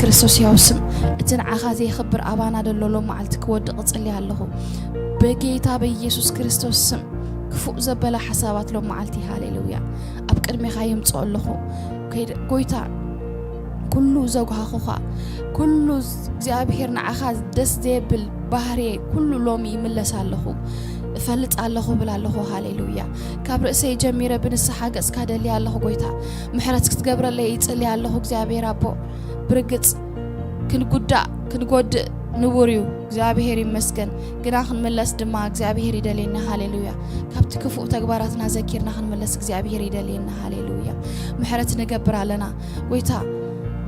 ክርስቶስ ያው ስም፣ እቲ ንዓኻ ዘይኽብር ኣባና ደሎ ሎም መዓልቲ ክወድቕ እጽሊ ኣለኹ። በጌታ በኢየሱስ ክርስቶስ ስም፣ ክፉእ ዘበለ ሓሳባት ሎም መዓልቲ፣ ሃሌሉያ፣ ኣብ ቅድሜኻ ይምጽኦ ኣለኹ። ከይደ-፣ ጎይታ፣ ኩሉ ዘጓሃኹኻ፣ ኩሉ እግዚኣብሔር ንዓኻ ደስ ዘየብል ባህርየ ኩሉ ሎሚ ይምለስ ኣለኹ። እፈልጥ ኣለኹ ብል ኣለኹ። ሃሌሉያ። ካብ ርእሰይ ጀሚረ ብንስሓ ገጽካ ደልየ ኣለኹ ጎይታ። ምሕረት ክትገብረለይ ይጽልየ ኣለኹ እግዚኣብሔር ኣቦ። ብርግጽ ክንጉዳእ ክንጎድእ ንቡር እዩ። እግዚኣብሔር ይመስገን። ግና ክንምለስ ድማ እግዚኣብሔር ይደልየና። ሃሌሉያ። ካብቲ ክፉእ ተግባራትና ዘኪርና ክንምለስ እግዚኣብሔር ይደልየና። ሃሌሉያ። ምሕረት ንገብር ኣለና ጎይታ።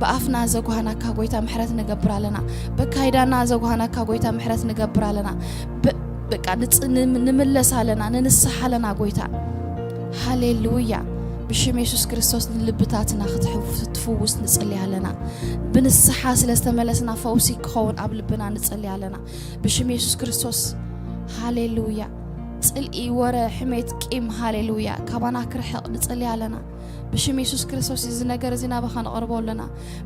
ብኣፍና ዘጓህናካ ጎይታ ምሕረት ንገብር ኣለና። በካይዳና ዘጓህናካ ጎይታ ምሕረት ንገብር ኣለና። በ-፣ በቃ ንጽ-፣ ንም-፣ ንምለስ ኣለና፣ ንንስሓ ኣለና ጎይታ። ሃሌሉያ። ብሽም የሱስ ክርስቶስ ንልብታትና ክትሕፍ-፣ ክትፍውስ ንጽሊ ኣለና። ብንስሓ ስለ ዝተመለስና ፈውሲ ክኸውን ኣብ ልብና ንጽሊ ኣለና። ብሽም የሱስ ክርስቶስ። ሃሌሉያ። ጽልኢ፣ ወረ፣ ሕሜት፣ ቂም፣ ሃሌሉያ፣ ካባና ክርሕቕ ንጽሊ ኣለና። ብሽም የሱስ ክርስቶስ እዚ ነገር እዚ ናባኻ ነቕርቦ ኣለና።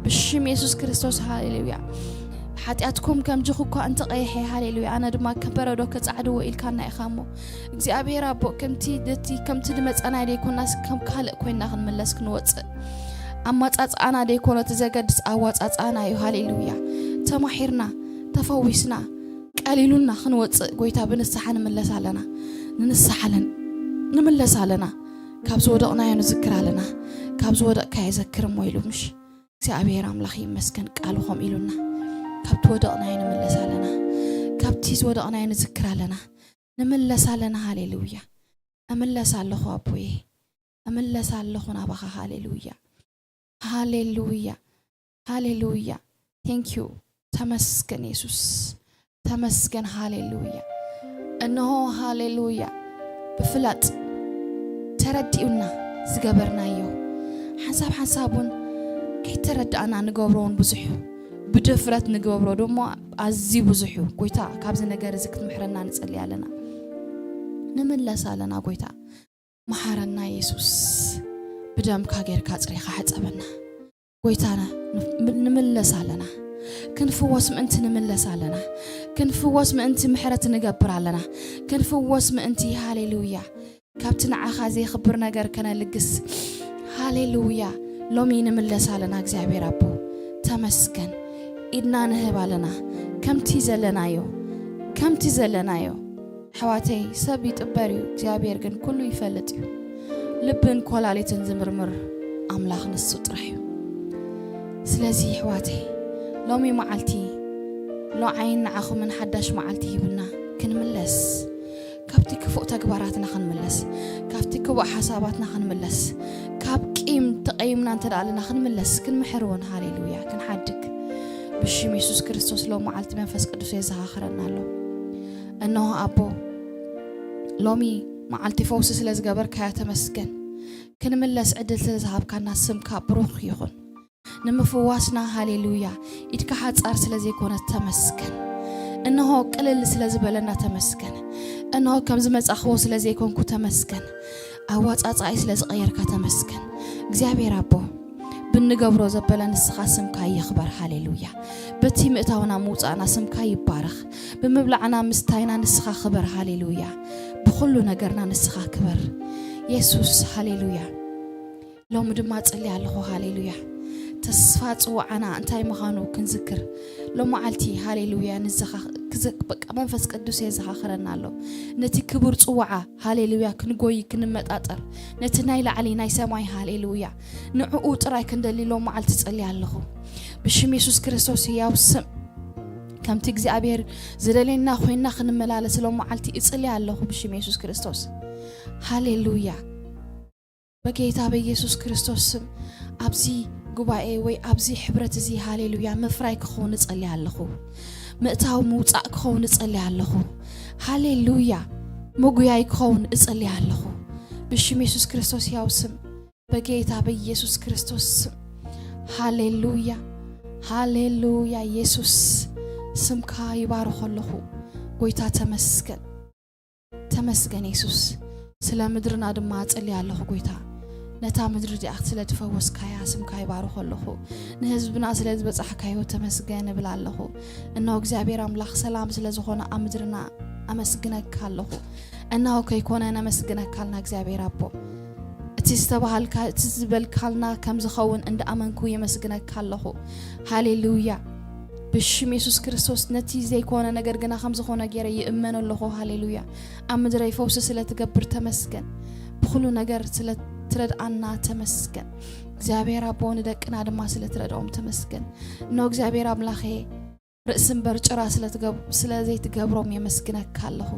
ብሽም የሱስ ክርስቶስ፣ ሃሌሉያ። ሓጢኣትኩም ከም ጅኽ እኳ እንተቐይሐ፣ ሃሌሉያ፣ ኣነ ድማ ከም በረዶ ከጻዕድዎ ኢልካና ኢኻ እሞ፣ እግዚኣብሔር ኣቦ፣ ከምቲ ደቲ፣ ከምቲ ድመጻና ደይኮናስ ከም ካልእ ኮይና ክንምለስ ክንወጽእ። ኣማጻጽኣና ደይኮነ እቲ ዘገድስ ኣዋጻጽኣና እዩ። ሃሌሉያ። ተማሒርና፣ ተፈዊስና፣ ቀሊሉና ክንወጽእ ጎይታ ብንስሓ ንምለስ ኣለና። ንንስሓ ኣለን-፣ ንምለስ ኣለና። ካብ ዝወደቕናዮ ንዝክር ኣለና። ካብ ዝወደቕካዮ ዘክር እሞ ኢሉ ምሽ እግዚኣብሔር ኣምላኽ ይመስገን ቃሉ ከም ኢሉና። ካብቲ ወደቕናዮ ንምለስ ኣለና። ካብቲ ዝወደቕናዮ ንዝክር ኣለና። ንምለስ ኣለና። ሃሌሉያ። እምለስ ኣለኹ ኣቦዬ። እምለስ ኣለኹ ናባኻ። ሃሌሉያ። ሃሌሉያ። ሃሌሉያ። Thank you። ተመስገን የሱስ። ተመስገን። ሃሌሉያ። እነሆ ሃሌሉያ። ብፍላጥ ተረዲኡና ዝገበርናዮ ሓንሳብ ሓንሳብ እውን ከይተረዳእና ንገብሮ እውን ብዙሕ እዩ። ብድፍረት ንገብሮ ድማ ኣዝዩ ብዙሕ እዩ። ጎይታ ካብዚ ነገር እዚ ክትምሕረና ንጸሊ ኣለና። ንምለስ ኣለና ጎይታ። መሓረና የሱስ። ብደምካ ጌርካ ጽሬኻ ሕጸበና። ጎይታና፣ ንፍ-፣ ንምለስ ኣለና። ክንፍወስ ምእንቲ ንምለስ ኣለና። ክንፍወስ ምእንቲ ምሕረት ንገብር ኣለና። ክንፍወስ ምእንቲ፣ ሃሌሉያ፣ ካብቲ ንዓኻ ዘይኽብር ነገር ከነልግስ፣ ሃሌሉያ፣ ሎሚ ንምለስ ኣለና። እግዚኣብሔር ኣቦ፣ ተመስገን። ኢድና ንህብ ኣለና። ከምቲ ዘለናዮ፣ ከምቲ ዘለናዮ። ኣሕዋተይ፣ ሰብ ይጥበር እዩ፣ እግዚኣብሔር ግን ኩሉ ይፈልጥ እዩ። ልብን ኮላሊትን ዝምርምር ኣምላኽ ንሱ ጥራሕ እዩ። ስለዚ ኣሕዋተይ፣ ሎሚ መዓልቲ ሎዓይን ንዓኹምን ሓዳሽ መዓልቲ ሂቡና ክንምለስ፣ ካብቲ ክፉእ ተግባራትና ክንምለስ፣ ካብቲ ክቡእ ሓሳባትና ክንምለስ፣ ካብ ቂም ተቐይምና እንተ ደኣ ኣለና ክንምለስ፣ ክንምሕር እውን፣ ሃሌሉያ፣ ክንሓድግ ብሽም የሱስ ክርስቶስ ሎም መዓልቲ መንፈስ ቅዱስ የዘኻኽረና ኣሎ። እንሆ ኣቦ፣ ሎሚ መዓልቲ ፈውሲ ስለ ዝገበርካያ ተመስገን። ክንምለስ ዕድል ስለ ዝሃብካና ስምካ ብሩኽ ይኹን። ንምፍዋስና ሃሌሉያ፣ ኢድካ ሓጻር ስለ ዘይኮነት ተመስገን። እንሆ ቅልል ስለ ዝበለና ተመስገን። እንሆ ከም ዝመጻኽዎ ስለ ዘይኮንኩ ተመስገን። ኣዋጻጻኣይ ስለ ዝቐየርካ ተመስገን። እግዚኣብሔር ኣቦ፣ ብንገብሮ ዘበለ ንስኻ ስምካ ይኽበር። ሃሌሉያ። በቲ ምእታውና ምውጻእና ስምካ ይባረኽ። ብምብላዕና ምስታይና ንስኻ ክበር። ሃሌሉያ። ብኹሉ ነገርና ንስኻ ክበር። የሱስ፣ ሃሌሉያ። ሎሚ ድማ ጽሊ ኣለኹ። ሃሌሉያ። ተስፋ ጽዋዓና እንታይ ምዃኑ ክንዝክር። ሎም መዓልቲ፣ ሃሌሉያ፣ ንዘኻ-፣ ክዘ-፣ በቃ መንፈስ ቅዱስ የዘኻኽረና ኣሎ። ነቲ ክቡር ጽዋዓ፣ ሃሌሉያ፣ ክንጎይ፣ ክንመጣጠር፣ ነቲ ናይ ላዕሊ፣ ናይ ሰማይ፣ ሃሌሉያ፣ ንዕኡ ጥራይ ክንደሊ ሎም መዓልቲ ጸሊ ኣለኹ። ብሽም የሱስ ክርስቶስ ህያው ስም፣ ከምቲ እግዚኣብሔር ዝደልየና ኮይንና ክንመላለስ ሎም መዓልቲ እጽሊ ኣለኹ። ብሽም የሱስ ክርስቶስ፣ ሃሌሉያ። በጌታ በኢየሱስ ክርስቶስ ስም፣ ኣብዚ ጉባኤ ወይ ኣብዚ ሕብረት እዚ፣ ሃሌሉያ፣ ምፍራይ ክኸውን እጸሊ ኣለኹ። ምእታው ምውጻእ ክኸውን እጸሊ ኣለኹ። ሃሌሉያ፣ ምጉያይ ክኸውን እጸሊ ኣለኹ። ብሽም የሱስ ክርስቶስ ህያው ስም፣ በጌታ በኢየሱስ ክርስቶስ ስም፣ ሃሌሉያ፣ ሃሌሉያ። የሱስ፣ ስምካ ይባርኾ ኣለኹ። ጎይታ ተመስገን። ተመስገን የሱስ። ስለ ምድርና ድማ እጸሊ ኣለኹ ጎይታ። ነታ ምድሪ እዚኣ ስለ ዝፈወስካያ ስምካ ይባርኾ ኣለኹ። ንህዝብና ስለ ዝበጻሕካዮ ተመስገን እብል ኣለኹ። እነሆ እግዚኣብሔር ኣምላኽ ሰላም ስለ ዝኾነ ኣብ ምድርና ኣመስግነካ ኣለኹ። እነሆ ከይኮነ ነመስግነካ ኣልና እግዚኣብሔር ኣቦ። እቲ ዝተባሃልካ፣ እቲ ዝበልካልና ከም ዝኸውን እንዳ ኣመንኩ የመስግነካ ኣለኹ። ሃሌሉያ። ብሽም የሱስ ክርስቶስ ነቲ ዘይኮነ ነገር ግና ከም ዝኾነ ገይረ ይእመን ኣለኹ። ሃሌሉያ። ኣብ ምድረይ ፈውሲ ስለ ትገብር ተመስገን። ብኹሉ ነገር ስለ ትረድኣና ተመስገን። እግዚኣብሔር ኣቦ ንደቅና ድማ ስለ ትረድኦም ተመስገን። እኖ እግዚኣብሔር ኣምላኸ ርእሲ እምበር ጭራ ስለ ትገብ-፣ ስለ ዘይትገብሮም የመስግነካ ኣለኹ።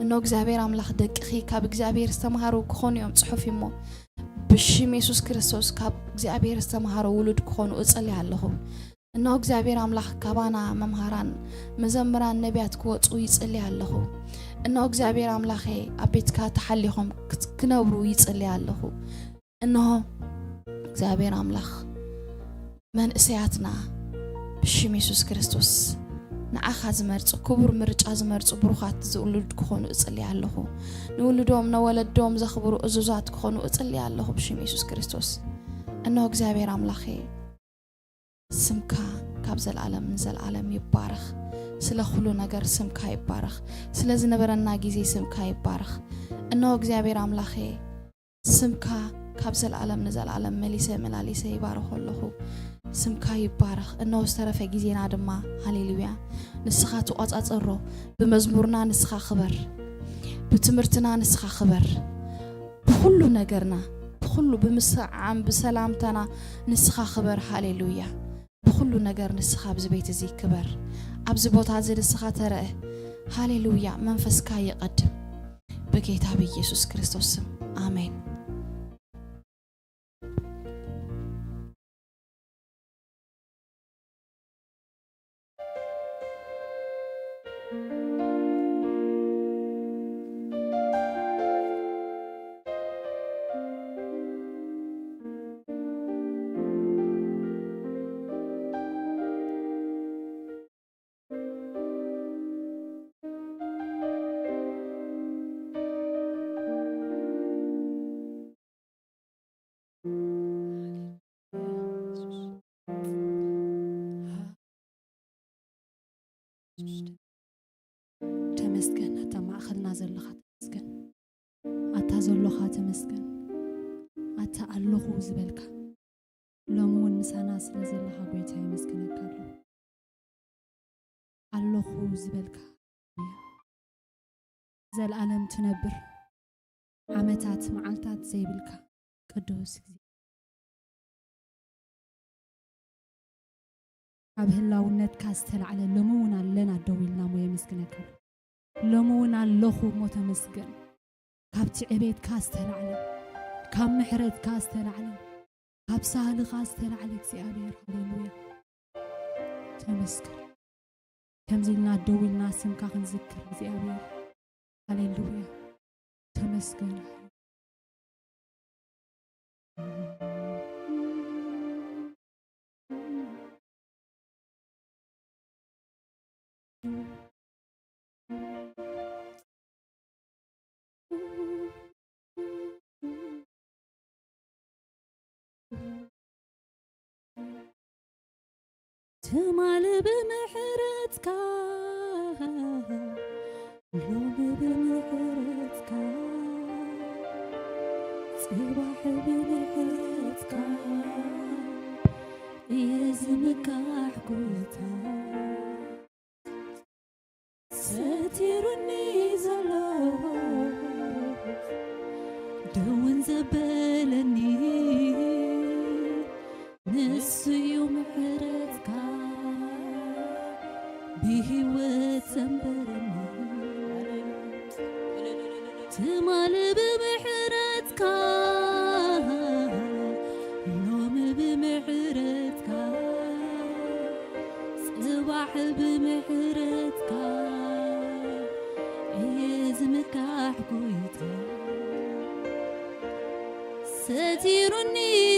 እኖ እግዚኣብሔር ኣምላኽ ደቅኺ ካብ እግዚኣብሔር ዝተምሃሩ ክኾኑ እዮም ጽሑፍ እሞ ብሽም የሱስ ክርስቶስ ካብ እግዚኣብሔር ዝተምሃሩ ውሉድ ክኾኑ እጸልይ ኣለኹ። እነሆ እግዚኣብሔር ኣምላኽ ካባና መምሃራን መዘምራን ነቢያት ክወጹ ይጽሊ ኣለኹ። እነሆ እግዚኣብሔር ኣምላኸ ኣብ ቤትካ ተሓሊኾም ክት-፣ ክነብሩ ይጽሊ ኣለኹ። እነሆ እግዚኣብሔር ኣምላኽ መንእሰያትና ብሽም የሱስ ክርስቶስ ንዓኻ ዝመርጹ፣ ክቡር ምርጫ ዝመርጹ ብሩኻት ዝውሉድ ክኾኑ እጽሊ ኣለኹ። ንውሉዶም ነወለዶም ዘኽብሩ እዙዛት ክኾኑ እጽሊ ኣለኹ ብሽም የሱስ ክርስቶስ። እነሆ እግዚኣብሔር ኣምላኸ ስምካ ካብ ዘልኣለም ንዘልኣለም ይባረኽ። ስለ ኩሉ ነገር ስምካ ይባረኽ። ስለ ዝነበረና ግዜ ስምካ ይባረኽ። እነሆ እግዚኣብሔር ኣምላኸ ስምካ ካብ ዘልኣለም ንዘልኣለም መሊሰ መላሊሰ ይባርኾ ኣለኹ። ስምካ ይባረኽ። እነሆ ዝተረፈ ግዜና ድማ ሃሌሉያ ንስኻ ትቆጻጸሮ። ብመዝሙርና ንስኻ ክበር፣ ብትምህርትና ንስኻ ክበር፣ ብኹሉ ነገርና፣ ብኹሉ ብምስዓም ብሰላምታና ንስኻ ክበር። ሃሌሉያ። ብኹሉ ነገር ንስኻ ኣብዚ ቤት እዚ ክበር። ኣብዚ ቦታ እዚ ንስኻ ተረእ። ሃሌሉያ። መንፈስካ ይቐድም። ብጌታ ብኢየሱስ ክርስቶስ ስም። ኣሜን። ተመስገን፣ ኣታ ማእኸልና ዘለኻ ተመስገን፣ ኣታ ዘሎኻ ተመስገን፣ ኣታ ኣለኹ ዝበልካ፣ ሎሚ እውን ምሳና ስለ ዘለኻ ጎይታ የመስግነካ ኣለኹ። ኣለኹ ዝበልካ፣ ዘልኣለም ትነብር፣ ዓመታት መዓልታት ዘይብልካ ቅዱስ ግዜ፣ ካብ ህላውነትካ ዝተላዕለ ሎሚ እውን ኣለና ደው ኢልና እሞ የመስግነካ። ሎሚ እውን ኣለኹ እሞ ተመስገን። ካብ ትዕቤትካ ዝተላዕለ፣ ካብ ምሕረትካ ዝተላዕለ፣ ካብ ሳህልኻ ዝተላዕለ እግዚኣብሔር፣ ሃሌሉያ፣ ተመስገን። ከምዚ ኢልና ደው ኢልና ስምካ ክንዝክር እግዚኣብሔር፣ ሃሌሉያ፣ ተመስገን። ትማሊ ብምሕረትካ፣ ሎሚ ብምሕረትካ፣ ጽባሕ ብምሕረትካ እየ ዝምካሕ ጎይታ። ሰቲሩኒ ዘሎ ደውን ዘበለኒ ንሱ እዩ ምሕረትካ ብህይወት ዘንበረኒ። ትማሊ ብምሕረትካ፣ ሎሚ ብምሕረትካ፣ ጽባሕ ብምሕረትካ እየ ዝምካሕ ጎይታ። ሰቲሩኒ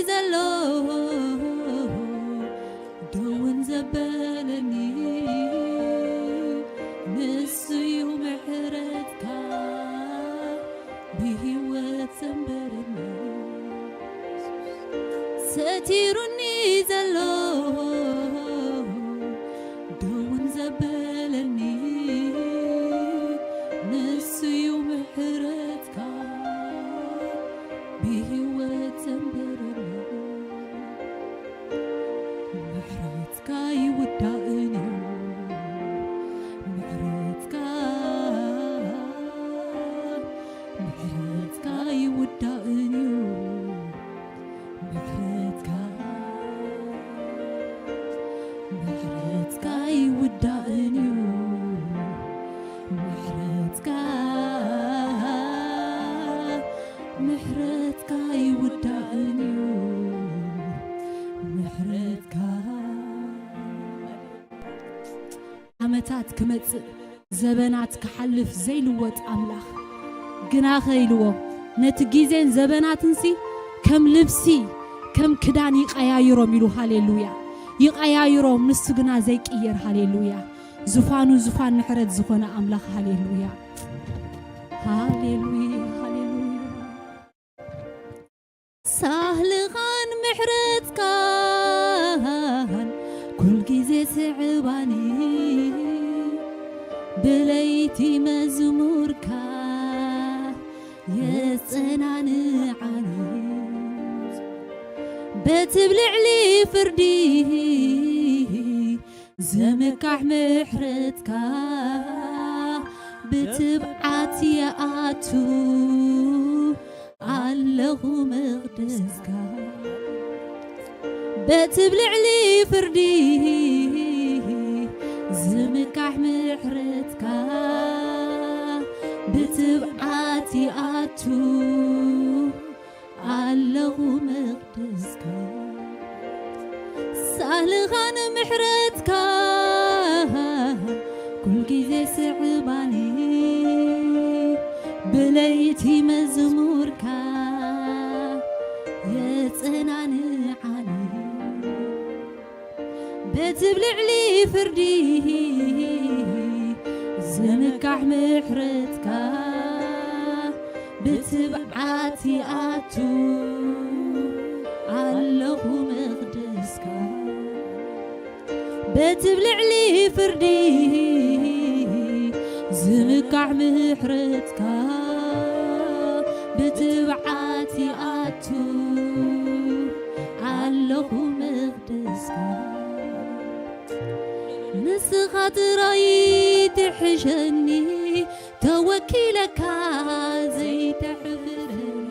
ዘሎ ደውን ዘበለኒ ንሱ እዩ ምሕረትካ ብህይወት ዘንበረኒ። በቲሩኒ ዘሎ ደውን ዘበለኒ ንሱ እዩ ምሕረትካ ብህይወት ዘንበረኒ። ምሕረትካ ይውዳእን እዩ፣ ምሕረትካ፣ ምሕረትካ ይውዳእን እዩ። ምሕረትካ፣ ምሕረትካ ይውዳእን እዩ። ምሕረትካ፣ ምሕረትካ ይውዳእን እዩ። ምሕረትካ ዓመታት ክመጽእ፣ ዘበናት ክሓልፍ ዘይልወጥ ኣምላኽ፣ ግናኸ ኢልዎ፣ ነቲ ግዜን ዘበናትንሲ ከም ልብሲ፣ ከም ክዳን ይቐያይሮም ኢሉ። ሃሌሉያ። ይቐያይሮም፣ ንሱ ግና ዘይቅየር። ሃሌሉያ። ዙፋኑ ዙፋን ምሕረት ዝኾነ ኣምላኽ። ሃሌሉያ። ሃሌሉያ። ሃሌሉያ። ሳህልኻን ምሕረትካን ኩል ግዜ ስዕባኒ፣ ብለይቲ መዝሙርካ የጸናንዓኒ። በቲ ብልዕሊ ፍርዲ ዝምካሕ ምሕረትካ ብትብዓት ይኣቱ ኣለኹ መቕደስካ። በቲ ብልዕሊ ፍርዲ ዝምካሕ ምሕረትካ ብትብዓት ይኣቱ ኣለኹ መቕደስካ። ሳልኻን ምሕረትካ ኩል ግዜ ስዕባኒ፣ ብለይቲ መዝሙርካ የጸናንዓኒ። በቲ ብልዕሊ ፍርዲ ዝምካሕ ምሕረትካ ብትብዓት ይኣቱ ኣለኹ መቕደስካ። በቲ ብልዕሊ ፍርዲ ዝምካሕ ምሕረትካ ብትብዓት ይኣቱ ኣለኹ መቕደስካ። ንስኻ ጥራይ ትሕሸኒ፣ ተወኪለካ ዘይተሕፍረኒ፣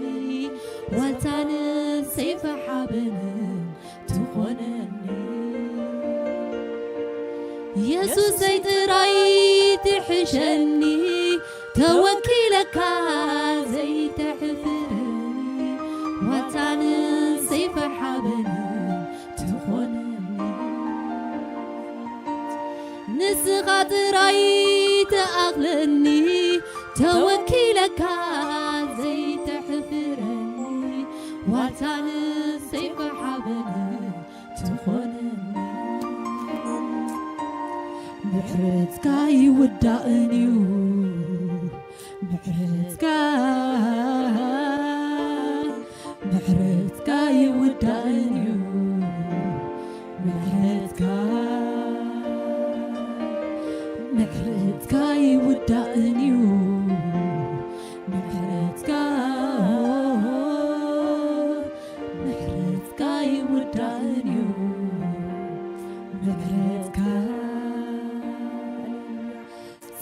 ዋልታን ሰይፈ ሓበንን ትኾነኒ። የሱሰይ ጥራይ ትሕሸኒ፣ ተወኪለካ ዘይተሕፍረኒ፣ ዋልታን ሰይፈ ሓበንን ትኾነኒ። ንስኻ ጥራይ ትኣኽለኒ፣ ተወኪለካ ዘይተሕፍረኒ፣ ዋልታን ሰይፈ ሓበንን ትኾነኒ። ምሕረትካ ይውዳእን እዩ፣ ምሕረትካ፣ ምሕረትካ ይውዳእን እዩ፣ ምሕረትካ፣ ምሕረትካ ይውዳእን እዩ፣ ምሕረትካ፣ ምሕረትካ ይውዳእን እዩ፣ ምሕረትካ።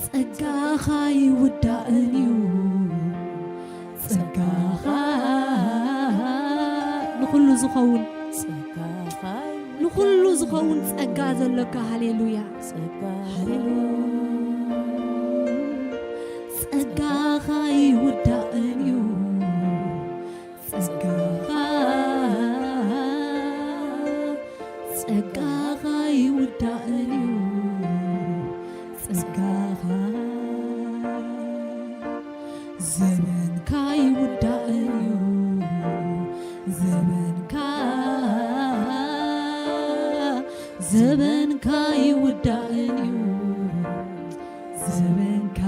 ጸጋኻ ይውዳእን እዩ፣ ጸጋኻ ንኹሉ ዝኸውን፣ ጸጋኻ ንኹሉ ዝኸውን ጸጋ ዘለካ። ሃሌሉያ፣ ጸጋ ሃሌሉያ። ጸጋኻ ይውዳእን እዩ፣ ጸጋኻ፣ ጸጋኻ ይውዳእን እዩ፣ ጸጋኻ። ዘበንካ ይውዳእን እዩ፣ ዘበንካ፣ ዘበንካ ይውዳእን እዩ፣ ዘበንካ።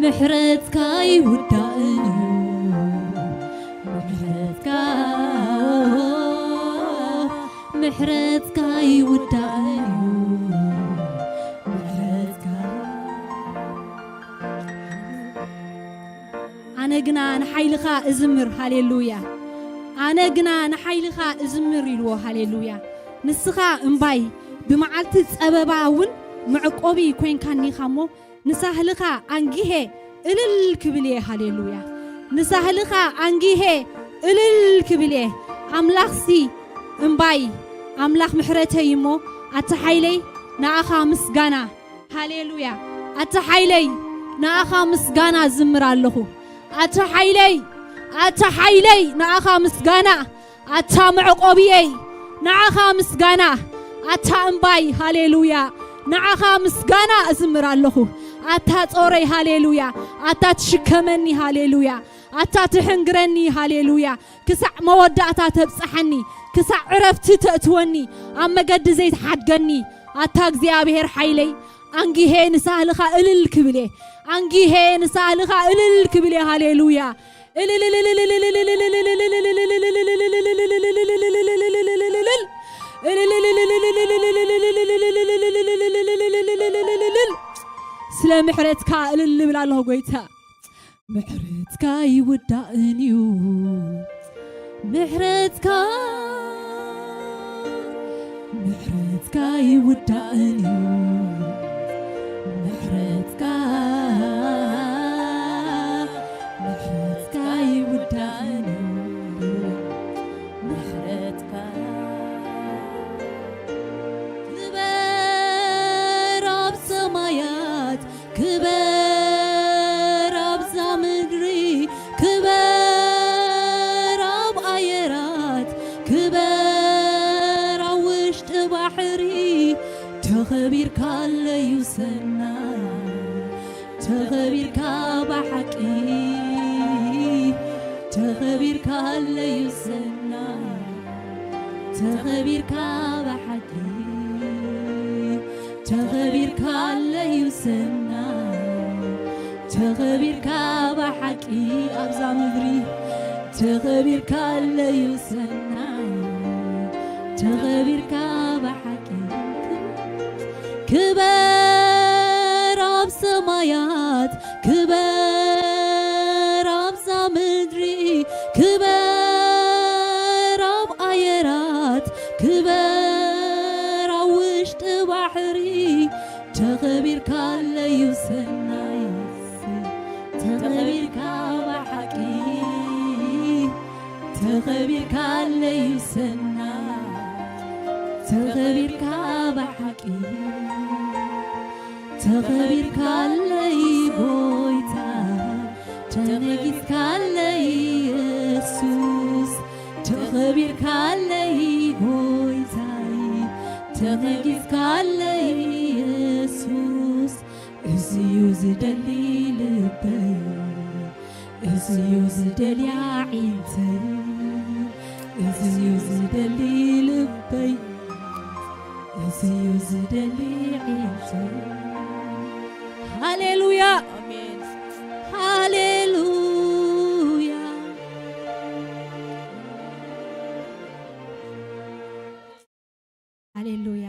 ምሕረትካ ይውዳእን እዩ፣ ምሕረትካ። ምሕረትካ ይውዳእን እዩ፣ ምሕረትካ። ኣነ ግና ንሓይልኻ እዝምር፣ ሃሌሉያ። ኣነ ግና ንሓይልኻ እዝምር ኢልዎ፣ ሃሌሉያ። ንስኻ እምባይ፣ ብመዓልቲ ጸበባ እውን መዕቆቢ ኮይንካኒኻ እሞ፣ ንሳህልኻ ኣንጊሄ እልል ክብል እየ፣ ሃሌሉያ። ንሳህልኻ ኣንጊሄ እልል ክብል እየ። ኣምላኽሲ እምባይ፣ ኣምላኽ ምሕረተይ እሞ፣ ኣታ ሓይለይ ንኣኻ ምስጋና፣ ሃሌሉያ። ኣታ ሓይለይ ንኣኻ ምስጋና ዝምር ኣለኹ። ኣታ ሓይለይ፣ ኣታ ሓይለይ ንኣኻ ምስጋና፣ ኣታ መዕቆብየይ ንዓኻ ምስጋና፣ ኣታ እምባይ፣ ሃሌሉያ፣ ንዓኻ ምስጋና እዝምር ኣለኹ። ኣታ ጾረይ፣ ሃሌሉያ፣ ኣታ ትሽከመኒ፣ ሃሌሉያ፣ ኣታ ትሕንግረኒ፣ ሃሌሉያ፣ ክሳዕ መወዳእታ ተብጽሓኒ፣ ክሳዕ ዕረፍቲ ተእትወኒ፣ ኣብ መገዲ ዘይትሓድገኒ፣ ኣታ እግዚኣብሔር ሓይለይ፣ ኣንጊሄ ንሳህልኻ እልል ክብል እየ። ኣንጊሄ ንሳህልኻ እልል ክብል እየ። ሃሌሉያ። ስለ ምሕረትካ እልል እብል ኣለኹ ጎይታ። ምሕረትካ ይውዳእን እዩ። ምሕረትካ፣ ምሕረትካ ይውዳእን እዩ። ምሕረትካ፣ ምሕረትካ ይውዳእን እዩ። ምሕረትካ። ክበር ኣብ ሰማያት፣ ክበር ኣብዛ ምድሪ፣ ክበር ኣብ ኣየራት፣ ክበር ኣብ ውሽጢ ባሕሪ። ተኸቢርካ ኣለዩ ሰናይ፣ ተኸቢርካ ብሓቂ፣ ተኸቢርካ ኣለዩ ሰናይ፣ ተኸቢርካ ብሓቂ፣ ተኸቢርካ ኣለዩ ሰናይ፣ ተኸቢርካ ብሓቂ ኣብዛ ምድሪ፣ ተኸቢርካ ኣለዩ ሰናይ፣ ተኸቢርካ ብሓቂ። ክበር ኣብ ሰማያት፣ ክበር ኣብዛ ምድሪ፣ ክበር ኣብ ኣየራት፣ ክበር ኣብ ውሽጢ ባሕሪ። ተኸቢርካ ኣለዩ ሰናይ፣ ተኸቢርካ ብሓቂ፣ ተኸቢርካ ኣለዩ ሰናይ፣ ተኸቢርካ ብሓቂ። ተኸቢርካ ኣለይ ጎይታ፣ ተነጊስካ ኣለይ የሱስ፣ ተኸቢርካ ኣለይ ጎይታይ፣ ተነጊስካ ኣለይ የሱስ። እዚዩ ዝደሊ ልበይ፣ እዚዩ ዝደልያ ዒንተይ፣ እዚዩ ዝደሊ ልበይ፣ እዚዩ ዝደሊ ዒንተይ። ሃሌሉያ፣ ኣሜን። ሃሌሉያ፣ ሃሌሉያ።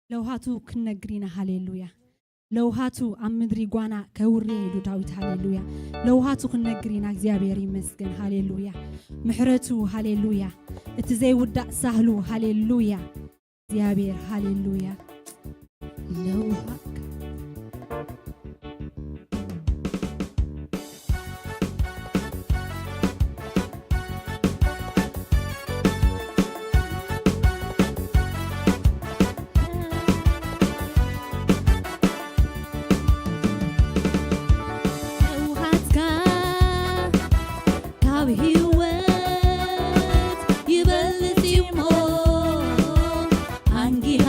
ለውሃቱ ክንነግር ኢና። ሃሌሉያ። ለውሃቱ ኣብ ምድሪ ጓና ከውርየ ኢሉ ዳዊት። ሃሌሉያ። ለውሃቱ ክንነግር ኢና። እግዚኣብሔር ይመስገን። ሃሌሉያ። ምሕረቱ፣ ሃሌሉያ። እቲ ዘይውዳእ ሳህሉ፣ ሃሌሉያ። እግዚኣብሔር፣ ሃሌሉያ። ለውሃ ለውሃትካ ካብ ህይወት ይበልጽ እሞ፣ ኣንጊሃ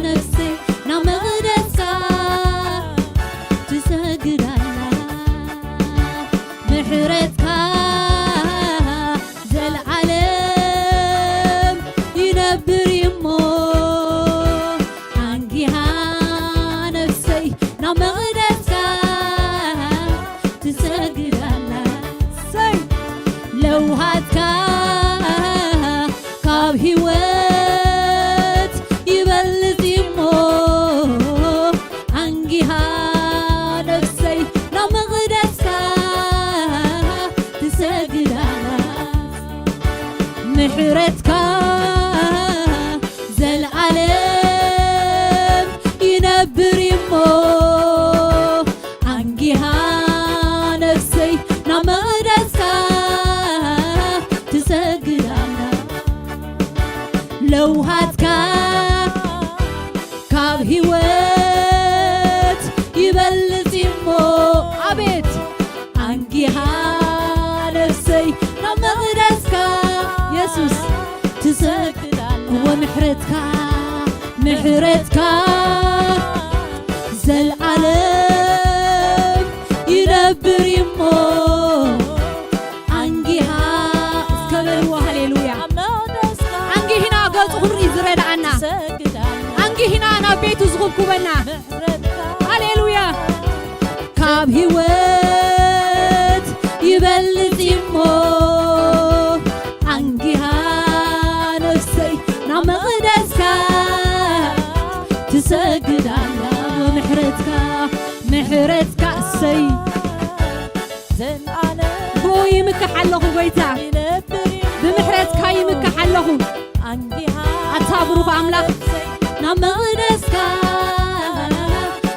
ነፍሰይ ናብ መቕደስካ ትሰግድ ኣላ። ምሕረትካ ዘልዓለም ይነብር እሞ፣ ኣንጊሃ ነፍሰይ ናብ መቕደስካ ትሰግድ ኣላ። ሰይ ለውሃትካ ካብ ህይወት ምሕረትካ ዘልዓለም ይነብር እሞ፣ ኣንጊሃ ነፍሰይ ናብ መቕደስካ ትሰግድ ኣላ። ለውሃትካ ካብ ህይወት ይበልጽ እሞ፣ ኣቤት፣ ኣንጊሃ ነፍሰይ ናብ መቕደስካ የሱስ ትሰግድ ኣላ። እወ ምሕረትካ፣ ምሕረትካ ዘልዓለም ይነብር እሞ፣ ኣንጊሃ እስከ በልዎ። ሃሌሉያ። ኣንጊህና ገጹ ክንርኢ ዝረድኣና፣ ኣንጊህና ናብ ቤቱ ዝኹብኩበና። ሃሌሉያ። ካብ ህይወት ይበልጽ እሞ፣ ኣንጊሃ ነፍሰይ ናብ መቕደስካ ትሰግድ ኣላ። ምሕረትካ፣ ምሕረትካ እሰይ ዘልዓለም ብኡ ይምካሕ ኣለኹ ጎይታ፣ ይነብር ብምሕረትካ ይምካሕ ኣለኹ። ኣንጊሃ ኣታ ብሩኽ ኣምላኽ፣ ናብ መቕደስካ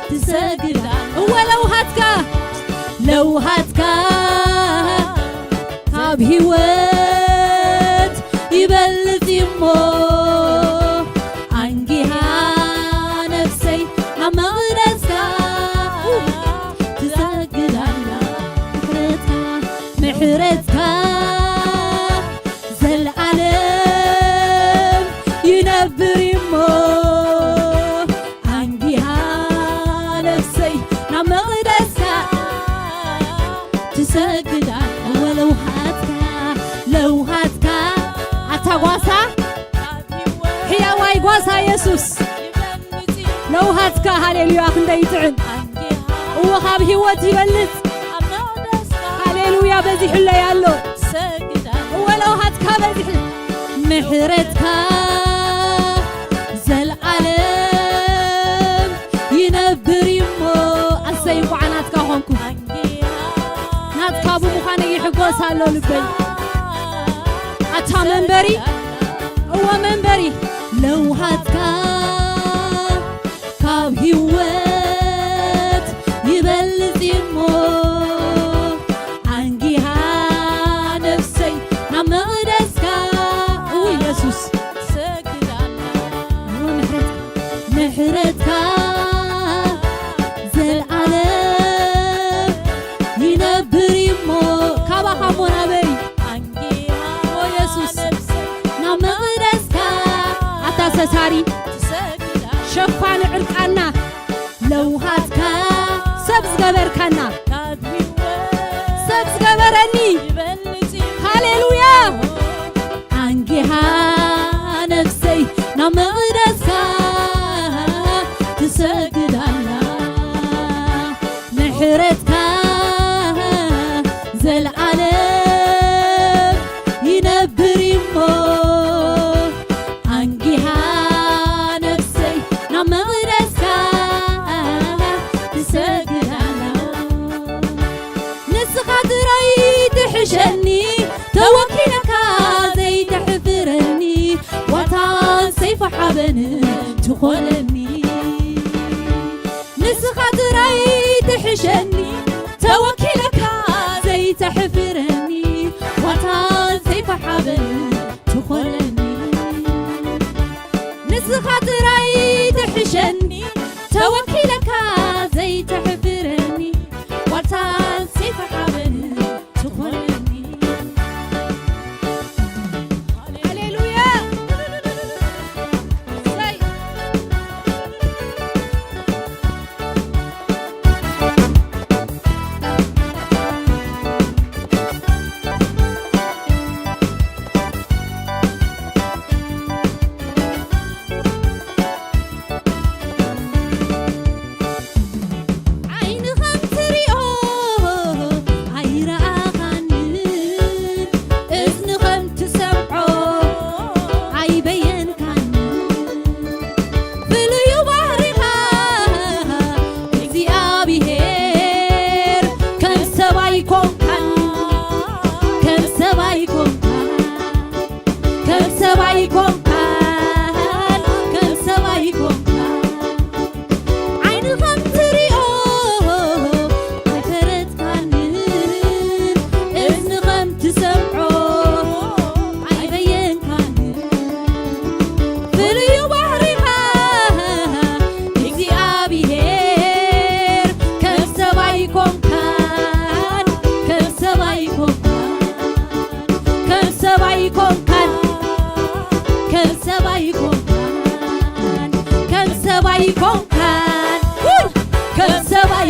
ትሰግድ። እወ ለውሃትካ፣ ለውሃትካ ካብ ህይወት ይበልጽ እሞ፣ ኣንጊሃ ነፍሰይ ናብ መቕደስካ ትሰግድ ኣላ። ምሕረትካ፣ ምሕረትካ ዘልዓለም ይነብር እሞ፣ ኣንጊሃ ነፍሰይ ናብ መቕደስካ ትሰግድ ኣላ። ወለውሃትካ፣ ለውሃትካ ኣታ ጓሳ ሕያዋይ ጓሳ የሱስ ለውሃትካ፣ ሃሌሉያ፣ ክንደይ ይጥዕም። እወ፣ ካብ ህይወት ይበልጽ። ሃሌሉያ፣ በዚሑለይ ኣሎ። እወ፣ ለውሃትካ በዚሑ። ምሕረትካ ዘልዓለም ይነብር እሞ፣ ኣሰይ፣ እንኳዕ ናትካ ኾንኩ። ናትካ ብምዃነይ ይሕጎስ ኣሎ ልበይ። ኣታ መንበሪ፣ እወ መንበሪ፣ ለውሃትካ ካብ ህይወት ይበልጽ እሞ፣ ኣንጊሃ ነፍሰይ ናብ መቕደስካ። እው የሱስ፣ እወ ምሕረትካ፣ ምሕረትካ ዘልዓለም ይነብር እሞ፣ ካባኻ እሞ ናበይ? ኦ የሱስ፣ ናብ መቕደስካ ኣታ ሰታሪ፣ ሸፋኒ ዕርቃና፣ ለውሃትካ ሰብ ዝገበርካና፣ ሰብ ዝገበረኒ። ሃሌሉያ። ኣንጊሃ ነፍሰይ ናብ መቕደስካ ትሰግድ ኣላ። ምሕረትካ ዘልዓለም ይነብር እሞ፣ ኣንጊሃ ነፍሰይ ናብ መቕደስካ ትሰግድ ኣላ። ንስኻ ጥራይ ትሕሸኒ፣ ተወኪለካ ዘይተሕፍረኒ፣ ዋልታን ሰይፊ ሓበንን ትኾነኒ። ንስኻ ጥራይ ትሕሸኒ፣ ተወኪለካ ዘይተሕፍረኒ፣ ዋልታን ሰይፊ ሓበንን ትኾነኒ። ንስኻ ጥራይ ትሕሸኒ፣ ተወኪለካ ዘይተሕፍረኒ፣ ዋልታን ሰይፊ ሓበንን ትኾነኒ። ሃሌሉያ። እሰይ።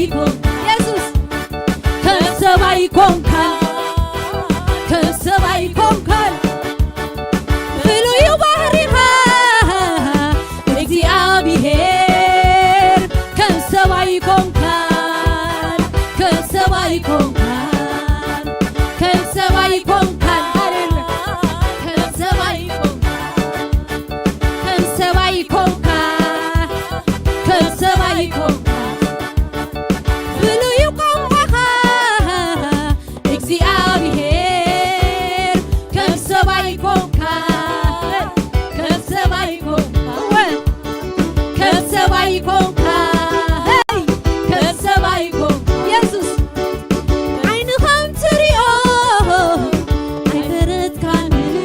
ይኮን የሱስ ከም ሰባይ ኮንካን ከም ሰባይ ኮንካን ፍሉዩ ባህሪኻ እግዚኣብሔር ከም ሰባይ ኮንካን ከም ሰባይ ኮንካን ከም ሰባይ ኮንካን ሃሌሉያ ከም ሰባይ ኮንካን ከም ሰባይ ኮንካ ከም ሰባይ ኮንካ ፍሉይ ቋንቋኻ እግዚኣብሔር ከም ሰባይ ኮንካ ከም ሰባይ ኮንካ እወ ከም ሰባይ ኮንካ ሄይ ከም ሰባይ ኮንካ የሱስ ዓይኒ ከም ትሪኦ ኣይፈረድካንን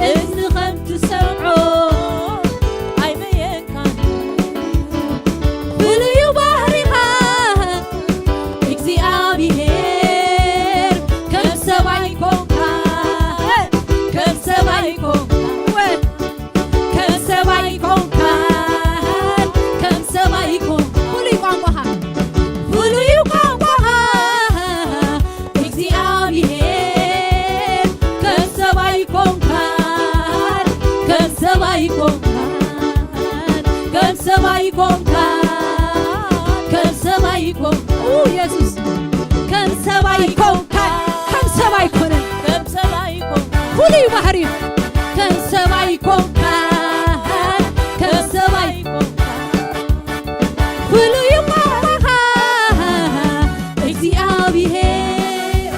እዝኒ ከም ትሰምዖ ኣይመየካን ፍሉዩ ባህሪኻ እግዚኣብሔር ከም ሰባይ ኮንካ ከም ሰባይ ኮንካ ከም ሰባይ ኮንካ ከም ሰባይ ኮንካ ፍሉይ ቋንቋኻ ፍሉይ ቋንቋኻ እግዚኣብሔር ከም ሰባይ ኮንካ ከም ሰባይ ኮንካ ከም ሰባይ ኮንካ ከም ሰባይ ኮንካ ኡ የሱስ ከም ሰባይ ኮንካ ከም ሰባይ ኮነ ከም ሰባይ ኮንካ ፍሉይ ባህሪ ከም ሰባይ ኮንካ ከም ሰባይ ኮንካ ፍሉይ ቋንቋኻ እግዚኣብሔር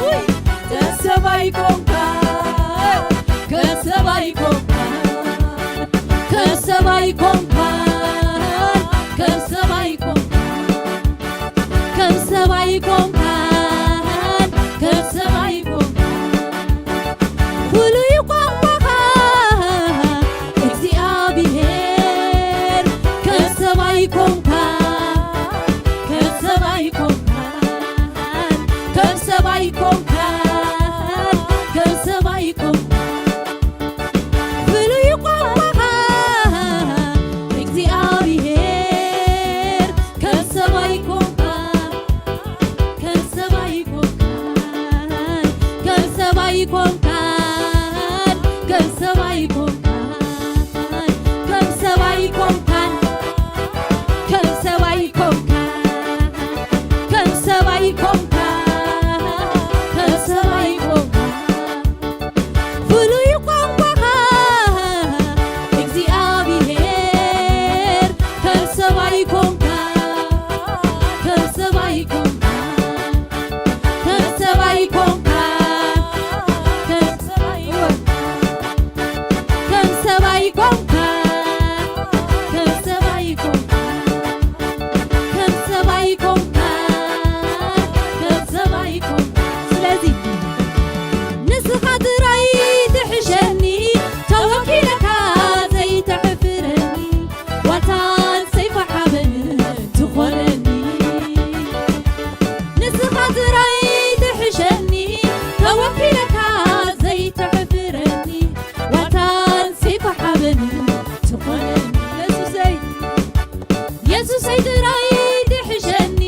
ኡይ ከም ሰባይ ኮንካ ከም ሰባይ ኮንካ ከም ሰባይ ኮንካ ከም ሰባይ ኮንካ ከም ሰባይ ኮንካ ከም ሰባይ ኮንካ ፍሉይ ቋንቋኻ እግዚኣብሔር ከም ሰባይ ኮንካ ከም ሰባይ ኮንካ ከም ሰባይ ኮንካ ከም ሰባይ ኮንካ ፍሉይ ቋንቋኻ እግዚኣብሔር ከም ሰባይ ኮንካ ከም ሰባይ ኮንካ ከም ሰባይ ኮንካ ከም ሰባይ ኮንካ ከም ሰባይ ኮንካ ከም ሰባይ ኮንካ ከም ሰባይ ኮንካ ከም ሰባይ ኮንካ ፍሉይ ቋንቋኻ እግዚኣብሔር ከም ሰባይ ኮንካ ከም ሰባይ ኮንካ ከም ሰባይ ኮንካ ከም ሰባይ ኮንካ ከም ሰባይ ኮንካ ከም ሰባይ ኮንካ ከም ሰባይ ኮንካ ከም ሰባይ ኮንካ ስለዚ ንስኻ ጥራይ ትሕሸኒ ተወኪለካ ዘይተሕፍረኒ ዋታን ሰይፋ ሓበን ትኾነኒ ንስኻ ጥራይ ትሕሸኒ ተወኪለካ ዘይተሕፍረኒ ዋታን ሰይፋ ሓበን ትኾነኒ የሱሰይ የሱሰይ ጥራይ ትሕሸኒ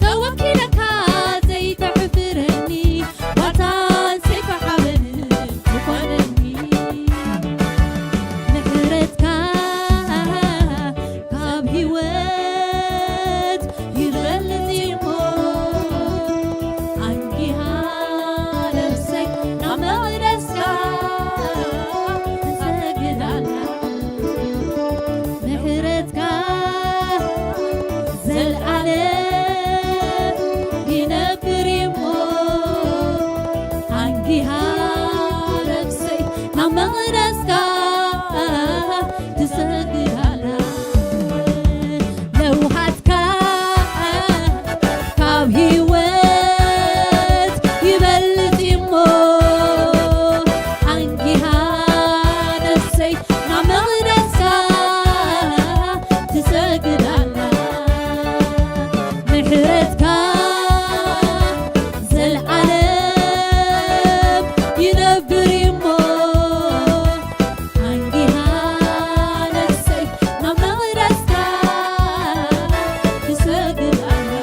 ተወኪለካ ዘይተሕፍረኒ ዋታን ሰይፋ ሓበን ትኾነኒ ምሕረትካ ካብ ህይወት ይበልጽ እሞ ኣንጊሃ ነፍሰይ ናብ መቕደስካ ትሰግድ ኣላ ምሕረትካ ዘልኣለም ይነብር እሞ ኣንጊሃ ነፍሰይ ናብ መቕደስካ ትሰግድ ኣላ ለውሃትካ ካብ ህይወት ይበልጽ እሞ ኣንጊሃ ነፍሰይ ናብ መቕደስካ ትሰግድ ኣላ ምሕረትካ ዘልዓለም ይነብር እሞ ኣንጊሃ ነፍሰይ ናብ መቕደስካ ትሰግድ ኣላ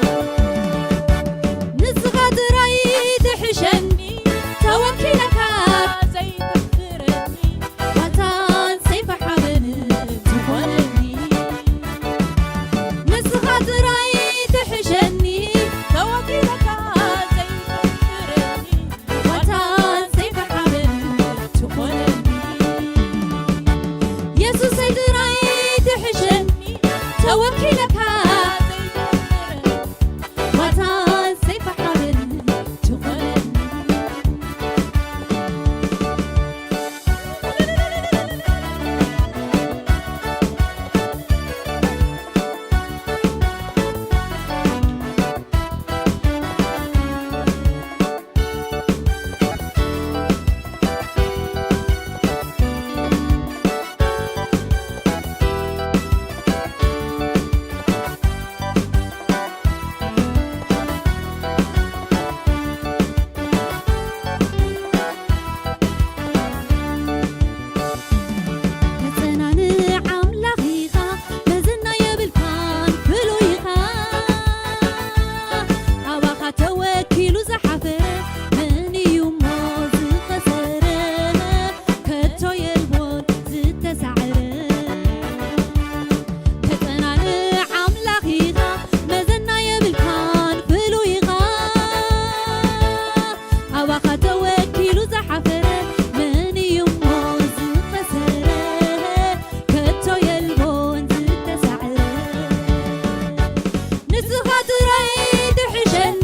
ንስኻ ጥራይ ትሕሸኒ፣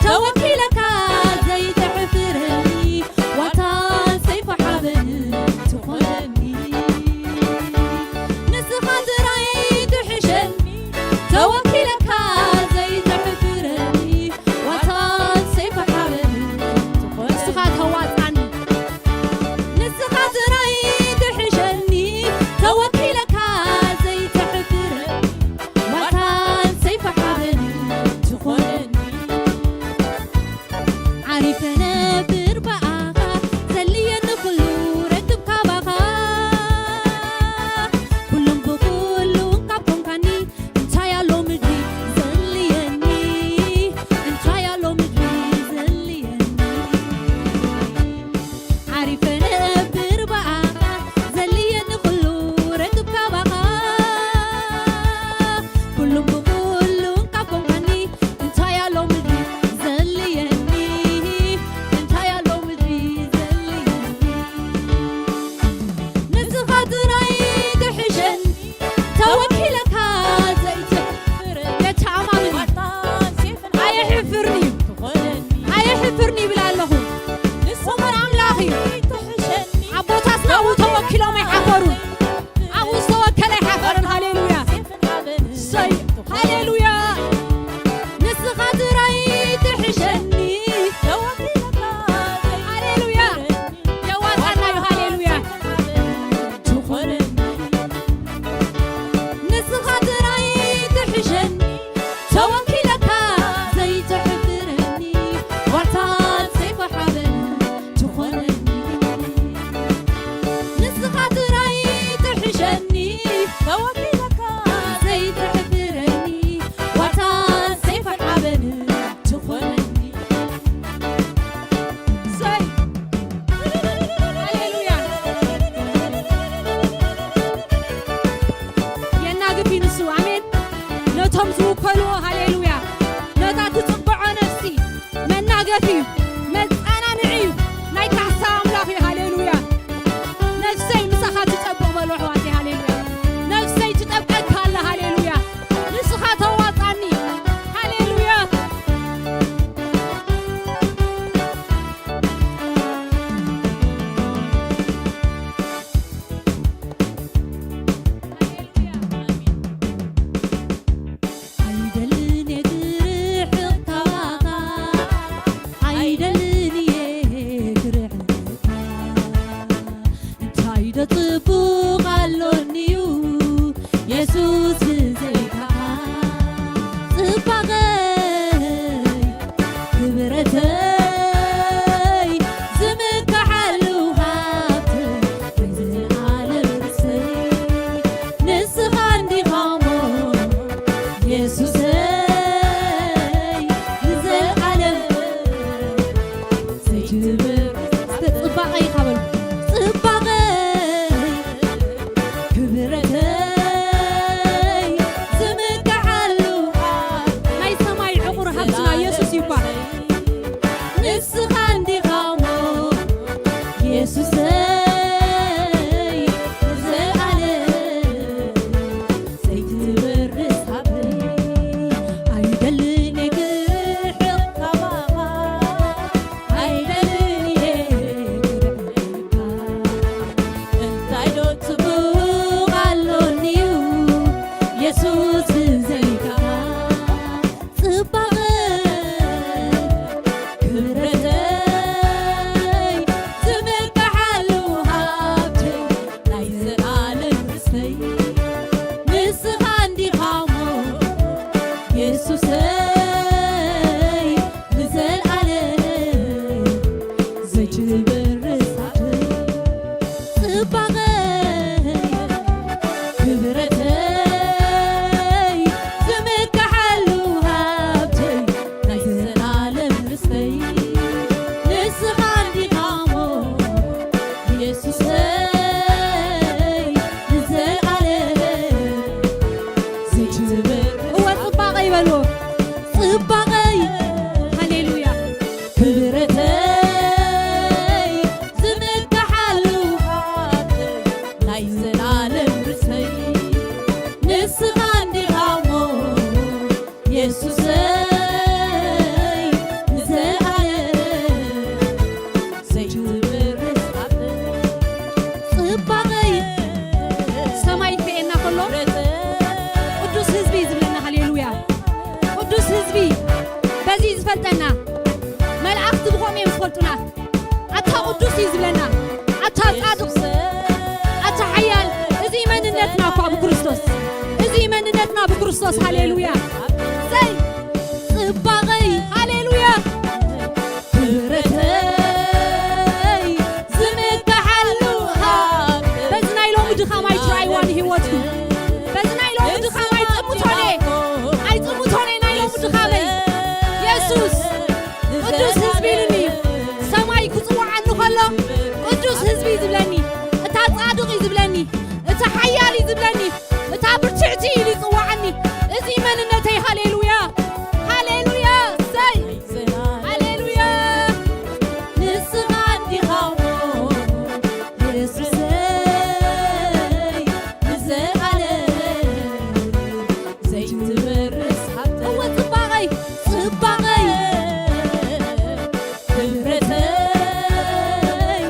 ተወኪለካ ዘይተሕፍረኒ፣ ዋታን ሰይፊ ሓበን ትኾነኒ። ንስኻ ጥራይ ትሕሸኒ፣ ተወኪለካ ዘይተሕፍረኒ፣ ዋታን ሰይፊ ሓበን ትኾነኒ። ንስኻ ተዋጻኒ። ንስኻ ጥራይ ትሕሸኒ፣ ተወኪለካ ዘይተሕፍረኒ፣ ዋታን ሰይፊ ሓበን ትኾነኒ። ዓሪፈ ነብር ብኣኻ፣ ዘልየኒ ኩሉ ረክብ ካባኻ። ኩሉን ብኹሉን ካብ ኮንካኒ፣ እንታይ ኣሎ ምድሪ ዘልየኒ? እንታይ ኣሎ ምድሪ ዘልየኒ? ዓሪፈ ነብር ብኣኻ፣ ዘልየኒ ኩሉ ረክብ ካባኻ። ኩሉን ብኹሉን ካብ ኮንካኒ፣ እንታይ ኣሎ ምድሪ ዘልየኒ? እንታይ ኣሎ ምድሪ ዘልየኒ? ንስኻ ጥራይ ትሕሸኒ፣ ተወኪለካ ዘይትሕፍር። የተኣማምን እዩ። ኣየሕፍርን እዩ። ኣየሕፍርን ይብል ኣለኹ። ንሱ እውን ኣምላኽ እዩ። ኣቦታትና ኣብኡ ተወኪሎም ኣይሓፈሩን። ኣብኡ ዝተወከለ ኣይሓፈረን። ሃሌሉያ። እሰይ። ሃሌሉያ። ንስኻ ጥራይ ትሕሸኒ። ሃሌሉያ። የዋጣና እዩ። ሃሌሉያ። ትኾነኒ። ንስኻ ጥራይ ትሕሸኒ፣ ተወኪለካ ዘይትሕፍረኒ፣ ዋልታን ሰይፊ ሓበን ትኾነኒ። ንስኻ ጥራይ ትሕሸኒ፣ ተወኪለካ ዘይትሕፍረኒ፣ ዋልታን ሰይፊ ሓበን ትኾነኒ። እሰይ። ሃሌሉያ። የናግፍ እዩ ንሱ። ኣሜን። ነቶም ዝውከልዎ፣ ሃሌሉያ። ነታ ትጽብዖ ነፍሲ መናገፊ እዩ፣ መጸናንዒ እዩ፣ ናይ ካሕሳ ኣምላኽ እዩ። ሃሌሉያ። ነፍሰይ ምሳኻ ትጸብቕ በሉ ኣሕዋተይ። ሃሌሉያ። ነፍሰይ ትጠብቀካ ኣላ። ሃሌሉያ። ንስኻ ተዋጻኒ። ሃሌሉያ። ኣይደልን እየ ክርሕቕ ካባኻ፣ ኣይደልን እየ ክርሕቕ። እንታይ ዶ ጽቡቕ ኣሎኒዩ የሱስ ብዘይካኻ? ጽባቐይ ክብረተይ ዝምካሓሉ ሃብተይ ናይ ዘለኣለም ርስተይ ንስኻ እንዲኻ እሞ የሱሰይ ንዘለኣለም ዘይትብር እስከ ጽባቐይ ኢኻ በሉ። ጽባቐይ ክብረተይ ዝምካሓሉ ናይ ሰማይ ዕቑር ሃብትና የሱስ እዩ እኳ። ንስኻ እንዲኻ እሞ የሱሰይ ንዘለኣለም ዘይትበርስ ሃብተይ። ኣይደልን እየ ክርሕቕ ካባኻ፣ ኣይደልን እየ ክርሕቕ። እንታይ ዶ ጽቡቕ ኣሎኒዩ የሱስ ብዘይካኻ? ጽባቐ ክብረተይ ዝምካሓሉ ሃብተይ ናይ ዘለኣለም ርስተይ ንስኻ እንዲኻ እሞ የሱሰይ ንዘለኣለም ዘይትበርስ ሃብተይ። ጽባቐይ ክብረተይ ዝምካሓሉ ሃብተይ ናይ ዘላለም ርስተይ ንስኻ እንዲኻ እሞ የሱሰይ ንዘለኣለም ዘይትበርስ እወ ጽባቐይ በልዎ ጽባቐይ ሃሌሉያ ክብረተይ ዝምካሓሉ ሃብተይ ናይ ዘላለም ርስተይ ንስኻ እንዲኻ እሞ የሱሰይ ንዘለዓለም ዘይትበርስ ሓፍተይ ጽባቐይ ሰማይ ክርእየና ከሎ ቅዱስ ህዝቢ እዩ ዝብለና። ሃሌሉያ! ቅዱስ ህዝቢ በዚ ዝፈልጠና መላእኽቲ ብኸምኡ እዮም ዝፈልጡና። ኣታ ቅዱስ እዩ ዝብለና። ኣታ ጻድቕ፣ ኣታ ሓያል። እዚ መንነትና እኳ ብክርስቶስ፣ እዚ መንነትና ብክርስቶስ። ሃሌሉያ! ዘይ ጽባቐይ፣ ሃሌሉያ! ክብረተይ ዝምካሓሉ ሃብተይ። በዚ ናይ ሎሚ ድኻም ኣይትረኣይዋ ንህይወትኩም። በዚ ናይ ሎሚ ድኻም ኣይጽምቶነ፣ ኣይጽምቶነ ናይ ሎሚ ድኻመይ። የሱስ ቅዱስ ህዝቢ ኢሉኒ። ሰማይ ክጽውዓኒ ከሎ ቅዱስ ህዝቢ እዩ ዝብለኒ። እታ ጻድቕ እዩ ዝብለኒ። እታ ሓያል እዩ ዝብለኒ። እታ ብርትዕቲ ኢሉ ይጽውዓኒ። እዚ መንነተይ። ሃሌሉያ! ሃሌሉያ! ሰይ! ሃሌሉያ! ንስኻ እንዲኻ እሞ የሱሰይ ንዘለዓለም ዘይትበርስ ሃብተይ። እወ ጽባቐይ፣ ጽባቐይ፣ ክብረተይ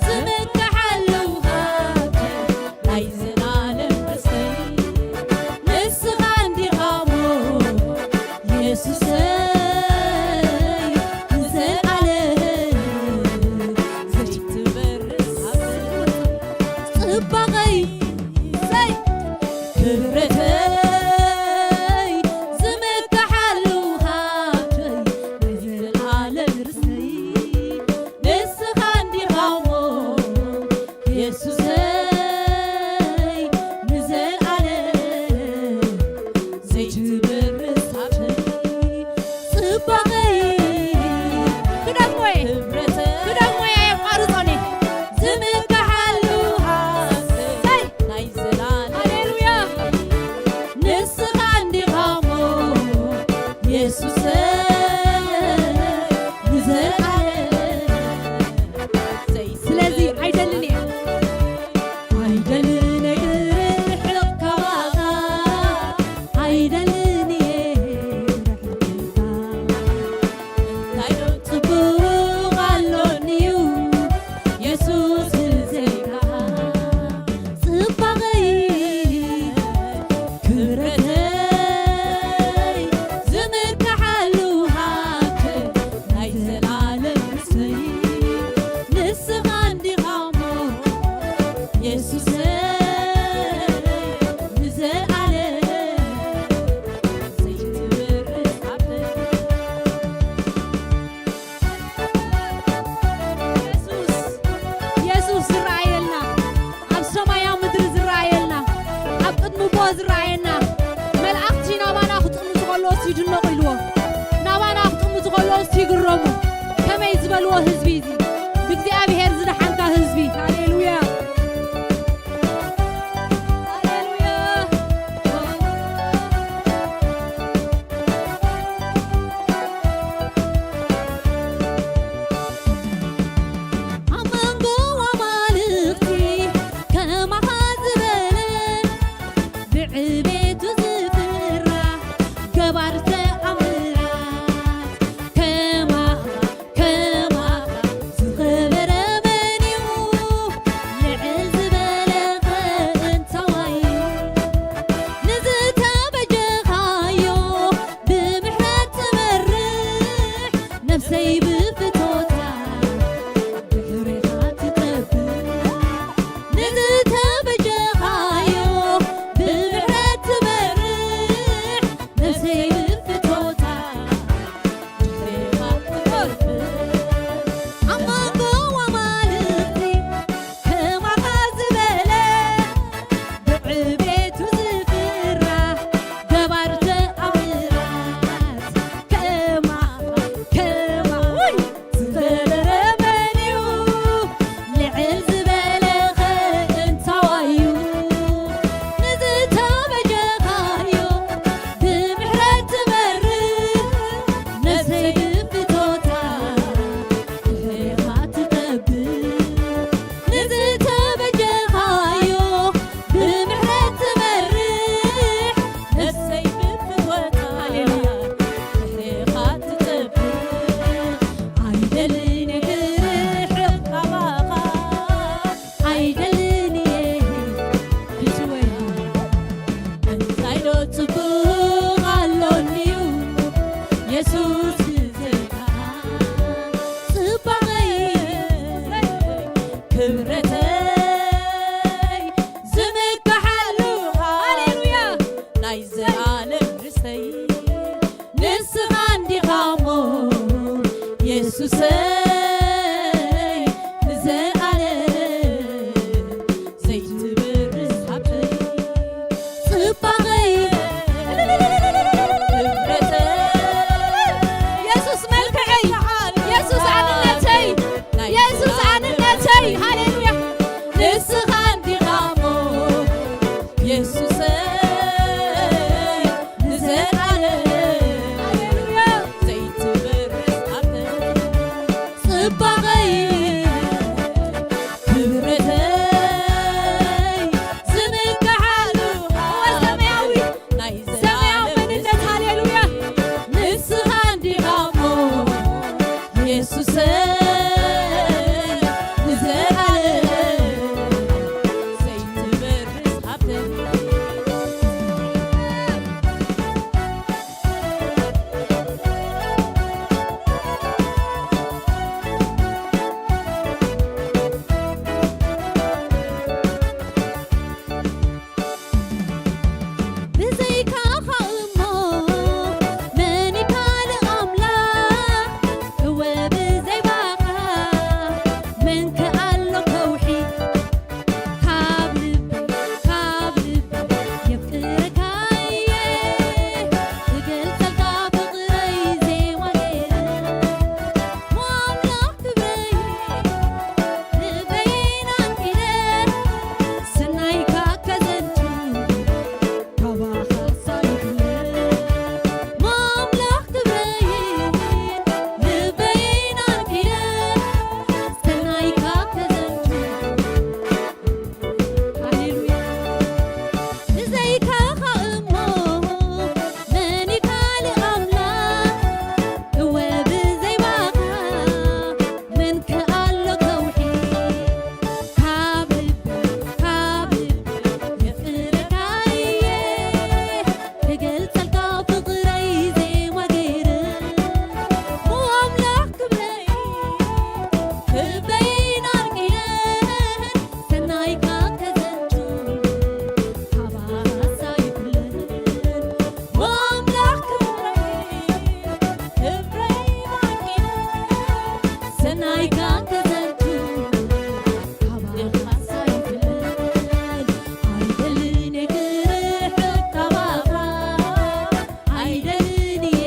ዝምካሓሉ ሃብተይ ናይ ዘላለም ርስተይ ንስኻ እንዲኻ እሞ የሱሰይ ንዘለዓለም ዘይትበርስ ሃብተይ ጽባቐይ ሰይ ክብረተይ ዝምካሓሉ ሃብተይ ናይ ዘላለም ርስተይ ንስኻ እንዲኻ እሞ የሱሰይ ንዘለዓለም ዘይትበርስ ሃብተይ ጽባቐይ ክደግሞየ ክብረተይ ክደግሞየ ኣየቋርጾኒ ዝምካሓሉ ሃብተይ ሰይ ናይ ዘላለም ሃሌሉያ ንስኻ እንዲኻ እሞ የሱሰይ ንዘለዓለም ዘይትበርስ ስለዚ ኣይደልን እየ ኣይደልን እየ ክርሕቕ ካባኻ ኣይደልን እየ ርሕቕካ እንታይ ዶ ጽቡቕ ኣሎኒ እዩ የሱስ ብዘይካኻ ጽባቐይ ክብረተይ ዝምካሓሉ ሃብተይ ናይ ዘላለም ርስተይ ንስኻ እንዲኻ እሞ የሱሰይ ንዘለዓለም ዘይትበርስ ሃብተይ የሱስ የሱስ ዝረኣየልና ኣብ ሰማይ ኣብ ምድሪ ዝረኣየልና ኣብ ቅድሚ ኣቦ ዝረኣየና መላእኽቲ ናባና ክጥምቱ ከለዎስ ይድነቑ ኢልዎ ናባና ክጥምቱ ከለዎስ ይግረሙ ከመይ ዝበልዎ ህዝቢ እዚ ብእግዚኣብሔር ዝደሓንካ ህዝቢ ሃሌሉያ ሃሌሉያ ኣብ መንጎ ኣማልኽቲ ከማኻ ዝበለ ብዕቤቱ ዝፍራ ገባር ተኣምራት ከማኻ ከማኻ ንስኻ እንዲኻ እሞ የሱሰይ ንዘለዓለም ዘይትበርስ ሃብተይ ጽባቐይ ክብረተይ የሱስ መልክዐይ የሱስ ኣንነተይ የሱስ ኣንነተይ ሃሌሉያ ንስኻ እንዲኻ እሞ የሱሰይ ንዘለዓለም ዘይትበርስ ሃብተይ ጽባቐይ ክብረተይ ዝምክሓሉ ሰማያዊ ናይ ሰማያዊ መንነት ሃሌሉያ ንስኻ እንዲኻ እሞ የሱሰይ ንዘለዓለም ዘይትበርስ ሃብተይ ብዘይካኻ እሞ መን ካልእ ኣምላኽ እወ ብዘይባኻ መን ከኣሎ ከውሒ ካብ ልበይ ካብ ልበይ የፍቅረካየ ክገልጸልካ ፍቕረይ ዜማ ገይረ ኣምላኽ ክብረይ ልበይን ኣንኪረ ሰናይካ ከዘንቱ ካባኻ ሳይክለ ኣምላኽ ክብረይ ልበይን ኣንኪረ ሰናይካ ከዘንቱ ሃሌሉያ ብዘይካኻ እሞ መን ካልእ ኣምላኽ እወ ብዘይባኻ መን ከኣሎ ከውሒ ካብ ልበይ ካብ ልበይ የፍቅረካየ ክገልጸልካ ፍቕረይ ዜማ ገይረ ኣምላኽ ክብረይ ልበይን ኣርኪረ ሰናይካ ከዘንቱ ካባኻ ሳይብለን ኣምላኽ ክብረይ ክብረይ ኣርኪረ ሰናይካ ከዘንቱ ካባኻ ሳይብለን ኣይደልን ክርሕቅ ካባኻ ኣይደልን እየ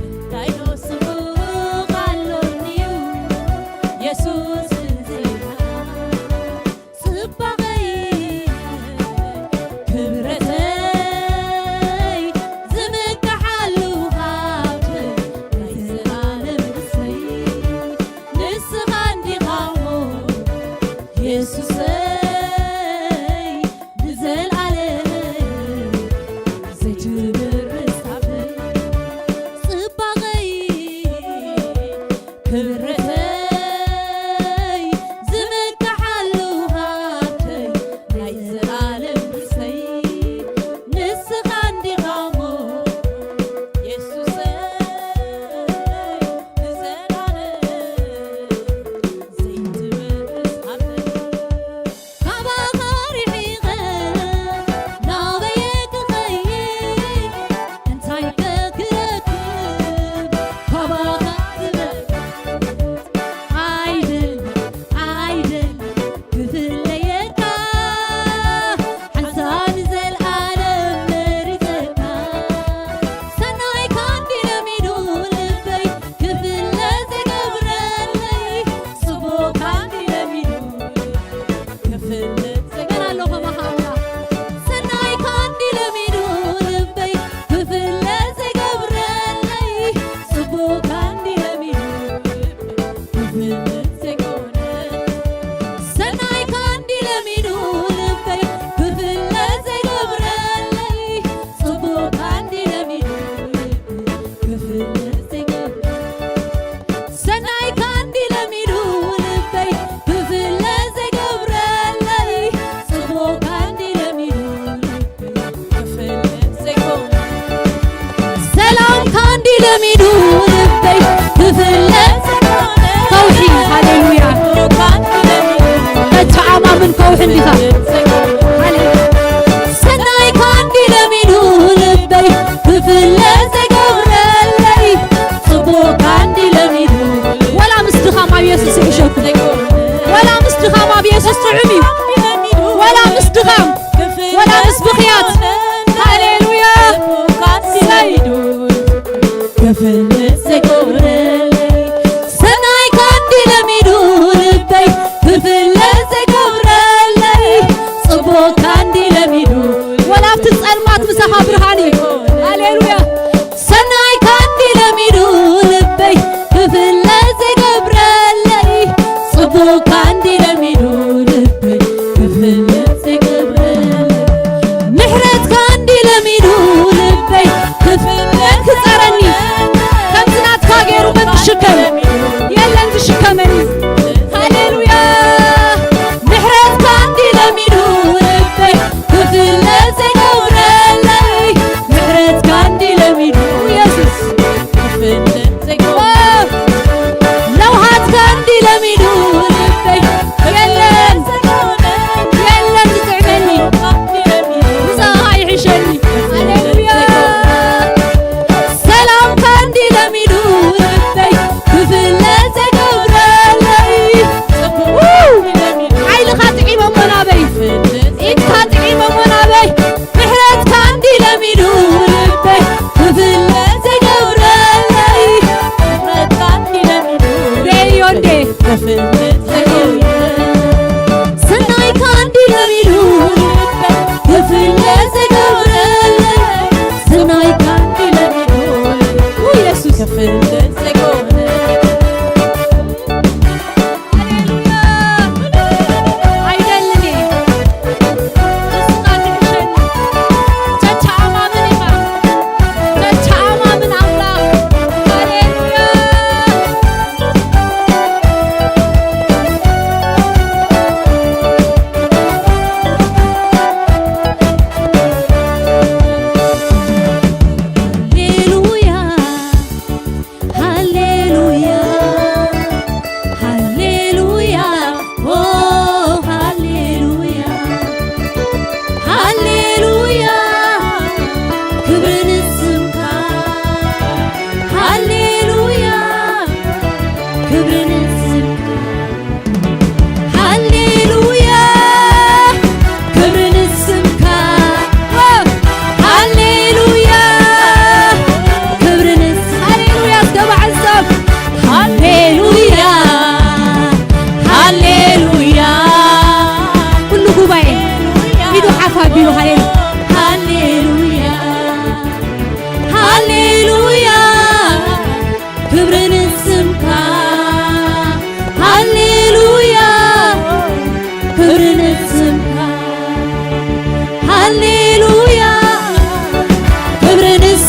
እንታይ ዶ ስሑቕ ኣሎኒ እዩ የሱስ ብዘይካ ጽባቐይ ክብረተይ ዝምካሓሉ ሃብተይ ናይ ዘላለም ርእሰይ ንስኻ እንዲኻ እሞ የሱሰይ ንዘለዓለም ዘይትበርስ ሃብተይ ጽባቐይ ክብረተይ ዝምካሓሉ ሃብተይ ናይ ዘላለም ርእሰይ ንስኻ እንዲኻ እሞ የሱሰይ ንዘለዓለም ዘይትበርስ ሃብተይ ካባኻ ርሒቐ ናበየ ክኸይድ እንታይ ከ ክረክብ ካባኻ ዝበልጽ ኣይደልን ኣይደልን ክፍለየካ ሓንሳብ ንዘለኣለም መሪጸካ ሰናይካ እንዲ ለሚዱ ልበይ ክፍለ ዘይገብረለይ ጽቡቕካ እንዲ ለሚዱ ክፍለ ገና ኣሎ ከማኻ ኣምላኽ ሰናይካ እንዲ ለሚዱ ልበይ ክፍለ ዘይገብረለይ ጽቡቕካ እንዲ ለሚዱ ክፍለ ዘይኮነ ሰናይካ እንዲ ለሚዱ ልበይ ክፍለ ዘይገብረለይ ጽቡቕካ እንዲ ለሚዱ ክፍለ ዘይገብረ ሰናይካ እንዲ ለሚዱ ልበይ ክፍለ ዘይገብረለይ ጽቡቕካ እንዲ ለሚዱ ልበይ ክፍለ ዘይኮነ ሰላምካ እንዲ ለሚዱ ልበይ ክፍለ ዘይኮነ ከውሒ ሃሌሉያ ጽቡቕካ እንዲ ለሚዱ ልበይ ተተኣማምን ከውሒ እንዲኻ ሃሌሉያ ሰናይካ እንዲ ለሚዱ ልበይ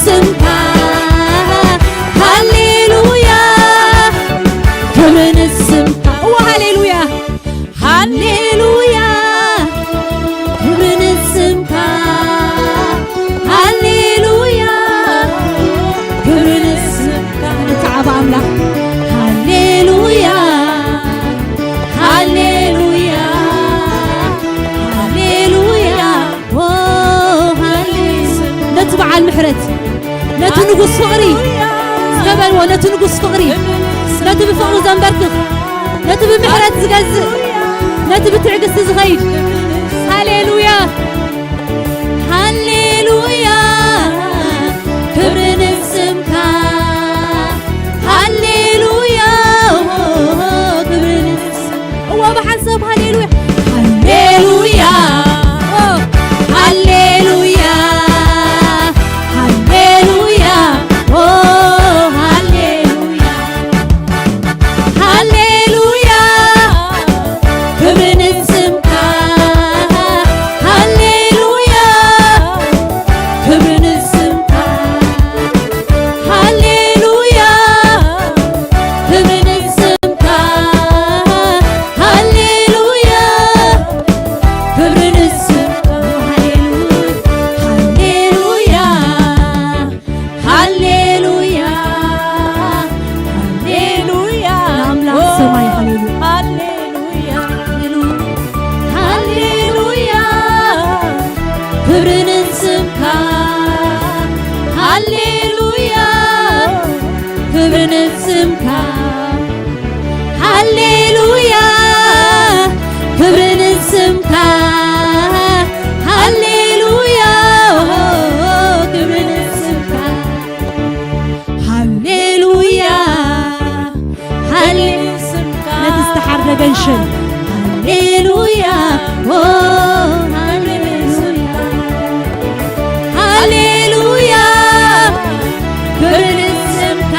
ስምካ። ሃሌሉያ ክብሪ ንስምካ። እወ ሃሌሉያ፣ ሃሌሉያ ክብሪ ንስምካ። ሃሌሉያ ክብሪ ንስምካ። ንትዓብ ኣምላኽ። ሃሌሉያ፣ ሃሌሉያ፣ ሃሌሉያ። ኦ፣ ሃሌ-፣ ነቲ በዓል ምሕረት፣ ነቲ ንጉስ ፍቕሪ፣ እስከ በልዎ፣ ነቲ ንጉስ ፍቕሪ፣ ነቲ ብፍቕሪ ዘንበርክኽ፣ ነቲ ብምሕረት ዝገዝእ፣ ነቲ ብትዕግስቲ ዝኸይድ። ሃሌሉያ፣ ሃሌሉያ፣ ክብሪ ንስምካ። ሃሌሉያ፣ ክብሪ ንስምካ። እወ፣ ብሓንሳብ ሃሌሉያ። ሃሌሉያ። ኦ፣ ሃሌሉያ። ሃሌሉያ። ኦ፣ ሃሌሉያ። ሃሌሉያ። ክብሪ ንስምካ። ሃሌሉያ። ክብሪ ንስምካ። ሃሌሉያ ክብሪ ንስምካ። ሃሌሉያ ክብሪ ንስምካ። ሃሌሉያ ሃሌሉያ ሃሌሉያ። ንኣምላኽ ሰማይ ሃሌሉያ። ሃሌሉያ ሃሌሉያ ክብሪ ንስምካ። ሃሌሉያ ክብሪ ንስምካ። ሃሌሉያ ክብሪ ንስምካ። ሃሌሉያ ክብሪ ንስምካ። ሃሌሉያ ሃሌ-፣ ነቲ ዝተሓርደ ገንሸል። ሃሌሉያ ኦ ሃሌሉያ ሃሌሉያ ክብሪ ንስምካ።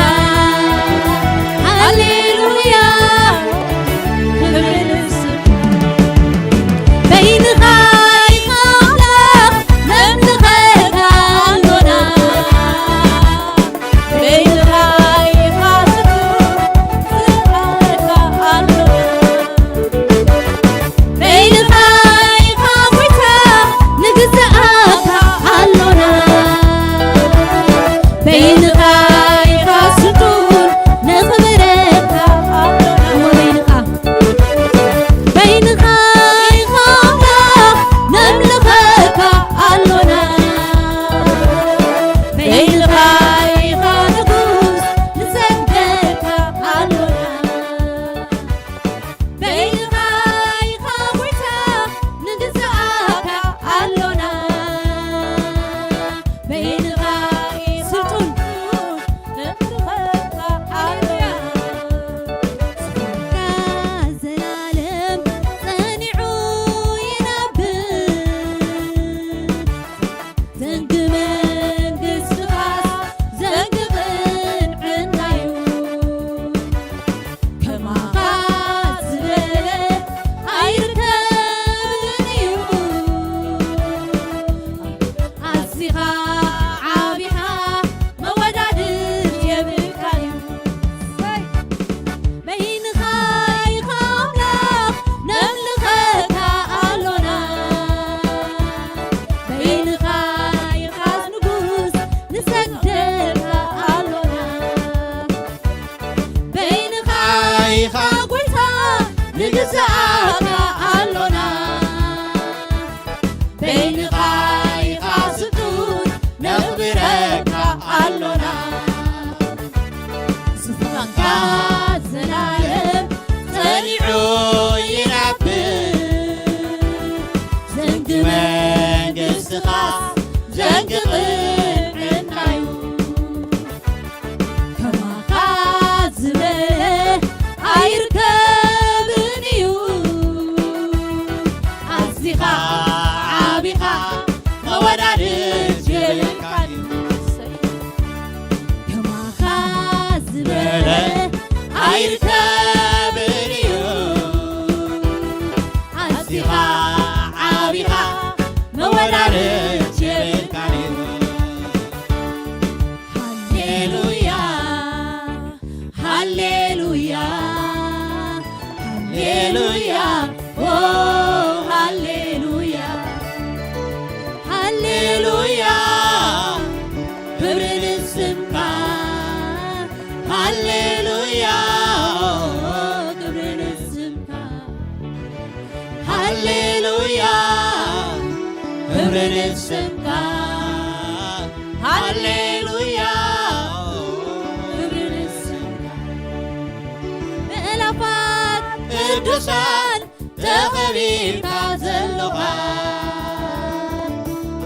ሃሌሉያ ሃሌሉያ ክብሪ ንስምካ። ሃሌሉያ ክብሪ ንስምካ። ሃሌሉያ ክብሪ ንስምካ። ምእላፋት ቅዱሳን ተኸቢብካ ዘለኻ፣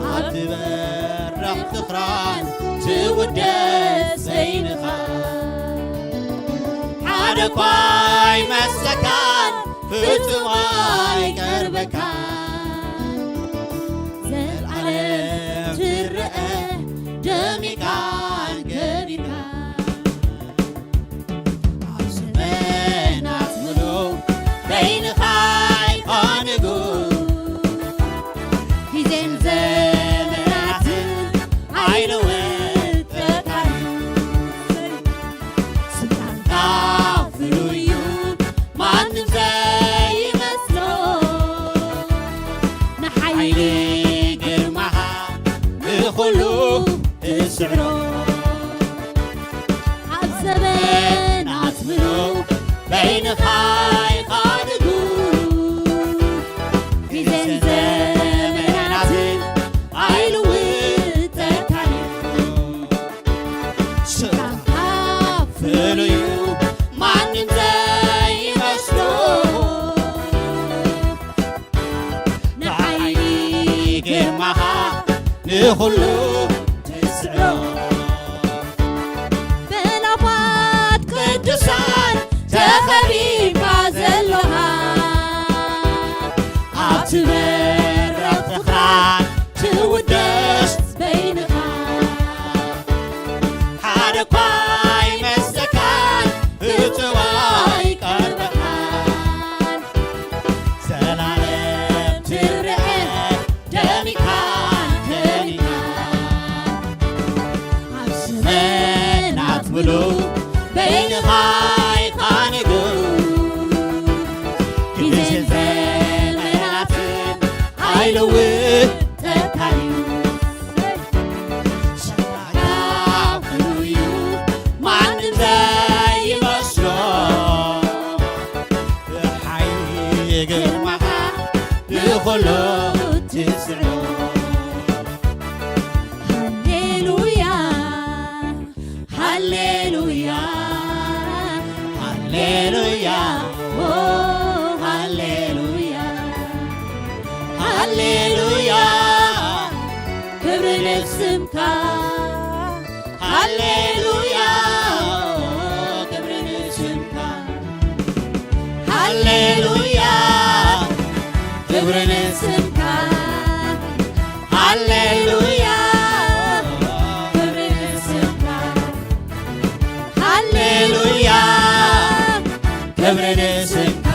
ኣብ ትበርኽ ትኽራን ትውደስ በይንኻ። ሓደ እኳ ኣይመስለካን፣ ፍጹም ኣይቀርበካን። ዘልዓለም ትረአ ደሚቃን ከቢርካን። ኣብ ዘመናት ምሉእ በይንኻ ኢኻ ንጉስ። ግዜን ዘመናትን ኣይልወጠካን። ስልጣንካ ፍሉይ እዩ፣ ማንም ዘይመስሎ። ንሓይሊ ግርማኻ ንኹሉ ትስዕሮ። ኣብ ዘመናት ምሉእ በይንኻ ኢኻ ንጉስ። ግዜን ዘመናትን ኣይልውጠካን እዩ። ስራሕካ ፍሉይ እዩ፣ ማንም ዘይመስሎ። ንሓይሊ ግርማኻ ንኹሉ ትስዕሮ። ብኣእላፋት ቅዱሳን ተኸቢብካ ዘለኻ፣ ኣብ ትበርኽ ትኽራን ትውደስ በይንኻ። ሓደ እኳ ኣይመስለካን፣ ፍጹም ኣይቀርበካን። ዘላለም ትረአ ደሚካን ከሚካን። ኣብ ዘመናት ምሉእ በይንኻ ኢኻ ንጉስ። ግዜን ዘመናትን ኣይልውጠካን እዩ። ስራሕካ ፍሉይ እዩ፣ ማንም ዘይመስሎ። ብሓይሊ ግርማኻ ንኹሉ ትስዕሮ። ሃሌሉያ፣ ሃሌሉያ፣ ሃሌሉያ፣ ኦ፣ ሃሌሉያ፣ ሃሌሉያ፣ ክብሪ ንስምካ። ሃሌሉያ፣ ክብሪ ንስምካ። ሃሌሉያ፣ ክብሪ ንስምካ። ሃሌሉያ፣ ክብሪ ንስምካ። ሃሌሉያ፣ ክብሪ ንስምካ።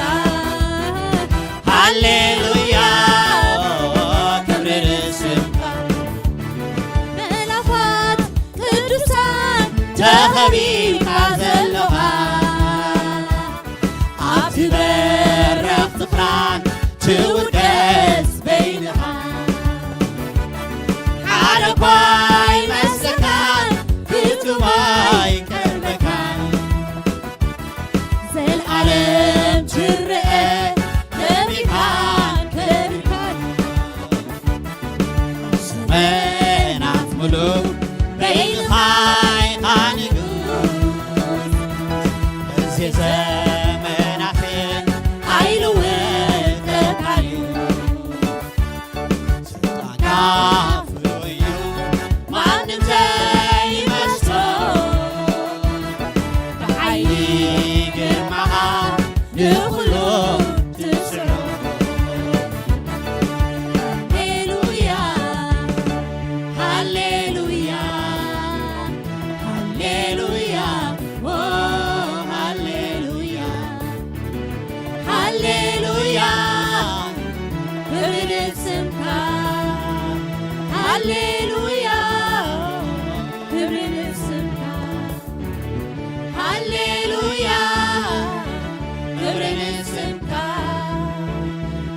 ሃሌሉያ፣ ክብሪ ንስምካ። ብኣእላፋት ቅዱሳን ተኸቢብካ ዘለኻ፣ ኣብ ትበርኽ ትኽራን ትውደስ በይንኻ። ሓደ እኳ ኣይመስለካን፣ ፍጹም ኣይቀርበካን። ዘልኣለም ትረአ ደሚካን ከቢካን። ዘመናት ምሉእ በይንኻ ኢኻ ንጉስ። ግዜ ዘመናትን ኣይልወጠካን እዩ። ስልጣንካ ፍሉይ እዩ፣ ማንም ዘይመስሎ። ብሓይሊ ግርማኻ ንኹሉ ትስዕሮ። ሃሌሉያ፣ ሃሌሉያ፣ ሃሌሉያ፣ ኦ ሃሌሉያ። ሃሌሉያ፣ ክብሪ ንስምካ። ሃሌሉያ፣ ክብሪ ንስምካ። ሃሌሉያ፣ ክብሪ ንስምካ።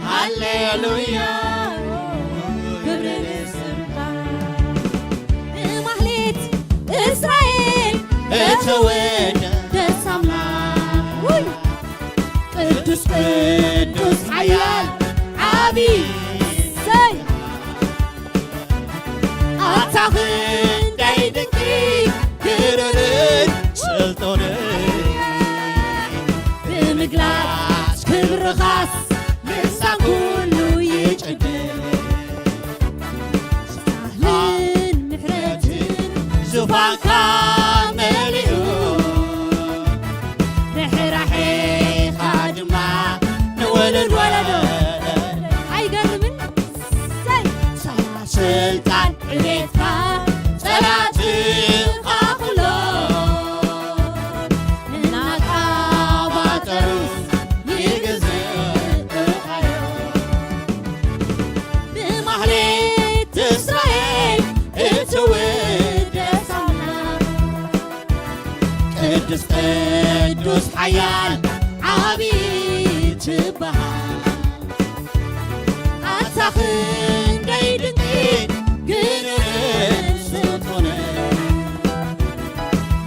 ሃሌሉያ፣ ክብሪ ንስምካ። ብማህሌት እስራኤል እተወደሰ ቅዱስ ሓያል ዓቢ ሰይ ኣታ ክንደይ ድንቂ ክብርን ስልጣንን ብምግላጽ ክብርኻስ ልሳን ኩሉ ይጭድር። ሳህልን ምሕረትን ዙፋንካ መሊኡ ርሕራሕኻ ድማ ንወለድ ወለዶ ኣይገርምን? ሰይ ስልጣን ዕቤትካ ጸላእትኻ ኩሎ እናቃባጠሩ ይግዝእኻዮ። ብማህሌት እስራኤል እትውደስ ኣምላኽ ቅዱስ ቅዱስ ሓያል ዓቢ ትበሃል። ኣታ ክንደይ ድንቂ ግኑንን ስልጡንን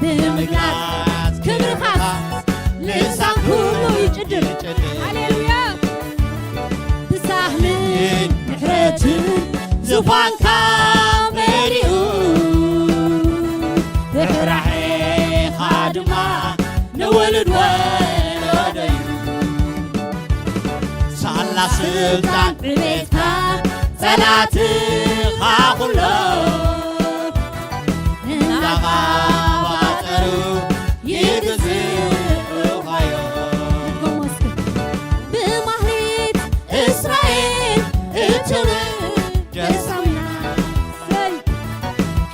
ብምግላጽ ክብርኻስ ልሳን ኩሉ ይጭድር። ሃሌሉያ። ብሳህልን ምሕረትን ዙፋንካ መሊኡ ርሕራሕኻ ድማ ንውሉድ ወለዶ እዩ። ሳላ ስልጣን ዕቤትካ ጸላእትኻ ኩሎ እናቓባጠሩ ይግዝኡኻዮ። ብማህሌት እስራኤል እትብል ደሳምና ሰይ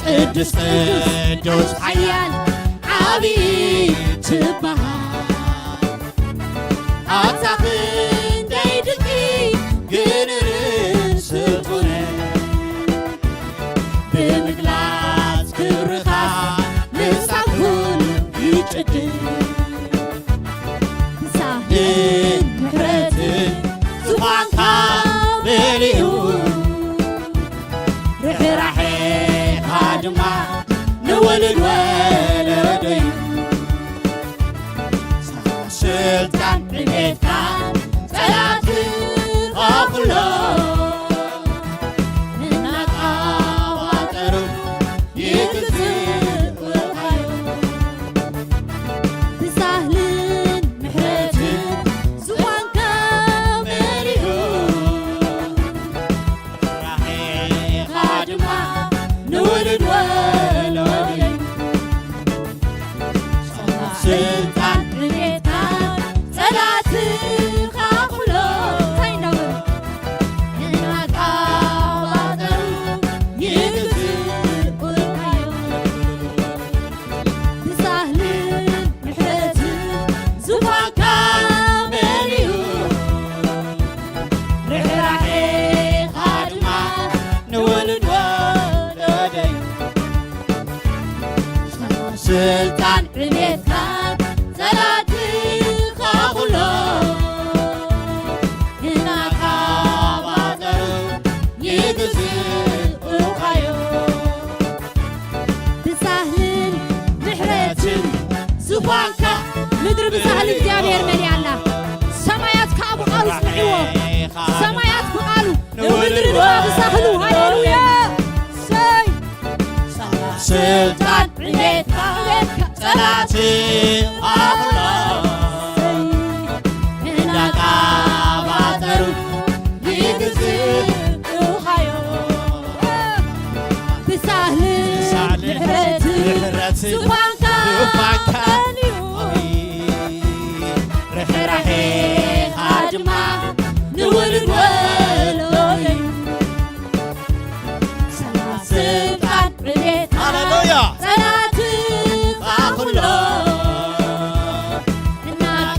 ቅዱስ ቅዱስ ሓያል ዓቢ ትበሃል። ኣታ ክንደይ ድንቂ ግኑንን ስልጡንን ብምግላጽ ክብርኻ ልሳን ኩሉ ይጭድር። ብሳህልን ምሕረትን ዙፋንካ መሊኡ ርሕራሕኻ ድማ ንውሉድ ወለዶ እዩ። ስልጣን ዕቤትካ ጸላእትኻ ኩሎ እናቃባጠሩ ይግዝኡኻዮ። ብሳህልን ምሕረትን ዙፋንካ መሊኡ ርሕራሕኻ ድማ ንውሉድ ወለዶ እዩ። ስልጣን ዕቤትካ ጸላእትኻ ኩሎ እንታይ እንዳበሉ እናቃባጠሩ ይግዝኡኻዮ። ብሳህልን ምሕረትን ዙፋንካ መሊኡ ርሕራሕኻ ድማ ንውሉድ ወለዶ እዩ። ስልጣን ዕቤትካ ጸላእትኻ ኩሎ እናቃባጠሩ ይግዝኡኻዮ። ብሳህልን ምሕረትን ዙፋንካ ምድሪ ብሳህሊ እግዚኣብሔር መሊኣላ። ሰማያት ከኣ ብቓሉ ጽንዕዎ። ሰማያት ብቓሉ ንምድሪ ድማ ብሳህሉ። ሃሌሉያ። ሰይ ስልጣን ዕቤትካ ጸላእትኻ ኩሎ እናቃባጠሩ ይግዝኡኻዮ። ብሳህልን ምሕረትን ዙፋንካ መሊኡ ርሕራሕኻ ድማ ንውሉድ ወለዶ እዩ። ስልጣን ዕቤትካ ሃሌሉያ። ጸላእትኻ ኩሎ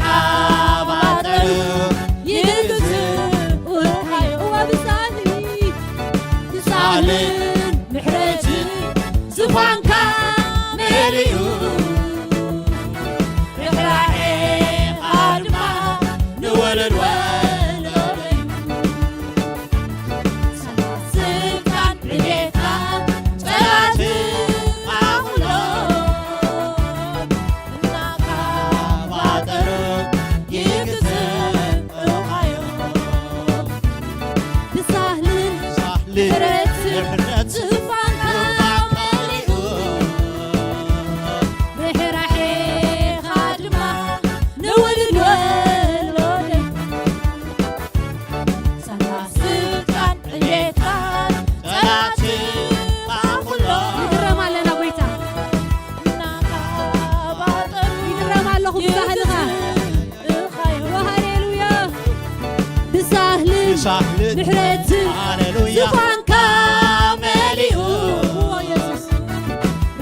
እናቃባጠሩ ይግዝኡኻዮ። እወ ብሳህሊ ብሳህልን ምሕረትን ዙፋንካ መሊኡ ርሕራሕኻ ድማ ንውሉድ ወለዶ እዩ። ስልጣን ዕቤትካ ጸላእትኻ ኩሎ እናተባጠሩ ይግዝእ። ምሕረት ሃሌሉያ። ዙፋንካ መሊኡ።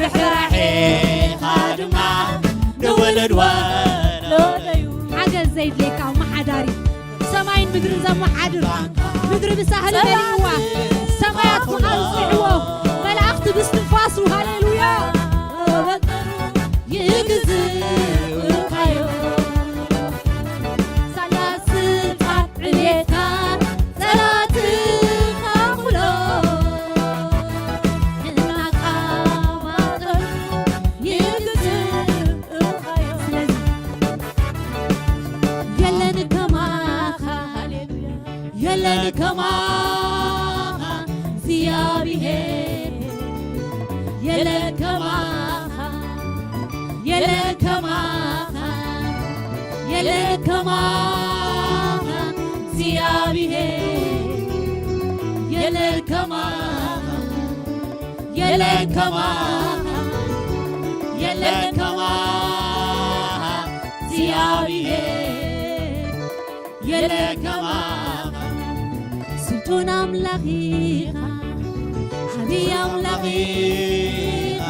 ርሕራሄኻ ድማ ንውሉድ ወለዶ እዩ። ሓገዝ ዘይድልየካ መሓዳሪ፣ ሰማይን ምድርን ዘመሓድር፣ ምድሪ ብሳህሊ መሊእዋ፣ ሰማያት ፍቓዱ ስምዕዎ፣ መላእኽቲ ብስትንፋሱ። ሃሌሉያ። ይግዝእካዮ ሳላ ስልጣን ዕቤትካ፣ ጸላእትኻ ኩሎ እናቃባጠሩ ይግዝእካዮ። ስለዚ የለን ከማኻ፣ ሃሌሉያ፣ የለን ከማኻ እግዚኣብሔር፣ የለን ከማኻ፣ የለን ከማኻ፣ የለን ከማኻ እግዚኣብሔር፣ የለን ከማኻ፣ የለን ከማኻ፣ የለን ከማኻ እግዚኣብሔር፣ የለን ከማኻ። ስልጡን ኣምላኽ ኢኻ፣ ዓብዪ ኣምላኽ ኢኻ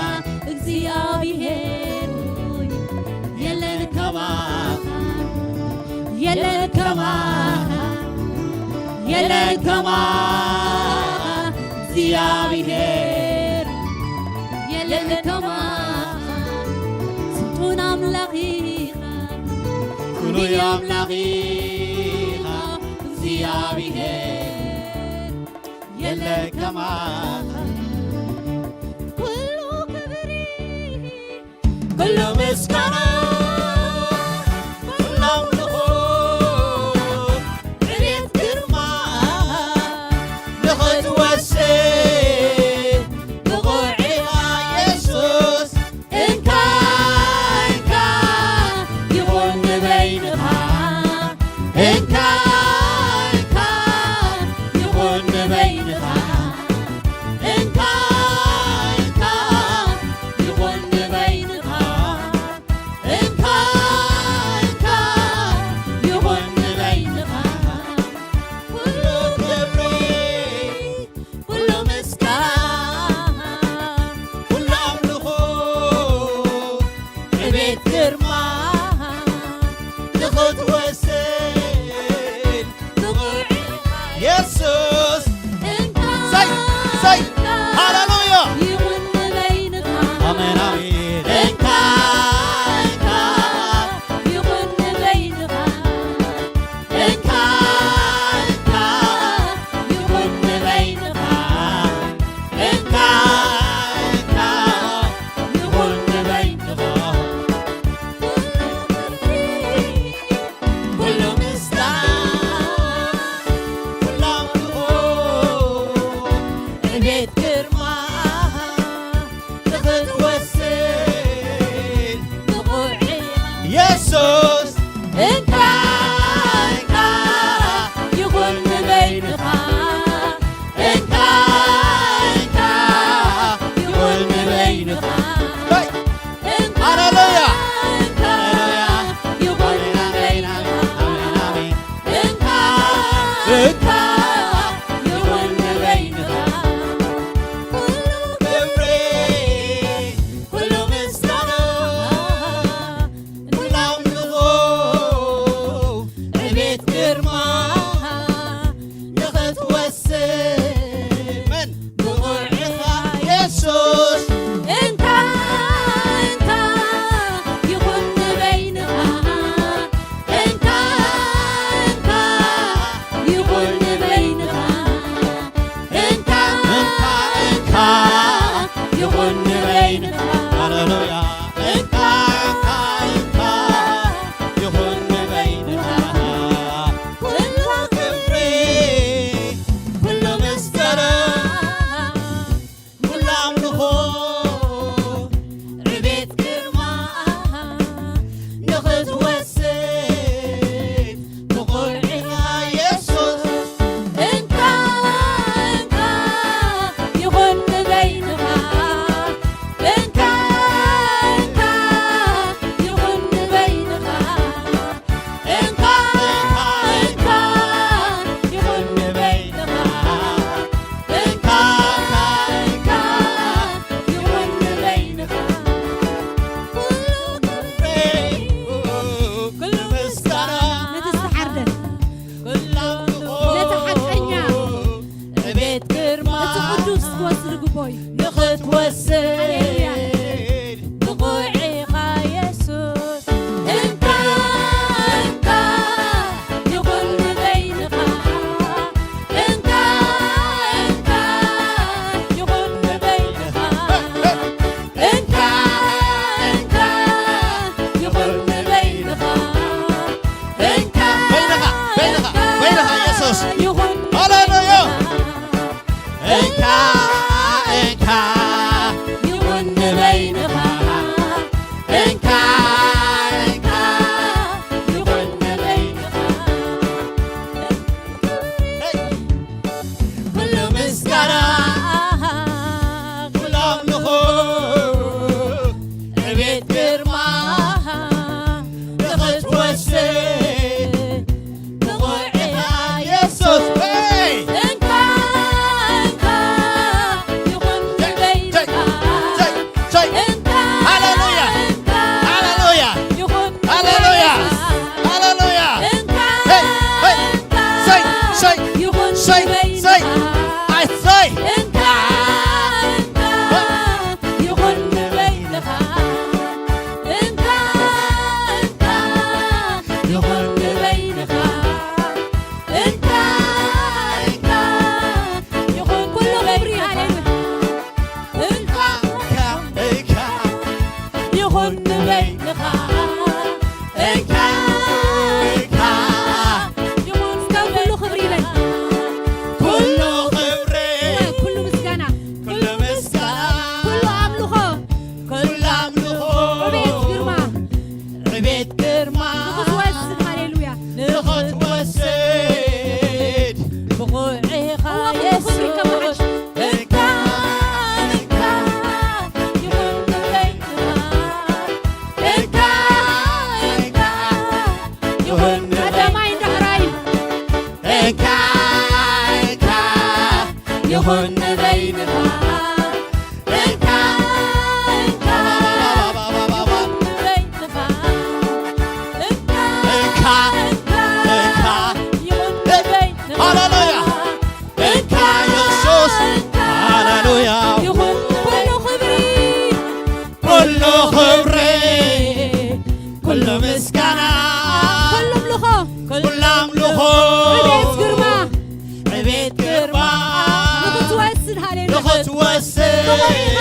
እግዚኣብሔር ሆይ፣ የለን ከማኻ፣ የለን ከማኻ፣ የለን ከማኻ እግዚኣብሔር፣ የለን ከማኻ። ስልጡን ኣምላኽ ኢኻ፣ ፍሉይ ኣምላኽ ኢኻ እግዚኣብሔር፣ የለን ከማኻ። ኩሉ ክብሪ፣ ኩሉ ምስጋና፣ ኩሉ ኣምልኾ፣ ዕቤት ግርማ ንኽትወስድ ብቑዕ ኢኻ የሱስ። እንካ፣ እንካ ይኹን ንበይንኻ፣ እንካ፣ እንካ ይኹን ንበይንኻ፣ እንካ፣ እንካ ይኹን ንበይንኻ፣ እንካ፣ እንካ ይኹን ንበይንኻ። ኩሉ ክብሪ፣ ኩሉ ምስጋና፣ ኩሉ ኣምልኾ፣ ዕቤት ግርማ ንኽትወስድ ብቑዕ ኢኻ የሱስ። እንካ፣ ሰይ፣ ሰይ፣ እንካ ሃሌሉያ። ይኹን ንበይንኻ። ኣሜን፣ ኣሜን። እንካ፣ እንካ ይኹን ንበይንኻ። እንካ፣ እንካ ይኹን ንበይንኻ። እንካ፣ እንካ ይኹን ንበይንኻ። ኩሉ ምስጋና፣ ኩሉ ኣምልኾ፣ ዕቤት ግርማ ንኽትወስድ ብቑዕ ኢኻ የሱስ። እንካ፣ እንካ ይኹን ንበይንኻ፣ እንካ፣ እንካ ይኹን ንበይንኻ። ሃሌሉያ፣ እንካ፣ ሃሌሉያ። ይኹን ንበይንኻ። ኣሜን፣ ኣሜን። እንካ፣ እንካ ይኹን ንበይንኻ። ኩሉ ክብሪ፣ ኩሉ ምስጋና፣ ኩሉ ኣምልኾ፣ ንበይንኻ። እንካ፣ እንካ ይኹን ንበይንኻ። ኩሉ ምስጋና፣ ኩሉ ኣምልኾ፣ ዕቤት ግርማ ንኽትወስድ ብቑዕ ኢኻ የሱስ። እንካ፣ እንካ ይኹን ንበይንኻ። ሃሌሉያ፣ ሃሌሉያ፣ ሃሌሉያ፣ ሃሌሉያ። እንካ፣ እንካ ይኹን ንበይንኻ። እንካ፣ እንካ ይኹን ንበይንኻ። እንካ፣ እንካ ይኹን ንበይንኻ። እንካ፣ እንካ ይኹን ኩሉ ክብሪ፣ ሃሌሉያ። እንካ፣ እንካ፣ እንካ ይኹን ንበይንኻ። እንካ፣ እንካ ይኹን እስከ ኩሉ ክብሪ ይበል። ኩሉ ክብሪ፣ ኩሉ ምስጋና፣ ኩሉ ምስጋና፣ ኩሉ ኣምልኾ፣ ኩሉ ኣምልኾ፣ ዕቤት ግርማ፣ ዕቤት ግርማ ንኽትወስድ፣ ሃሌሉያ። ንኽትወስድ ብቑዕ ኢኻ እዋ፣ ኩሉ ክብሪ የሱስ። ከማኻ። እንካ፣ እንካ ይኹን ንበይንኻ። እንካ፣ እንካ ይኹን ንበይንኻ። ቀዳማይ ዳሕራይ። እንካ፣ እንካ ይኹን ንበይንኻ። እንካ፣ እንካ ይኹን ንበይንኻ። እንካ፣ እንካ፣ እንካ ይኹን ንበይንኻ። ሃሌሉያ። እንካ የሱስ። እንካ ሃሌሉያ። ይኹን ኩሉ ክብሪ፣ ኩሉ ክብሪ፣ ኩሉ ምስጋና፣ ኩሉ ኣምልኾ፣ ኩሉ ኣምልኾ፣ ዕቤት ግርማ፣ ዕቤት ግርማ ንኽትወስድ፣ ሃሌሉያ። ንኽትወስድ ብቑዕ ኢኻ፣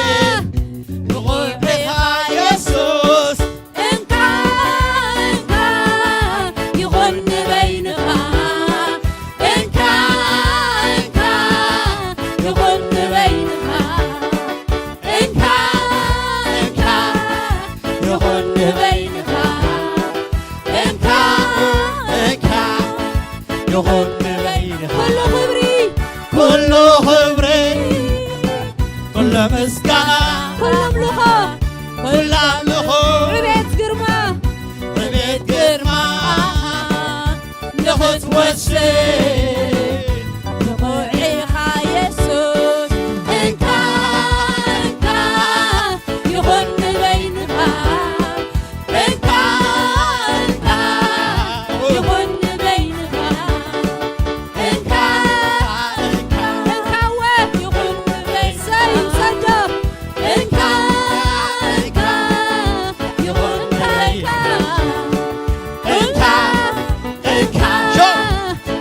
ብቑዕ ኢኻ የሱስ። እንካ፣ እንካ ይኹን ንበይንኻ፣ እንካ፣ እንካ ይኹን ንበይንኻ። እንካ፣ እንካ ይኹን ንበይንኻ። እንካ፣ እንካ ይኹን ንበይንኻ። ኩሉ ክብሪ፣ ኩሉ ክብሪ፣ ኩሉ ምስጋና፣ ኩሉ ኣምልኾ፣ ኩሉ ኣምልኾ፣ ዕቤት ግርማ፣ ዕቤት ግርማ ንኽትወስድ ብቑዕ ኢኻ የሱስ። እንካ፣ እንካ ይኹን ንበይንኻ። እንካ፣ እንካ ይኹን ንበይንኻ። እንካ፣ እንካ፣ እንካ እወ ይኹን ንበይንኻ። ሰይ፣ ሰዶ። እንካ፣ እንካ ይኹን ንበይንኻ። እንካ፣ እንካ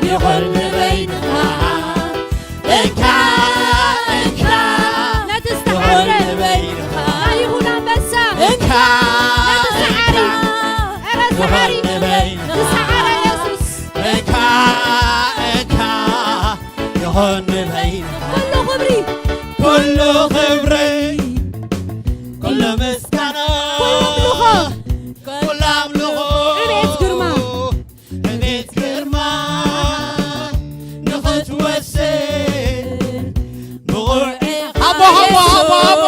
ይኹን ንበይንኻ። እንካ፣ እንካ ነቲ ዝተሓርደ ይኹን ንበይንኻ። ናይ ይሁዳ ኣንበሳ። እንካ፣ ነቲ ሰዓሪ፣ እንካ ኧረ ሰዓሪ፣ ይኹን ንበይንኻ። ዝሰዓረ የሱስ። እንካ፣ እንካ ይኹን ንበይንኻ። ኩሉ ክብሪ፣ ኩሉ ክብሪ፣ ኩሉ ምስጋና፣ ኩሉ ኣምልኾ፣ ኩሉ ኣምልኾ፣ ዕቤት ግርማ፣ ዕቤት ግርማ ንኽትወስድ ብቑዕ ኢኻ ኣቦ፣ ኣቦ፣ ኣቦ፣ ኣቦ።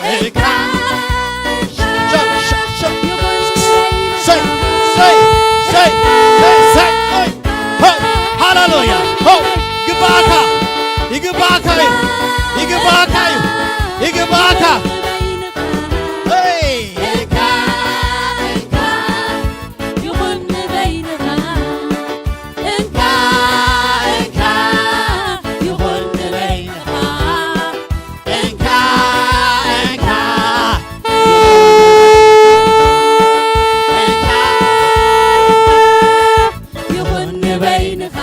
የሱስ። እንካ፣ ሸ-፣ ሸ-፣ ሸ-፣ ይኹን ሰይ፣ ሰይ፣ ሰይ፣ ሰይ፣ ሰይ። ሆ፣ ሃሌሉያ። ሆ፣ ይግባእካ፣ ይግባእካ እዩ፣ ይግባእካ እዩ፣ ይግባእካ። ሄይ። እንካ፣ እንካ ይኹን ንበይንኻ። እንካ፣ እንካ ይኹን ንበይንኻ። እንካ፣ እንካ፣ እንካ ይኹን ንበይንኻ።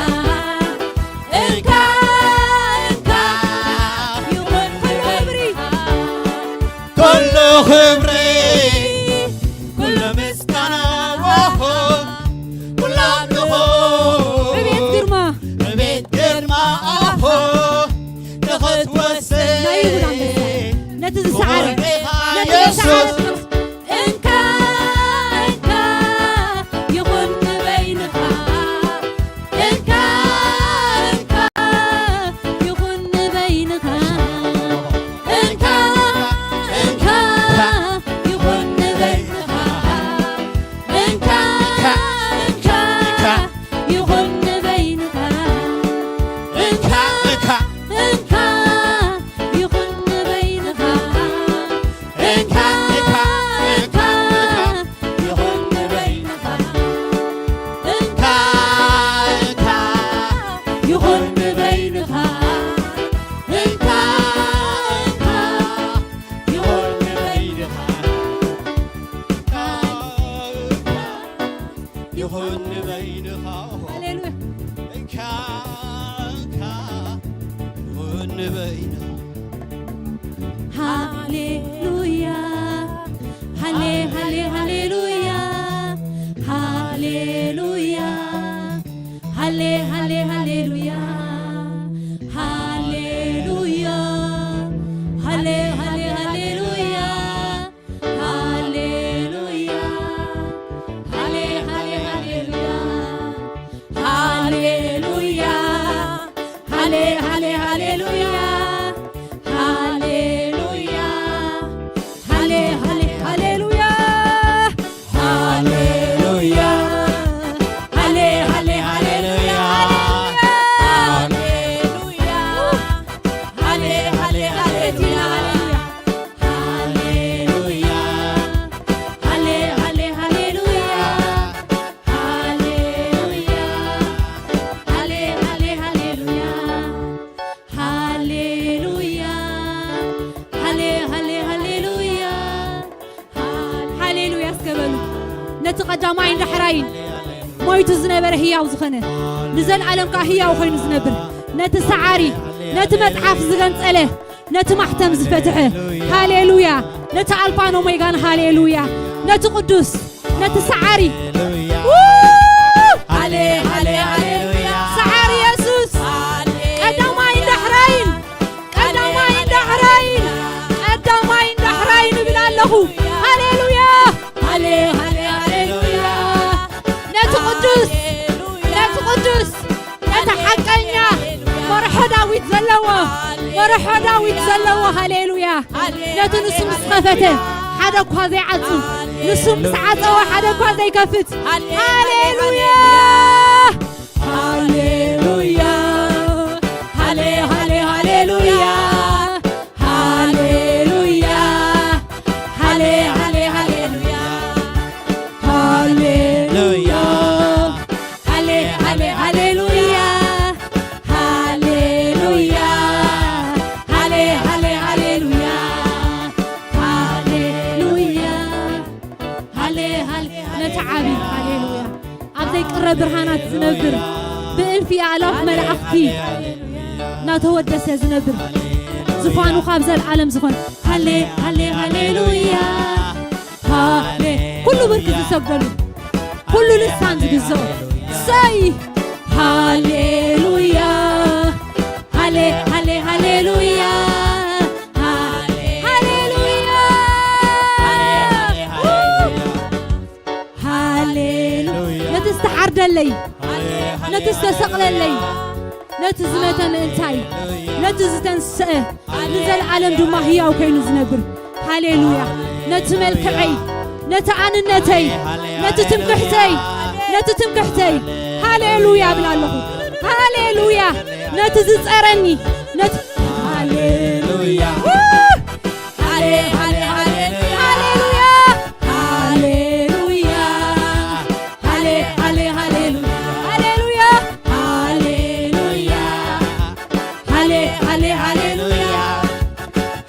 እንካ፣ እንካ ይኹን ይኹን ንበይንኻ ሃሌሉያ እንካ እንካ ይኹን ንበይንኻ ሃሌሉያ ሃሌ ሃሌ ሃሌሉያ ሃሌሉያ ሃሌ ሃሌ ሃሌሉያ ሃሌሉያ ሃሌ ሃሌ ሃሌሉያ ሃሌሉያ ሃሌ ሃሌ ሃሌሉያ ሃሌሉያ ሃሌ ሃሌ ሃሌሉያ ሃሌሉያ ሃሌ ሃሌ ሃሌሉያ ሃሌሉያ ሃሌ ሃሌ ሃሌሉያ ሃሌሉያ ሃሌ ሃሌ ሃሌሉያ ሃሌሉያ ሃሌ ሃሌ ሃሌሉያ ሃሌሉያ ሃሌ ሃሌ ሃሌሉያ ሃሌሉያ ሃሌ ሃሌ ሃሌሉያ ሃሌሉያ እስከ በሉ። ነቲ ቀዳማይን ዳሕራይን ሞይቱ ዝነበረ ህያው ዝኾነ ንዘለኣለም ከኣ ህያው ኮይኑ ዝነብር ነቲ ሰዓሪ ነቲ መጽሓፍ ዝገንጸለ ነቲ ማሕተም ዝፈትሐ ሃሌሉያ ነቲ ኣልፋን ኦሜጋን ሃሌሉያ ነቲ ቅዱስ ነቲ ሰዓሪ ሃሌ ሃሌ ሃሌሉያ ሰዓሪ የሱስ ቀዳማይን ዳሕራይን ቀዳማይን ዳሕራይን ቀዳማይን ዳሕራይን እብል ኣለኹ ሃሌሉያ ሃሌ ሃሌ ሃሌሉያ ነቲ ቅዱስ ነቲ ቅዱስ ነቲ ሓቀኛ ወርሖ ዳዊት ዘለዎ ወርሖ ዳዊት ዘለዎ ሃሌሉያ ነቲ ንሱ ምስ ኸፈተ ሓደ እኳ ዘይዓጽም ንሱ ምስ ዓጸወ ሓደ እኳ ዘይከፍት ሃሌሉያ ሃሌሉያ ሃሌ ሃሌ ሃሌሉያ ሃሌሉያ ሃሌ ሃሌ ሃሌሉያ ሃሌሉያ ሃሌ ሃሌ ሃሌሉያ ሃሌሉያ ሃሌ ሃሌ ሃሌሉያ ሃሌሉያ ሃሌ ሃሌ ነቲ ዓቢ ሃሌሉያ ኣብ ዘይቅረ ብርሃናት ዝነብር ብእልፊ ኣእላፍ መላእኽቲ እናተወደሰ ዝነብር ዝፋኑ ካብ ዘለዓለም ዝኾነ ሃሌ ሃሌ ሃሌሉያ ሃሌ ኩሉ ብርኪ ዝሰግደሉ ኩሉ ልሳን ዝግዝኦ ሰይ ሃሌሉያ ሃሌ ሃሌ ሃሌሉያ ሃሌ ሃሌሉያ ሃሌሉያ ነቲ ዝተሓርደለይ ነቲ ዝተሰቕለለይ ነቲ ዝመተ ምእንታይ ነቲ ዝተንስአ ንዘለዓለም ድማ ህያው ኮይኑ ዝነብር ሃሌሉያ ነቲ መልክዐይ ነቲ ኣንነተይ ነቲ ትምክሕተይ ነቲ ትምክሕተይ ሃሌሉያ እብል ኣለኹ ሃሌሉያ ነቲ ዝጸረኒ ነቲ ሃሌሉያ ሃሌ ሃሌ ሃሌ ሃሌሉያ ሃሌሉያ ሃሌ ሃሌ ሃሌሉያ ሃሌሉያ ሃሌ ሃሌ ሃሌሉያ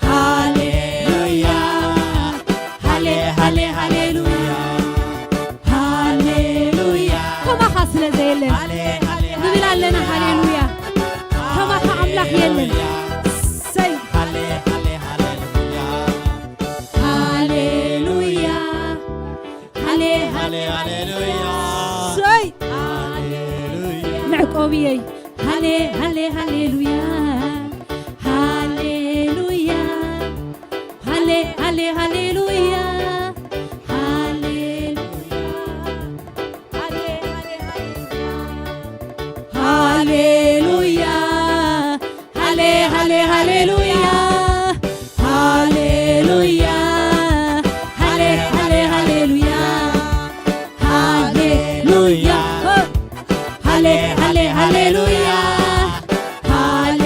ሃሌሉያ ሃሌ ሃሌ ሃሌሉያ ሃሌሉያ ከማኻ ስለ ዘየለ ንብል ኣለና ሃሌሉያ ከማኻ ኣምላኽ የለን ሰይ ሃሌሉያ ሃሌ ሃሌ ሃሌ ሰይ መዕቆብየይ ሃሌ ሃሌ ሃሌሉያ ሃሌሉያ ሃሌ ሃሌ ሃሌሉያ ሃሌሉያ ሃሌ ሃሌ ሃሌሉያ ሃሌ ሃሌ ሃሌሉያ ሃሌሉያ ሃሌ ሃሌ ሃሌሉያ ሃሌሉያ ሃሌ ሃሌ ሃሌሉያ ሃሌ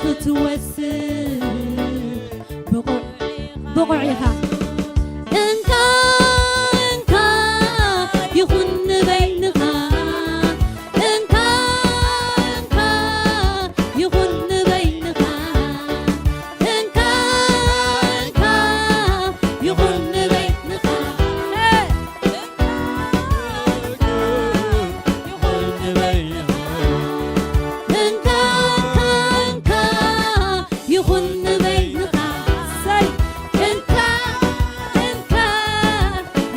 ክትወስድ ብቑዕ፣ ብቑዕ ኢኻ። እንካ፣ እንካ ይኹን ንበይንኻ። እንካ፣ እንካ ይኹን ንበይንኻ። እንካ፣ እንካ ይኹን ንበይንኻ። እንካ፣ እንካ ይኹን ንበይንኻ። እሰይ። እንካ፣ እንካ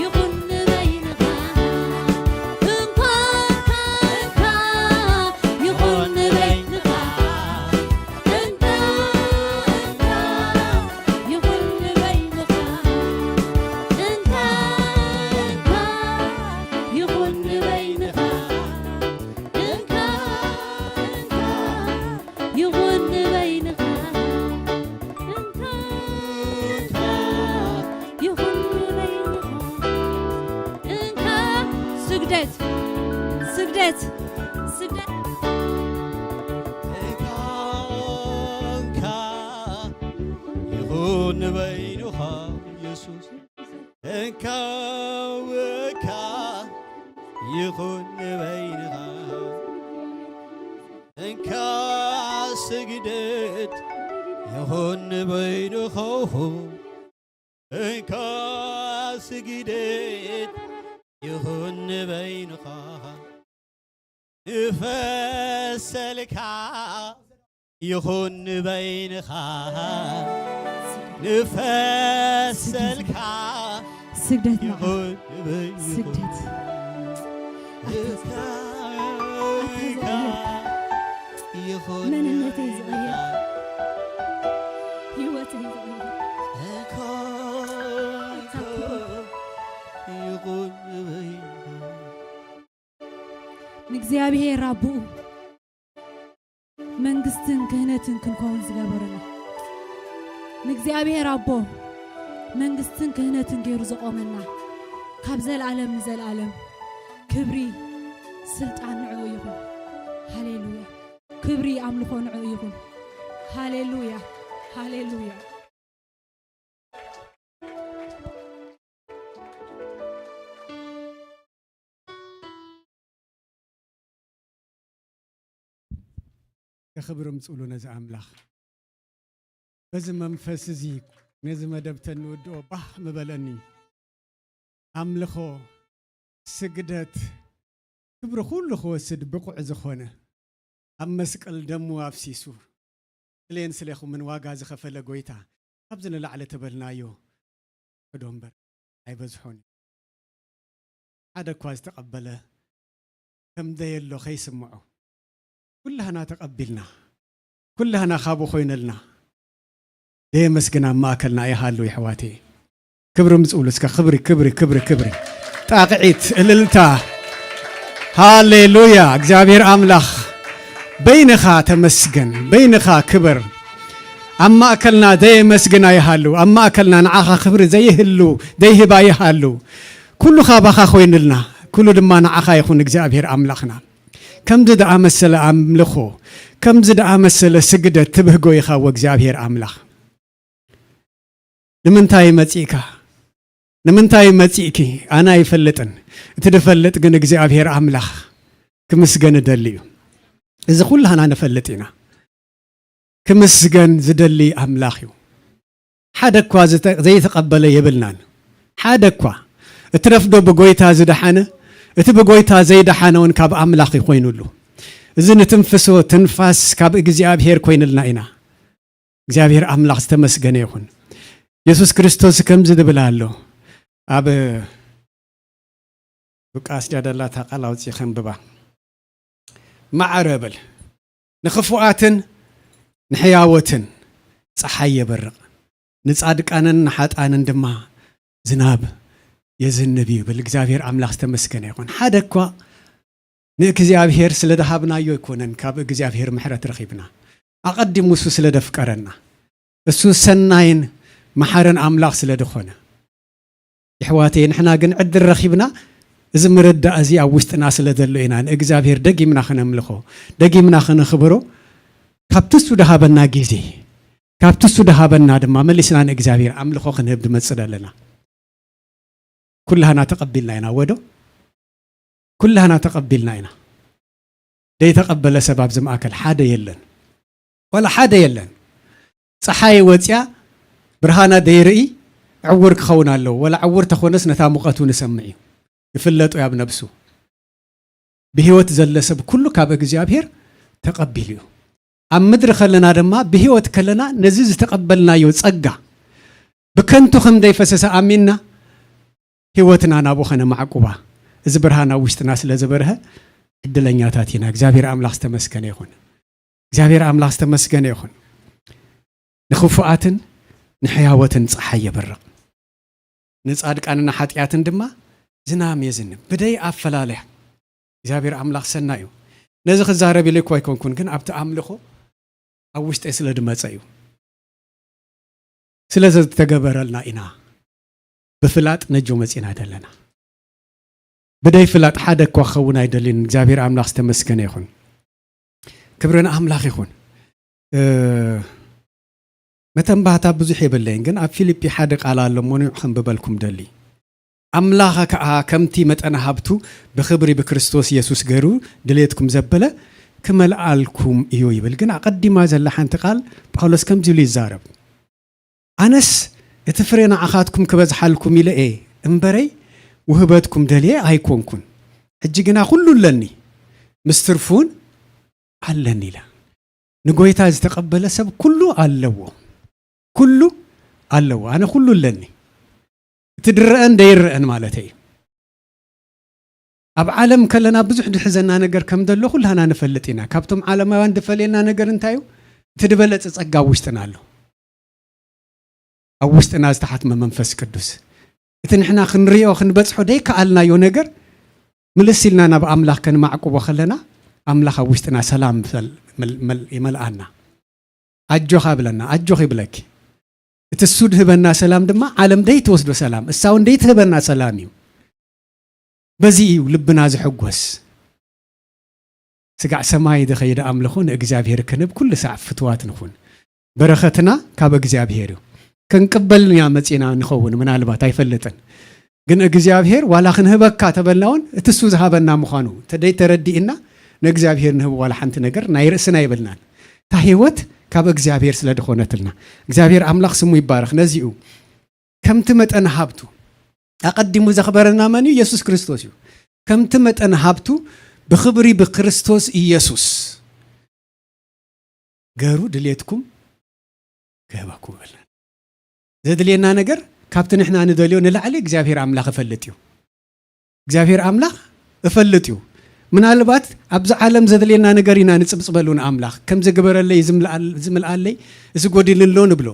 ይኹን ንበይንኻ። እንካ፣ እንካ፣ እንካ ይኹን ንበይንኻ። እንካ፣ እንካ ይኹን ንበይንኻ። እንካ፣ እንካ ይኹን ንበይንኻ። እንካ፣ እንካ ይኹን ንበይንኻ። እንካ፣ እንካ ይኹን ንበይንኻ። እንካ፣ ስግደት፣ ስግደት፣ ስግደት። እንካ፣ እንካ ይኹን ንበይንኻ የሱስ። እንካ፣ እንካ ይኹን ንበይንኻ። እንካ፣ ስግደት ይኹን ንበይንኻ። እንካ፣ ስግደት ይኹን ንበይንኻ። ንፈሰልካ ይኹን ንበይንኻ። ንፈሰልካ ስግደት መዓ። ይኹን ንበይንኻ። ስግደት። ይኹን መንነተይ ዝቐይር። ህይወተይ ዝቐይር። ይኹን ንበይንኻ። ንእግዚኣብሔር ኣቦኡ መንግስትን ክህነትን ክንከውን ዝገበረና፣ ንእግዚኣብሔር ኣቦ መንግስትን ክህነትን ገይሩ ዘቆመና፣ ካብ ዘለኣለም ንዘለኣለም ክብሪ ስልጣን ንዕኡ ይኹን። ሃሌሉያ። ክብሪ ኣምልኾ ንዕኡ ይኹን። ሃሌሉያ። ሃሌሉያ። ክብሪ ምጽሉ ነዚ ኣምላኽ። በዚ መንፈስ እዚ ነዚ መደብ ተንውድኦ ባህ ምበለኒ። ኣምልኾ፣ ስግደት፣ ክብሪ ኩሉ ክወስድ ብቑዕ ዝኾነ፣ ኣብ መስቀል ደሙ ኣፍሲሱ፣ ስሌን ስሌኹምን ዋጋ ዝኸፈለ ጎይታ፣ ካብዚ ንላዕሊ ተበልናዮ ክዶ እምበር ኣይበዝሖን እዩ። ሓደ እኳ ዝተቐበለ ከም ደየሎ ከይስምዖ፣ ኩላህና ተቐቢልና፣ ኩላህና ካብኡ ኮይነልና፣ ደየመስግን ኣብ ማእከልና ይሃሉ። የሕዋተይ፣ ክብሪ ምጽኡሉ እስከ። ክብሪ፣ ክብሪ፣ ክብሪ፣ ክብሪ። ጣቕዒት፣ እልልታ። ሃሌሉያ። እግዚኣብሔር ኣምላኽ በይንኻ ተመስገን፣ በይንኻ ክበር። ኣብ ማእከልና ደየመስግን ኣይሃሉ፣ ኣብ ማእከልና ንዓኻ ክብሪ ዘይህሉ፣ ዘይህባ ይሃሉ። ኩሉ ካባኻ ኮይንልና፣ ኩሉ ድማ ንዓኻ ይኹን እግዚኣብሔር ኣምላኽና። ከምዚ ደኣ መሰለ ኣምልኾ፣ ከምዚ ደኣ መሰለ ስግደት ትብህጎ ኢኻ ወእግዚኣብሔር ኣምላኽ። ንምንታይ መጺእካ? ንምንታይ መጺእኪ? ኣነ ኣይፈልጥን። እቲ ዝፈልጥ ግን እግዚኣብሔር ኣምላኽ ክምስገን እደሊ እዩ። እዚ ኩላህና ንፈልጥ ኢና። ክምስገን ዝደሊ ኣምላኽ እዩ። ሓደ እኳ ዝተ-፣ ዘይተቐበለ የብልናን። ሓደ እኳ። እትረፍዶ ብጎይታ ዝደሓነ፣ እቲ ብጎይታ ዘይደሓነ እውን ካብ ኣምላኽ ይኮይኑሉ። እዚ ንትንፍሶ ትንፋስ ካብ እግዚኣብሔር ኮይንልና ኢና። እግዚኣብሔር ኣምላኽ ዝተመስገነ ይኹን። የሱስ ክርስቶስ ከምዚ ዝብል ኣሎ። ኣብ ሉቃስ ድያ ደላ እታ ቃል ኣውጺኤ ከንብባ። ማዕረ በል፣ ንኽፉኣትን ንሕያዎትን ጸሓይ የበርቕ፣ ንጻድቃንን ንሓጣንን ድማ ዝናብ የዝንብ እዩ ይብል። እግዚኣብሔር ኣምላኽ ዝተመስገነ ይኹን። ሓደ እኳ ንእግዚኣብሔር ስለ ደሃብናዮ ኣይኮነን ካብ እግዚኣብሔር ምሕረት ረኺብና። ኣቐዲሙ እሱ ስለ ደፍቀረና። እሱ ሰናይን መሓርን ኣምላኽ ስለ ዝኾነ። የሕዋተይ፣ ንሕና ግን ዕድል ረኺብና፣ እዚ ምርዳእ እዚ ኣብ ውሽጥና ስለ ዘሎ ኢና ንእግዚኣብሔር ደጊምና ክነምልኾ፣ ደጊምና ክነኽብሮ፣ ካብቲ እሱ ድሃበና ግዜ፣ ካብቲ እሱ ድሃበና ድማ መሊስና ንእግዚኣብሔር ኣምልኾ ክንህብ ድመጽእ ኣለና። ኩላህና ተቐቢልና ኢና፣ ወዶ? ኩላህና ተቐቢልና ኢና። ደይተቐበለ ሰብ ኣብዚ ማእከል ሓደ የለን። ዋላ ሓደ የለን። ጸሓይ ወጽያ ብርሃና ደይርኢ ዕውር ክኸውን ኣለዎ። ዋላ ዕውር ተኾነስ ነታ ሙቐቱ ንሰምዕ እዩ። ይፍለጡ ኣብ ነብሱ። ብህይወት ዘለ ሰብ ኩሉ ካብ እግዚኣብሔር ተቐቢሉ እዩ። ኣብ ምድሪ ከለና ድማ ብህይወት ከለና ነዚ ዝተቐበልናዮ ጸጋ ብከንቱ ከም ዘይፈሰሰ ኣሚንና ህይወትና ናብኡ ከነማዕቁባ እዚ ብርሃን ኣብ ውሽጥና ስለ ዝበርሀ ዕድለኛታት ኢና። እግዚኣብሔር ኣምላኽ ዝተመስገነ ይኹን። እግዚኣብሔር ኣምላኽ ዝተመስገነ ይኹን። ንኽፉኣትን ንሕያወትን ጸሓይ የብርቕ፣ ንጻድቃንን ንሓጢኣትን ድማ ዝናም የዝንብ። ብደይ ኣፈላለያ እግዚኣብሔር ኣምላኽ ሰናይ እዩ። ነዚ ክዛረብ ኢለ እኮ ኣይኮንኩን፣ ግን ኣብቲ ኣምልኾ ኣብ ውሽጠይ ስለ ድመጸ እዩ። ስለ ዝተገበረልና ኢና ብፍላጥ ነጆ መጺና ዘለና። ብደይ ፍላጥ ሓደ እኳ ክኸውን ኣይደልን። እግዚኣብሔር ኣምላኽ ዝተመስገነ ይኹን። ክብሪ ንኣምላኽ ይኹን። እ፣ መተንባህታ ብዙሕ የብለይን፣ ግን ኣብ ፊልጲ ሓደ ቃል ኣሎ፣ እሞ ንዑ ከንብበልኩም ደሊ። ኣምላኸ ከኣ ከምቲ መጠነ ሃብቱ ብኽብሪ ብክርስቶስ የሱስ ገይሩ ድሌትኩም ዘበለ ክመልኣልኩም እዩ ይብል። ግን ኣቐዲማ ዘላ ሓንቲ ቃል ጳውሎስ ከምዚ ኢሉ ይዛረብ። ኣነስ እቲ ፍሬ ንዓኻትኩም ክበዝሓልኩም ኢለ እየ እምበረይ ውህበትኩም ደልየ ኣይኮንኩን። ሕጂ ግና ኩሉ ኣለኒ፣ ምስ ትርፉን ኣለኒ ኢለ። ንጎይታ ዝተቐበለ ሰብ ኩሉ ኣለዎ። ኩሉ ኣለዎ። ኣነ ኩሉ ኣለኒ። እቲ ድረአን ደይረአን ማለተይ እዩ። ኣብ ዓለም ከለና ብዙሕ ድሕዘና ነገር ከም ዘሎ ኩላህና ንፈልጥ ኢና። ካብቶም ዓለማውያን ድፈልየና ነገር እንታይ እዩ? እቲ ድበለጸ ጸጋ ኣብ ውሽጥና ኣሎ። ኣብ ውሽጥና ዝተሓትመ መንፈስ ቅዱስ። እቲ ንሕና ክንሪኦ ክንበጽሖ ደይከኣልናዮ ነገር ምልስ ኢልና ናብ ኣምላኽ ከንማዕቁቦ ከለና ኣምላኽ ኣብ ውሽጥና ሰላም ፈል-፣ መል-፣ መል-፣ ይመልኣና። ኣጆኻ ብለና፣ ኣጆኺ ይብለኪ። እቲ እሱ ድህበና ሰላም ድማ ዓለም ደይትወስዶ ሰላም፣ እሳ እውን ደይትህበና ሰላም እዩ። በዚ እዩ ልብና ዝሕጎስ። ስጋዕ ሰማይ ዝኸይደ ኣምልኾ ንእግዚኣብሔር ክንህብ ኩሉ ሳዕ ፍትዋት ንኹን። በረኸትና ካብ እግዚኣብሔር እዩ። ክንቅበል ኢና መጺና ንኸውን ምናልባት ኣይፈልጥን። ግን እግዚኣብሔር ዋላ ክንህበካ ተበልና እውን እቲ እሱ ዝሃበና ምዃኑ ተደይ ተረዲእና ንእግዚኣብሔር ንህብ ዋላ ሓንቲ ነገር ናይ ርእስና ይብልናን። እታ ህይወት ካብ እግዚኣብሔር ስለ ድኾነትልና እግዚኣብሔር ኣምላኽ ስሙ ይባረኽ። ነዚኡ ከምቲ መጠን ሃብቱ ኣቐዲሙ ዘኽበረና መን እዩ? የሱስ ክርስቶስ እዩ። ከምቲ መጠን ሃብቱ ብኽብሪ ብክርስቶስ ኢየሱስ ገሩ ድሌትኩም ክህበኩም ይብለና። ዘድልየና ነገር ካብቲ ንሕና ንደልዮ ንላዕሊ እግዚኣብሔር ኣምላኽ እፈልጥ እዩ። እግዚኣብሔር ኣምላኽ እፈልጥ እዩ። ምናልባት ኣብዚ ዓለም ዘድልየና ነገር ኢና ንጽብጽበሉ ንኣምላኽ። ከም ዝግበረለይ፣ ዝምልኣል-፣ ዝምልኣለይ፣ እዚ ጎዲልሎ ንብሎ።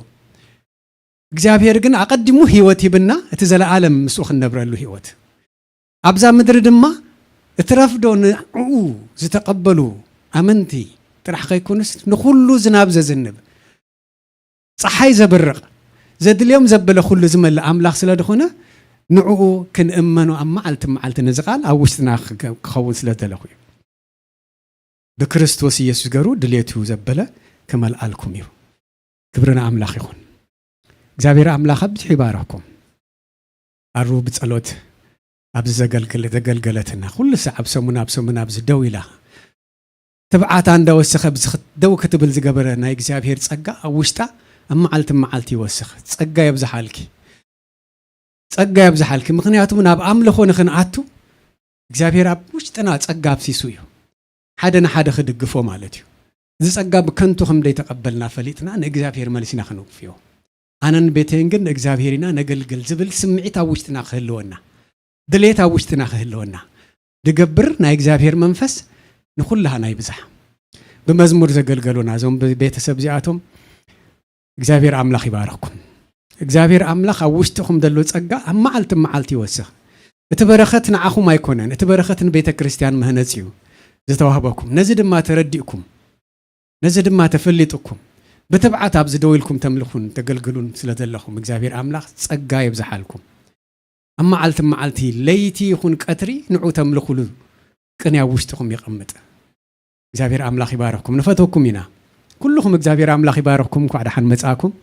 እግዚኣብሔር ግን ኣቐዲሙ ህይወት ሂብና፣ እቲ ዘለኣለም ምስኡ ክንነብረሉ ህይወት። ኣብዛ ምድሪ ድማ እትረፍዶ ንዕኡ ዝተቐበሉ ኣመንቲ ጥራሕ ከይኮኑስ ንኹሉ ዝናብ ዘዝንብ፣ ጸሓይ ዘብርቕ፣ ዘድልዮም ዘበለ ኩሉ ዝመልእ ኣምላኽ ስለ ዝኾነ ንዕኡ ክንእመኖ ኣብ መዓልቲ መዓልቲ ነዚ ቃል ኣብ ውሽጥና ክገ-፣ ክኸውን ስለ ዝደለኹ እዩ። ብክርስቶስ ኢየሱስ ገሩ ድሌቱ ዘበለ ክመልኣልኩም እዩ። ክብሪ ንኣምላኽ ይኹን። እግዚኣብሔር ኣምላኽ ኣብዚሑ ይባረኽኩም። ኣሩ ብጸሎት ኣብዚ ዘገልግል-፣ ዘገልገለትና ኩሉ ሳዕ ኣብ ሰሙን ኣብ ሰሙን ኣብዚ ደው ኢላ ትብዓታ እንዳወሰኸ ኣብዚ ክት-፣ ደው ክትብል ዝገበረ ናይ እግዚኣብሔር ጸጋ ኣብ ውሽጣ ኣብ መዓልቲ መዓልቲ ይወስኽ። ጸጋ የብዝሓልኪ። ጸጋ የብዝሓልኪ። ምኽንያቱ ናብ ኣምልኾ ንኽንኣቱ እግዚኣብሔር ኣብ ውሽጥና ጸጋ ኣብሲሱ እዩ። ሓደ ንሓደ ክድግፎ ማለት እዩ። እዚ ጸጋ ብከንቱ ከም ደይተቐበልና ፈሊጥና ንእግዚኣብሔር መሊስና ከነውፍዮ። ኣነን ቤተይን ግን ንእግዚኣብሔር ኢና ነገልግል ዝብል ስምዒት ኣብ ውሽጥና ክህልወና፣ ድሌት ኣብ ውሽጥና ክህልወና ድገብር ናይ እግዚኣብሔር መንፈስ ንኹላህና ይብዛሕ። ብመዝሙር ዘገልገሉና እዞም ቤተሰብ እዚኣቶም እግዚኣብሔር ኣምላኽ ይባርኽኩም። እግዚኣብሔር ኣምላኽ ኣብ ውሽጥኹም ዘሎ ጸጋ ኣብ መዓልቲ መዓልቲ ይወስኽ። እቲ በረኸት ንዓኹም ኣይኮነን፣ እቲ በረኸት ንቤተ ክርስቲያን መህነጺ እዩ ዝተዋህበኩም። ነዚ ድማ ተረዲእኩም፣ ነዚ ድማ ተፈሊጥኩም፣ ብትብዓት ኣብዚ ደው ኢልኩም ተምልኹን ተገልግሉን ስለ ዘለኹም እግዚኣብሔር ኣምላኽ ጸጋ የብዝሓልኩም። ኣብ መዓልቲ መዓልቲ ለይቲ ይኹን ቀትሪ ንዑ ተምልኹሉ ቅንያ ውሽጥኹም ይቐምጥ። እግዚኣብሔር ኣምላኽ ይባረኽኩም። ንፈተኩም ኢና። ኩልኹም እግዚኣብሔር ኣምላኽ ይባርኽኩም። እንኳዕ ደሓን መጻእኩም።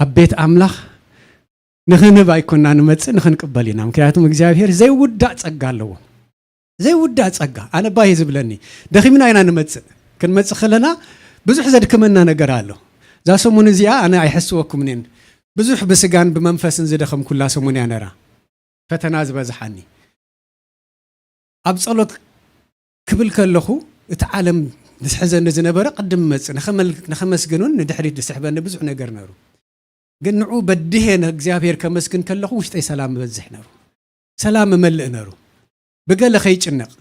ኣብ ቤት ኣምላኽ ንኽንህብ ኣይኮና ንመጽእ፣ ንኽንቅበል ኢና። ምክንያቱም እግዚኣብሔር ዘይውዳእ ጸጋ ኣለዎ። ዘይውዳእ ጸጋ። ኣነ ባይ ዝብለኒ፣ ደኺምና ኢና ንመጽእ። ክንመጽእ ከለና ብዙሕ ዘድክመና ነገር ኣሎ። እዛ ሰሙን እዚኣ ኣነ ኣይሕስወኩምንን። ብዙሕ ብስጋን ብመንፈስን ዝደኸምኩላ ሰሙን እያ ነራ። ፈተና ዝበዝሓኒ። ኣብ ጸሎት ክብል ከለኹ፣ እቲ ዓለም ዝሕዘኒ ዝነበረ ቅድም መጽእ፣ ንኸመል-፣ ንኸመስግኑን ንድሕሪት ዝስሕበኒ ብዙሕ ነገር ነሩ። ግን ንዑ በድሄ ንእግዚኣብሔር ከመስግን ከለኹ፣ ውሽጠይ ሰላም ይበዝሕ ነሩ። ሰላም እመልእ ነሩ። ብገለ ከይጭነቕ።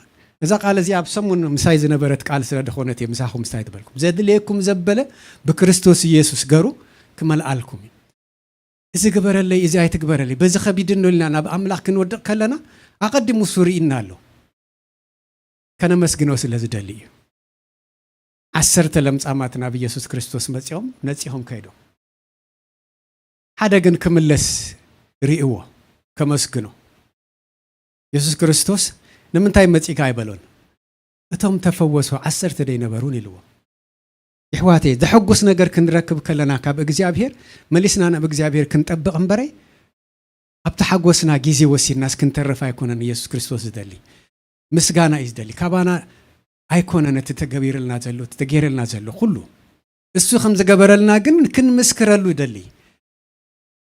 እዛ ቃል እዚኣ ኣብ ሰሙን ምሳይ ዝነበረት ቃል ስለ ዝኾነት እየ ምሳኹም ስታይ ትበልኩም። ዘድልየኩም ዘበለ ብክርስቶስ ኢየሱስ ገሩ ክመልኣልኩም እዩ። እዚ ግበረለይ፣ እዚ ኣይትግበረለይ፣ በዚ ከቢድን ኢልና ናብ ኣምላኽ ክንወድቕ ከለና፣ ኣቐዲሙ እሱ ርኢና ኣሎ። ከነመስግኖ ስለ ዝደሊ እዩ። ዓሰርተ ለምጻማት ናብ ኢየሱስ ክርስቶስ መጺኦም፣ ነጺሆም ከይዶም። ሓደ ግን ክምለስ ርእይዎ፣ ከመስግኖ። የሱስ ክርስቶስ፣ "ንምንታይ መጺእካ?" ኣይበሎን። እቶም ተፈወሱ ዓሰርተ ደይነበሩን ኢልዎ። ይሕዋተይ፣ ዘሐጉስ ነገር ክንረክብ ከለና ካብ እግዚኣብሔር፣ መሊስና ናብ እግዚኣብሔር ክንጠብቕ እምበረይ፣ ኣብቲ ሓጎስና ግዜ ወሲድናስ ክንተርፍ ኣይኮነን ኢየሱስ ክርስቶስ ዝደሊ። ምስጋና እዩ ዝደሊ። ካባና ኣይኮነን እቲ ተገቢርልና ዘሎ፣ እቲ ተገይርልና ዘሎ ኩሉ። እሱ ከም ዝገበረልና ግን ክንምስክረሉ ይደሊ።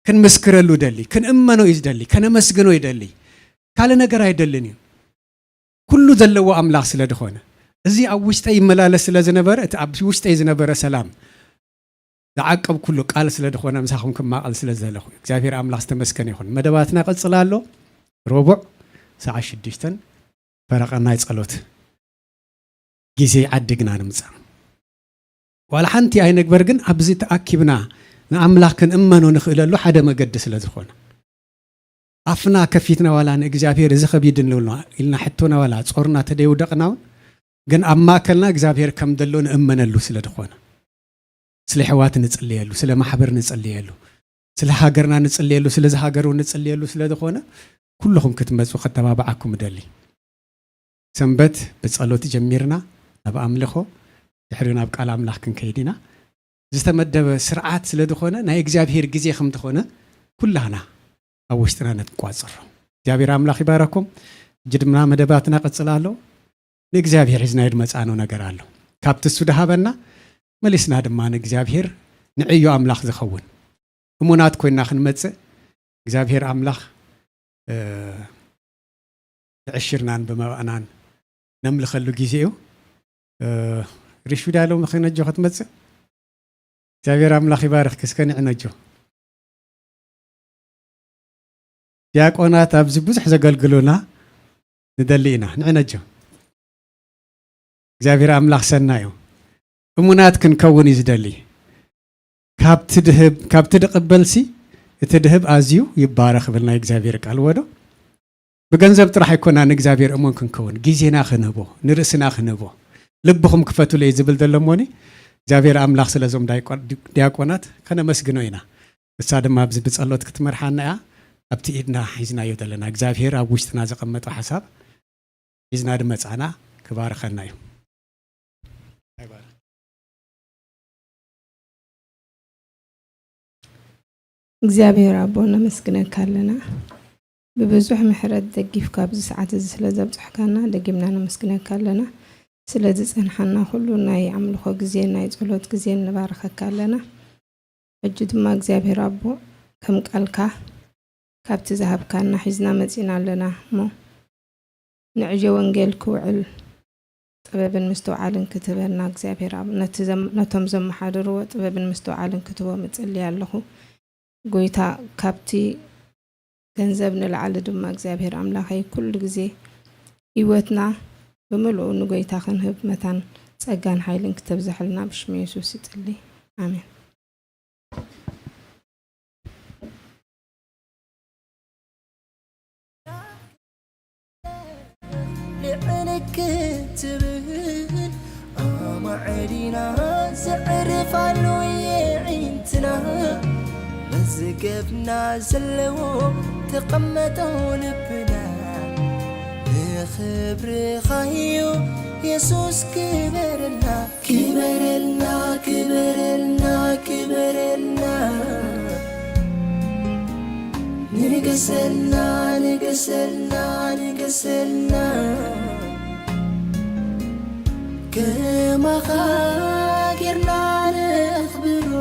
ክንምስክረሉ ይደሊ። ክንእመኖ እዩ ዝደሊ። ከነመስግኖ ይደሊ። ካልእ ነገር ኣይደልን እዩ። ኩሉ ዘለዎ ኣምላኽ ስለ ዝኾነ። እዚ ኣብ ውሽጠይ ይመላለስ ስለ ዝነበረ፣ እቲ ኣብ ውሽጠይ ዝነበረ ሰላም ዝዓቀብኩሉ ቃል ስለ ዝኾነ፣ ምሳኹም ክማቐል ስለ ዝደለኹ፣ እግዚኣብሔር ኣምላኽ ዝተመስገነ ይኹን። መደባትና ቀጽላ ኣሎ። ረቡዕ ሰዓት ሽዱሽተን ፈረቓ ናይ ጸሎት ግዜ ዓዲግና ንምጻእ። ዋላ ሓንቲ ኣይንግበር፣ ግን ኣብዚ ተኣኪብና ንኣምላኽ ክንእመኖ ንኽእለሉ ሓደ መገዲ ስለ ዝኾነ፣ ኣፍና ከፊትና ዋላ ንእግዚኣብሔር እዚ ከቢድን ኢልና ሕቶና ዋላ ጾርና ተደይውደቕና እውን፣ ግን ኣብ ማእከልና እግዚኣብሔር ከም ዘሎ ንእመነሉ ስለ ዝኾነ፣ ስለ ኣሕዋት ንጽልየሉ፣ ስለ ማሕበር ንጽልየሉ፣ ስለ ሃገርና ንጽልየሉ፣ ስለዚ ሃገር እውን ንጽልየሉ ስለ ዝኾነ፣ ኩልኹም ክትመጹ ከተባብዓኩም እደሊ። ሰንበት ብጸሎት ጀሚርና፣ ናብ ኣምልኾ፣ ድሕሪ ናብ ቃል ኣምላኽ ክንከይድ ኢና። ዝተመደበ ስርዓት ስለ ዝኾነ፣ ናይ እግዚኣብሔር ግዜ ከም ዝኾነ፣ ኩላህና ኣብ ውሽጥና ንቋጽሮ። እግዚኣብሔር ኣምላኽ ይባረኩም። ሕጂ ድማ መደባትና ቀጽላ ኣሎ። ንእግዚኣብሔር ሒዝናዮ ዝመጻእኖ ነገር ኣሎ። ካብቲ እሱ ድሃበና፣ መሊስና ድማ ንእግዚኣብሔር ንዕዮ ኣምላኽ ዝኸውን እሙናት ኮይና ክንመጽእ፣ እግዚኣብሔር ኣምላኽ፣ እ፣ ብዕሽርናን ብመባእናን ነምልኸሉ ግዜ እዩ። እ፣ ሪሹዳ ሎሚ ከነጆ ክትመጽእ፣ እግዚኣብሔር ኣምላኽ ይባርኽኪ። እስከ ንዕነጆ። ዲያቆናት ኣብዚ ብዙሕ ዘገልግሉና ንደሊ ኢና። ንዕነጆ። እግዚኣብሔር ኣምላኽ ሰናይ እዩ። እሙናት ክንከውን እዩ ዝደሊ። ካብቲ ድህብ፣ ካብቲ ድቕበልሲ፣ እቲ ድህብ ኣዝዩ ይባረኽ፣ ይብል ናይ እግዚኣብሔር ቃል። ወዶ ብገንዘብ ጥራሕ ኣይኮና ንእግዚኣብሔር እሙን ክንከውን፣ ግዜና ክንህቦ፣ ንርእስና ክንህቦ። ልብኹም ክፈቱለይ ዝብል ዘሎ እሞኒ፣ እግዚኣብሔር ኣምላኽ ስለዞም ዳይቆ-፣ ዲያቆናት ከነመስግኖ ኢና። እሳ ድማ ኣብዚ ብጸሎት ክትመርሓና እያ። ኣብቲ ኢድና ሒዝናዮ ዘለና እግዚኣብሔር ኣብ ውሽጥና ዘቐመጦ ሓሳብ ሒዝና ድመጻና ክባርኸና እዩ። እግዚኣብሔር ኣቦ ነመስግነካ ኣለና። ብብዙሕ ምሕረት ደጊፍካ ኣብዚ ሰዓት እዚ ስለ ዘብጽሕካና ደጊምና ነመስግነካ ኣለና። ስለ ዝጸንሓና ኩሉ ናይ ኣምልኾ ግዜን ናይ ጸሎት ግዜን ንባርኸካ ኣለና። ሕጂ ድማ እግዚኣብሔር ኣቦ ከም ቃልካ ካብቲ ዝሃብካና ሒዝና መጺና ኣለና እሞ ንዕዮ ወንጌል ክውዕል ጥበብን ምስትውዓልን ክትህበና እግዚኣብሔር ኣብ ነቲ ዘም-፣ ነቶም ዘመሓድርዎ ጥበብን ምስትውዓልን ክትህቦም እጽሊ ኣለኹ። ጎይታ ካብቲ ገንዘብ ንላዕሊ ድማ እግዚኣብሔር ኣምላኸይ ኩሉ ግዜ ህይወትና ብምልኡ ንጎይታ ክንህብ መታን ጸጋን ሓይልን ክተብዝሐልና ብሽም የሱስ ይጽሊ። ኣሜን። ልዕል ክትብል ኣማዕዲና ዘዕርፋሉ የዒንትና መዝገብና ዘለዎ ተቐመጠው ልብና ንኽብርኻዩ የሱስ ክበረልና ክበረልና ንግስና ንግስና ንግስና ከማኻ ጌርና ነኽብሮ፣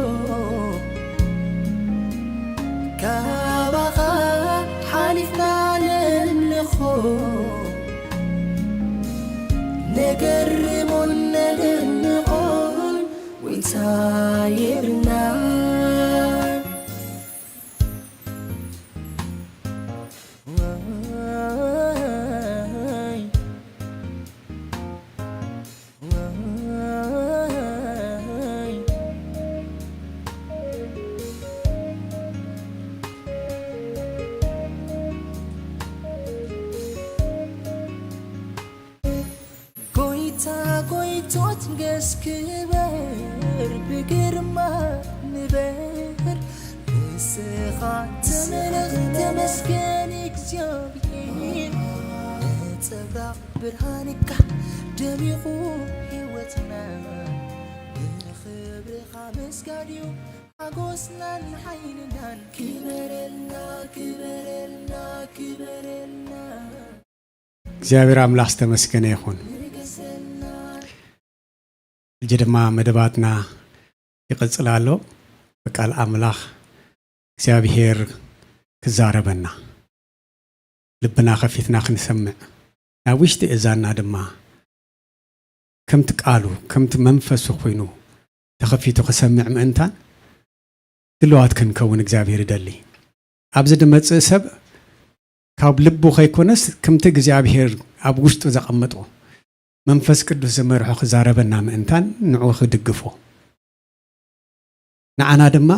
ካባኻ ሓሊፍና ነምልኾ። ነገርሞን ነደንቖን ጎይታ የብልና። ጎይታ ጎይቶት ንገስ ክበር፣ ብግርማ ንበር። ንስኻ ተመለኽ ተመስገን እግዚኣብሔር። ነጸብራቕ ብርሃንካ ደሚቑ ህይወትና፣ ንኽብርኻ ምስጋድ እዩ ሓጎስናን ሓይልናን። ክበረልና፣ ክበረልና፣ ክበረልና። እግዚኣብሔር ኣምላኽ ዝተመስገነ ይኹን። ሕጂ ድማ መደባትና ይቕጽል ኣሎ። ብቃል ኣምላኽ እግዚኣብሔር ክዛረበና፣ ልብና ከፊትና ክንሰምዕ፣ ናብ ውሽጢ እዛና ድማ ከምቲ ቃሉ፣ ከምቲ መንፈሱ ኮይኑ ተኸፊቱ ክሰምዕ ምእንታን ድልዋት ክንከውን እግዚኣብሔር ይደሊ። ኣብዚ ዝመጽእ ሰብ ካብ ልቡ ከይኮነስ፣ ከምቲ እግዚኣብሔር ኣብ ውሽጡ ዘቐመጦ መንፈስ ቅዱስ ዝመርሖ ክዛረበና ምእንታን ንዕኡ ክድግፎ። ንዓና ድማ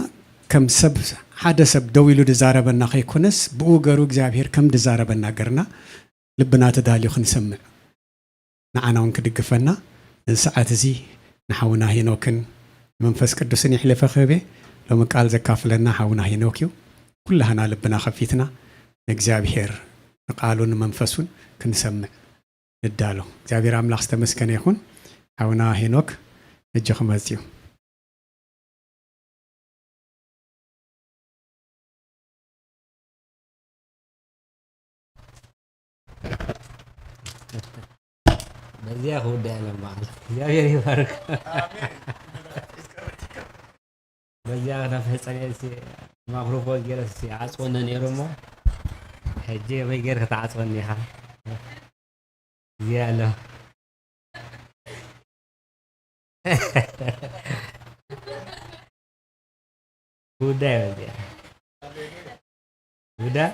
ከም ሰብ፣ ሓደ ሰብ ደው ኢሉ ዝዛረበና ከይኮነስ፣ ብኡ ገሩ እግዚኣብሔር ከም ዝዛረበና ገርና ልብና ተዳልዩ ክንሰምዕ፣ ንዓና እውን ክድግፈና፣ እዚ ሰዓት እዚ ንሓውና ሄኖክን መንፈስ ቅዱስን የሕልፈ ክህቤ። ሎሚ ቃል ዘካፍለና ሓውና ሄኖክ እዩ። ኩላህና ልብና ከፊትና ንእግዚኣብሔር፣ ንቃሉን ንመንፈሱን ክንሰምዕ ንዳሎ። እግዚኣብሔር ኣምላኽ ዝተመስገነ ይኹን። ሓውና ሄኖክ ሕጂ ክመጽእ እዩ። በዚያ ክውዳእ ያለ በዓል። እግዚኣብሔር ይባርክ። በዚያ ክነፍሕ ጸኒሐ፣ ማክሮፎን ገይረ ዓጽወኒ ነይሩ እሞ፣ ሕጂ ከመይ ገይር ከተዓጽወኒ ኢኻ? እዚኣ ኣሎ። ጉዳይ በዚኣ። ጉዳይ።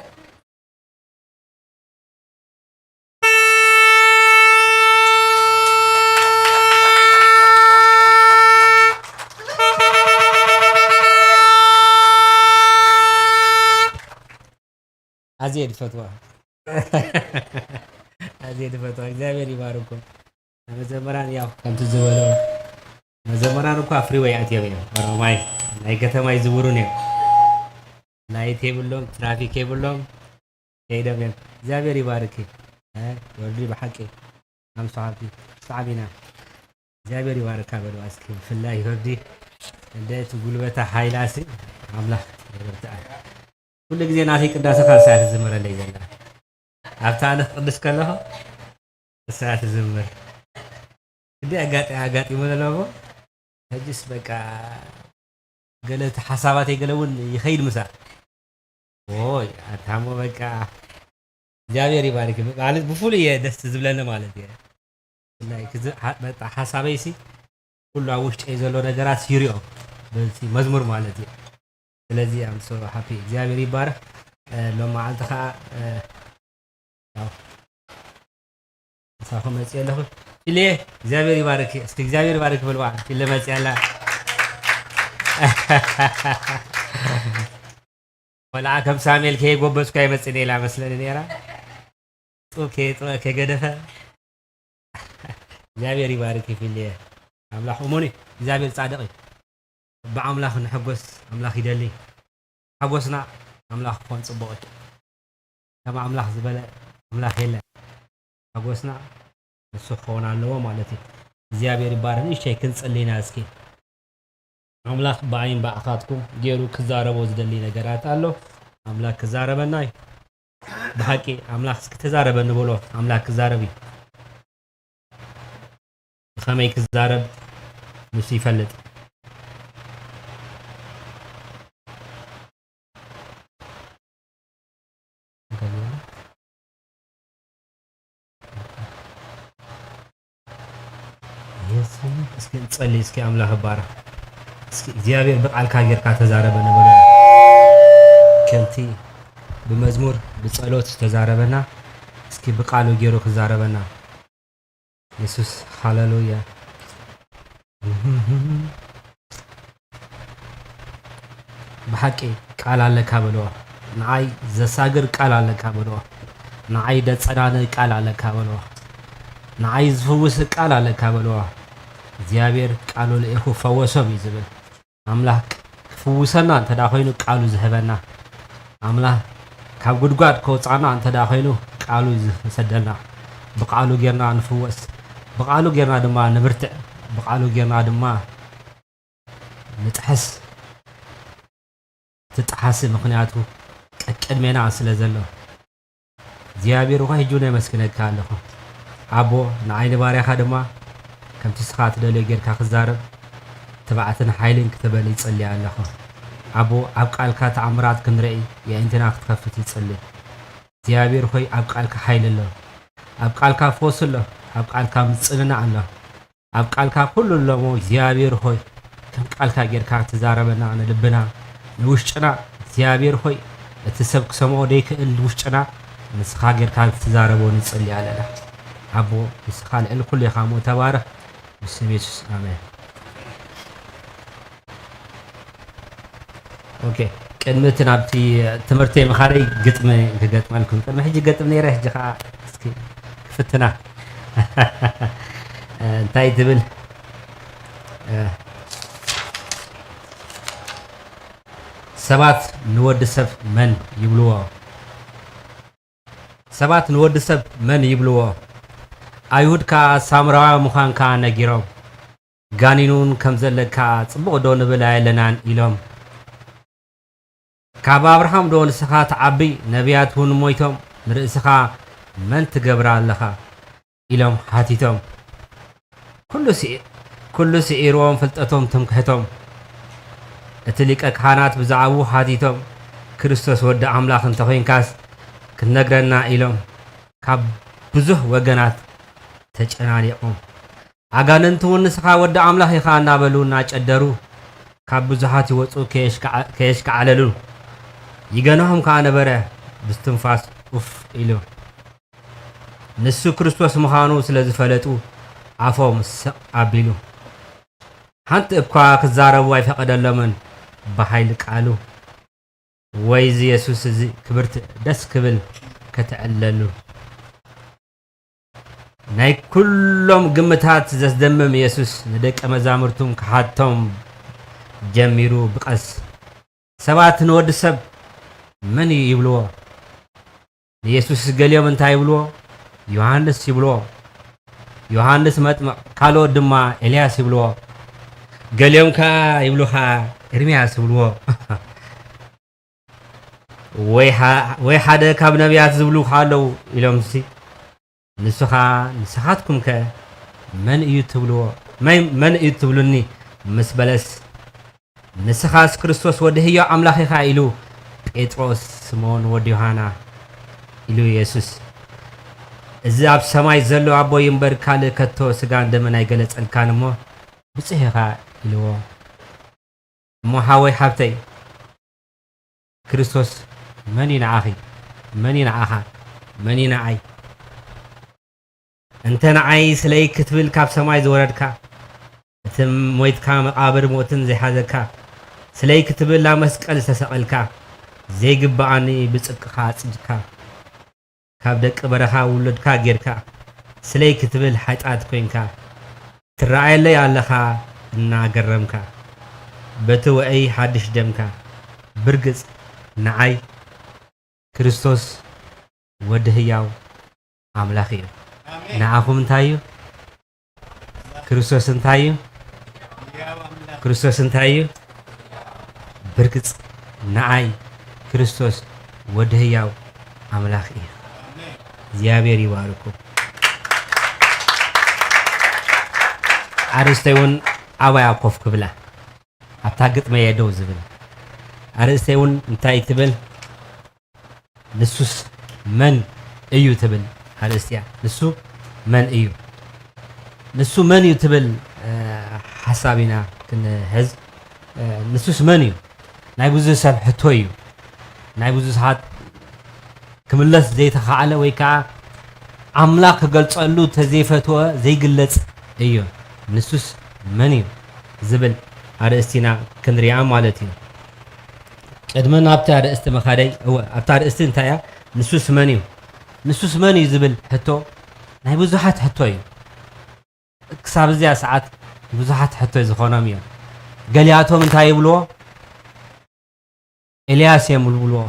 ኣዝየ ዝፈትዋ። ኣዝየ ዝፈትዋ። እግዚኣብሔር ይባርኩም። መዘመራን ያው ከምቲ ዝበሎ፣ መዘመራን እኳ ፍሪወይ ኣትዮም እዮም። ኦሮማይ ናይ ከተማ ይዝውሩን እዮም። ላይት የብሎም፣ ትራፊክ የብሎም። ከይዶም እዮም። እግዚኣብሔር ይባርኪ። እ፣ ወርዲ ብሓቂ ኣምሶ ሓብቲ ብጣዕሚ ኢና። እግዚኣብሔር ይባርካ በልዋ እስኪ። ብፍላይ ወርዲ እንደ እቲ ጉልበታ ሓይላሲ ኣምላኽ ይርድኣ። ኩሉ ግዜ ናተይ ቅዳሴ ካብ እሳ ትዝምረለይ ዘላ። ኣብታ ኣነ ክቅድስ ከለኹ እሳ ትዝምር። እንዲ ኣጋጢ-፣ ኣጋጢሙ ዘሎ እሞ፣ ሕጅስ በቃ ገለ እቲ ሓሳባተይ ገለ እውን ይኸይድ ምሳ። ኦይ፣ ኣታ እሞ በቃ እግዚኣብሔር ይባርክ። ማለት ብፍሉይ እየ ደስ ዝብለኒ ማለት እየ። ብፍላይ ክዝ-፣ ሓ-፣ በቃ ሓሳበይሲ ኩሉ ኣብ ውሽጠይ ዘሎ ነገራት ይሪኦ በዚ መዝሙር ማለት እዩ። ስለዚ I'm so happy። እግዚኣብሔር ይባረክ። እ፣ ሎም መዓልቲ ኸዓ፣ እ፣ ያው ምሳኹም መፅየ ኣለኹ። ፊልየ፣ እግዚኣብሔር ይባርክ። እስኪ እግዚኣብሔር ይባርክ በልዋ። ፊለ መፅያ ኣላ። ቆልዓ ከም ሳሙኤል ከየጎበዝኩ ኣይመፅእን ኢላ መስለኒ ነይራ። ጡብ ከየ-፣ ጡብ ከየገደፈ። እግዚኣብሔር ይባርክ ይፍልየ። ኣምላኽ እሙን እዩ። እግዚኣብሔር ጻድቕ እዩ። ብኣምላኽ ንሕጎስ ኣምላኽ ይደሊ። ሓጎስና ኣምላኽ ክኾን ጽቡቕ እዩ። ከም ኣምላኽ ዝበለ ኣምላኽ የለን። ሓጎስና ንሱ ክኸውን ኣለዎ ማለት እዩ። እግዚኣብሔር ይባርክ። ንእሽተይ ክንጽሊ ኢና እስኪ። ኣምላኽ ብኣይን ብኣኻትኩም ገይሩ ክዛረቦ ዝደሊ ነገራት ኣሎ። ኣምላክ ክዛረበና እዩ። ብሓቂ ኣምላክ እስኪ ተዛረበኒ በሎ። ኣምላክ ክዛረብ እዩ። ብኸመይ ክዛረብ ንሱ ይፈልጥ። እስኪ ንጸሊ፣ እስኪ ኣምላኽ ይባረኽ። እስኪ እግዚኣብሔር ብቃልካ ጌርካ ተዛረበ ነበረ። ከምቲ ብመዝሙር ብጸሎት ዝተዛረበና፣ እስኪ ብቃሉ ጌሩ ክዛረበና። የሱስ፣ ሃሌሉያ። ብሓቂ ቃል ኣለካ በልዎ። ንዓይ ዘሳግር ቃል ኣለካ በልዎ። ንዓይ ደጸናነ ቃል ኣለካ በልዎ። ንዓይ ዝፍውስ ቃል ኣለካ በልዎ። እግዚኣብሔር ቃሉ ልኢኹ ፈወሶም እዩ ዝብል። ኣምላኽ ክፍውሰና እንተ ደኣ ኾይኑ ቃሉ ዝህበና፣ ኣምላኽ ካብ ጉድጓድ ከውጽኣና እንተ ደኣ ኾይኑ ቃሉ ዝሰደና፣ ብቃሉ ጌርና ንፍወስ፣ ብቃሉ ጌርና ድማ ንብርትዕ፣ ብቃሉ ጌርና ድማ ንጥሐስ። ትጠሓሲ፣ ምኽንያቱ ቀቅድሜና ስለ ዘሎ። እግዚኣብሔር ሆይ፣ ሕጂ እውን የመስግነካ ኣለኹ። ኣቦ፣ ንዓይ ንባርያኻ ድማ ከምቲ ንስኻ ትደልዮ ጌርካ ክዛረብ ትብዓትን ሓይልን ክትበኒ ይጽሊ ኣለኹ። ኣቦ፣ ኣብ ቃልካ ተኣምራት ክንርኢ የእንትና ክትከፍት ይጽሊ። እግዚኣብሔር ሆይ፣ ኣብ ቃልካ ሓይሊ ኣሎ። ኣብ ቃልካ ፈውሲ ኣሎ። ኣብ ቃልካ ምጽንናዕ ኣሎ። ኣብ ቃልካ ኩሉ ኣሎ እሞ እግዚኣብሔር ሆይ፣ ከም ቃልካ ጌርካ ትዛረበና ንልብና፣ ንውሽጥና። እግዚኣብሔር ሆይ፣ እቲ ሰብ ክሰምዖ ዘይክእል ውሽጥና ንስኻ ጌርካ ክትዛረቦ ንጽሊ ኣለና። ኣቦ፣ ንስኻ ልዕሊ ኩሉ ኢኻ እሞ ተባረኽ። ብስም የሱስ፣ ኣሜን። ኦኬ፣ ቅድሚ እቲ ናብቲ ትምህርቲ ምኻደይ ግጥሚ ክገጥመልኩም። ቅድሚ ሕጂ ገጥም ነይረ፣ ሕጂ ኸዓ እስኪ ክፍትና። እንታይ ትብል? ሰባት ንወዲ ሰብ መን ይብልዎ? ሰባት ንወዲ ሰብ መን ይብልዎ? ኣይሁድ ከኣ ሳምራዊ ምዃንካ ነጊሮም፣ ጋኒን እውን ከም ዘለካ ጽቡቕ ዶ ንብል ኣየለናን ኢሎም። ካብ ኣብርሃም ዶ ንስኻ ትዓቢ? ነቢያት እውን ሞይቶም፣ ንርእስኻ መን ትገብራ ኣለኻ? ኢሎም ሓቲቶም። ኩሉ ስዒ-፣ ኩሉ ስዒርዎም ፍልጠቶም ትምክሕቶም። እቲ ሊቀ ካህናት ብዛዕባኡ ሓቲቶም፣ ክርስቶስ ወዲ ኣምላኽ እንተኾይንካስ ክትነግረና ኢሎም ካብ ብዙህ ወገናት ተጨናኒቖም። ኣጋንንቲ እውን ንስኻ ወዲ ኣምላኽ ኢኻ እናበሉ እናጨደሩ ካብ ብዙሓት ይወጹ ከየሽከዓ-፣ ከየሽከዓለሉ ይገንሖም ከኣ ነበረ። ብስትንፋስ ኡፍ ኢሉ። ንሱ ክርስቶስ ምዃኑ ስለ ዝፈለጡ ኣፎም ስቕ ኣቢሉ። ሓንቲ እኳ ክዛረቡ ኣይፈቐደሎምን ብሓይሊ ቃሉ። ወይዚ የሱስ እዚ ክብርቲ ደስ ክብል ከተዕለሉ። ናይ ኩሎም ግምታት ዘስደምም የሱስ ንደቀ መዛሙርቱም ክሓቶም ጀሚሩ ብቐስ። ሰባት ንወዲ ሰብ መን እዩ ይብልዎ? ንየሱስ ገሊኦም እንታይ ይብልዎ? ዮሃንስ ይብልዎ። ዮሃንስ መጥምቕ፣ ካልኦት ድማ ኤልያስ ይብልዎ። ገሊኦም ከኣ ይብሉኻ ኤርምያስ ይብልዎ። ወይ ሓ-፣ ወይ ሓደ ካብ ነቢያት ዝብሉኻ ኣለዉ ኢሎምሲ፣ ንስኻ፣ ንስኻትኩምከ መን እዩ ትብልዎ? መን፣ መን እዩ ትብሉኒ? ምስ በለስ፣ ንስኻስ ክርስቶስ ወዲ ህያው ኣምላኽ ኢኻ ኢሉ ጴጥሮስ፣ ስምኦን ወዲ ዮሃና ኢሉ የሱስ፣ እዚ ኣብ ሰማይ ዘሎ ኣቦይ እምበር ካልእ ከቶ ስጋን ደምን ኣይገለጸልካን እሞ ብጹሕ ኢኻ ኢልዎ። እሞ ሓወይ ሓብተይ፣ ክርስቶስ መን እዩ ንዓኺ? መን እዩ ንዓኻ? መን እዩ ንዓይ? እንተ ንዓይ ስለይ ክትብል ካብ ሰማይ ዝወረድካ፣ እቲ ሞይትካ መቓብር ሞትን ዘይሓዘካ፣ ስለይ ክትብል ኣብ መስቀል ዝተሰቐልካ፣ ዘይግብኣኒ ብጽድቅኻ ኣጽዲቅካ፣ ካብ ደቂ በረኻ ውሉድካ ጌርካ፣ ስለይ ክትብል ሓጢኣት ኮይንካ፣ ትረኣየለይ ኣለኻ እናገረምካ፣ በቲ ውዑይ ሓድሽ ደምካ። ብርግጽ ንዓይ ክርስቶስ ወዲ ህያው ኣምላኽ እዩ። ኣሜን። ንዓኹም እንታይ እዩ? ክርስቶስ እንታይ እዩ? ህያው ኣምላኽ። ክርስቶስ እንታይ እዩ? ብርግጽ ንዓይ ክርስቶስ ወዲ ህያው ኣምላኽ እዩ። እግዚኣብሔር ይባርኩም። ኣርእስተይ እውን ኣባያ ኮፍ ክብላ ኣብታ ግጥመየ ደው ዝብል ኣርእስተይ እውን እንታይ ትብል? ንሱስ መን እዩ ትብል ኣርእስቲ እያ። ንሱ መን እዩ? ንሱ መን እዩ ትብል ሓሳብ ኢና ክንሕዝ። ንሱስ መን እዩ? ናይ ብዙሕ ሰብ ሕቶ እዩ። ናይ ብዙሓት ክምለስ ዘይተኻእለ ወይ ከዓ ኣምላኽ ክገልጸሉ ተዘይፈትወ ዘይግለጽ እዩ። ንሱስ መን እዩ ዝብል ኣርእስቲና ክንሪኣ ማለት እዩ። ቅድሚ ናብቲ ኣርእስቲ ምኻደይ፣ እወ፣ ኣብታ ኣርእስቲ እንታይ እያ? ንሱስ መን እዩ? ንሱስ መን እዩ ዝብል ሕቶ ናይ ብዙሓት ሕቶ እዩ። ክሳብ እዚኣ ሰዓት ብዙሓት ሕቶ ዝኾኖም እዮም። ገሊኣቶም እንታይ ይብልዎ? ኤልያስ እዮም ይብልዎ።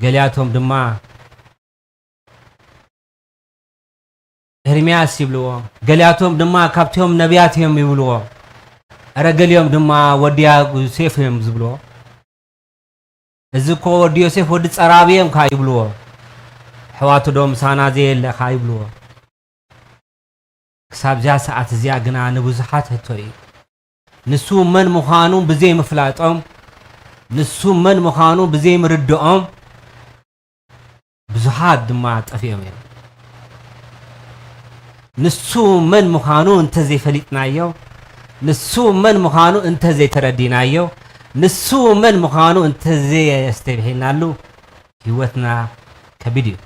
ገሊኣቶም ድማ ኤርምያስ ይብልዎ። ገሊኣቶም ድማ ካብቶም ነቢያት እዮም ይብልዎ። እረ ገሊኦም ድማ ወዲ ዮሴፍ እዮም ዝብልዎ። እዚ እኮ ወዲ ዮሴፍ ወዲ ጸራቢ እዮም ከኣ ይብልዎ። ኣሕዋቱ ዶ ምሳና ዘየለ ከኣ ይብልዎ። ክሳብ እዚኣ ሰዓት እዚኣ ግና ንብዙሓት ሕቶ እዩ። ንሱ መን ምዃኑ ብዘይምፍላጦም፣ ንሱ መን ምዃኑ ብዘይምርድኦም ብዙሓት ድማ ጠፊኦም እዮም። ንሱ መን ምዃኑ እንተዘይፈሊጥናዮ፣ ንሱ መን ምዃኑ እንተዘይተረዲናዮ፣ ንሱ መን ምዃኑ እንተዘየስተብሂልናሉ ህይወትና ከቢድ እዩ።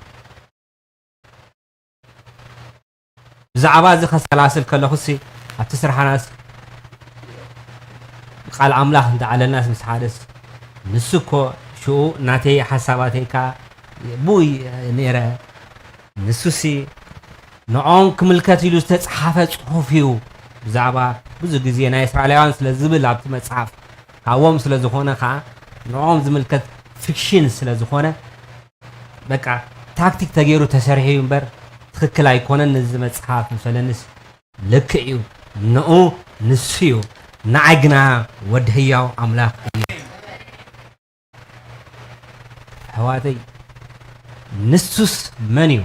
ብዛዕባ እዚ ከሰላስል ከለኹሲ ኣብቲ ስርሓናስ ቃል ኣምላኽ እንተዓለናስ ምስ ሓደስ ንሱ እኮ ሽኡ ናተይ ሓሳባተይ ከኣ ብኡ ነይረ። ንሱሲ ንኦም ክምልከት ኢሉ ዝተጻሓፈ ጽሑፍ እዩ። ብዛዕባ ብዙ ግዜ ናይ እስራኤላውያን ስለ ዝብል ኣብቲ መጽሓፍ ካብኦም ስለ ዝኾነ ከኣ ንኦም ዝምልከት ፊክሽን ስለ ዝኾነ በቃ ታክቲክ ተገይሩ ተሰሪሑ እዩ እምበር ትኽክል ኣይኮነን። ነዚ መጽሓፍ ዝፈለንስ ልክዕ እዩ። ንኡ ንሱ እዩ። ንዓይ ግና ወዲ ህያው ኣምላኽ እዩ። ኣሕዋተይ ንሱስ መን እዩ?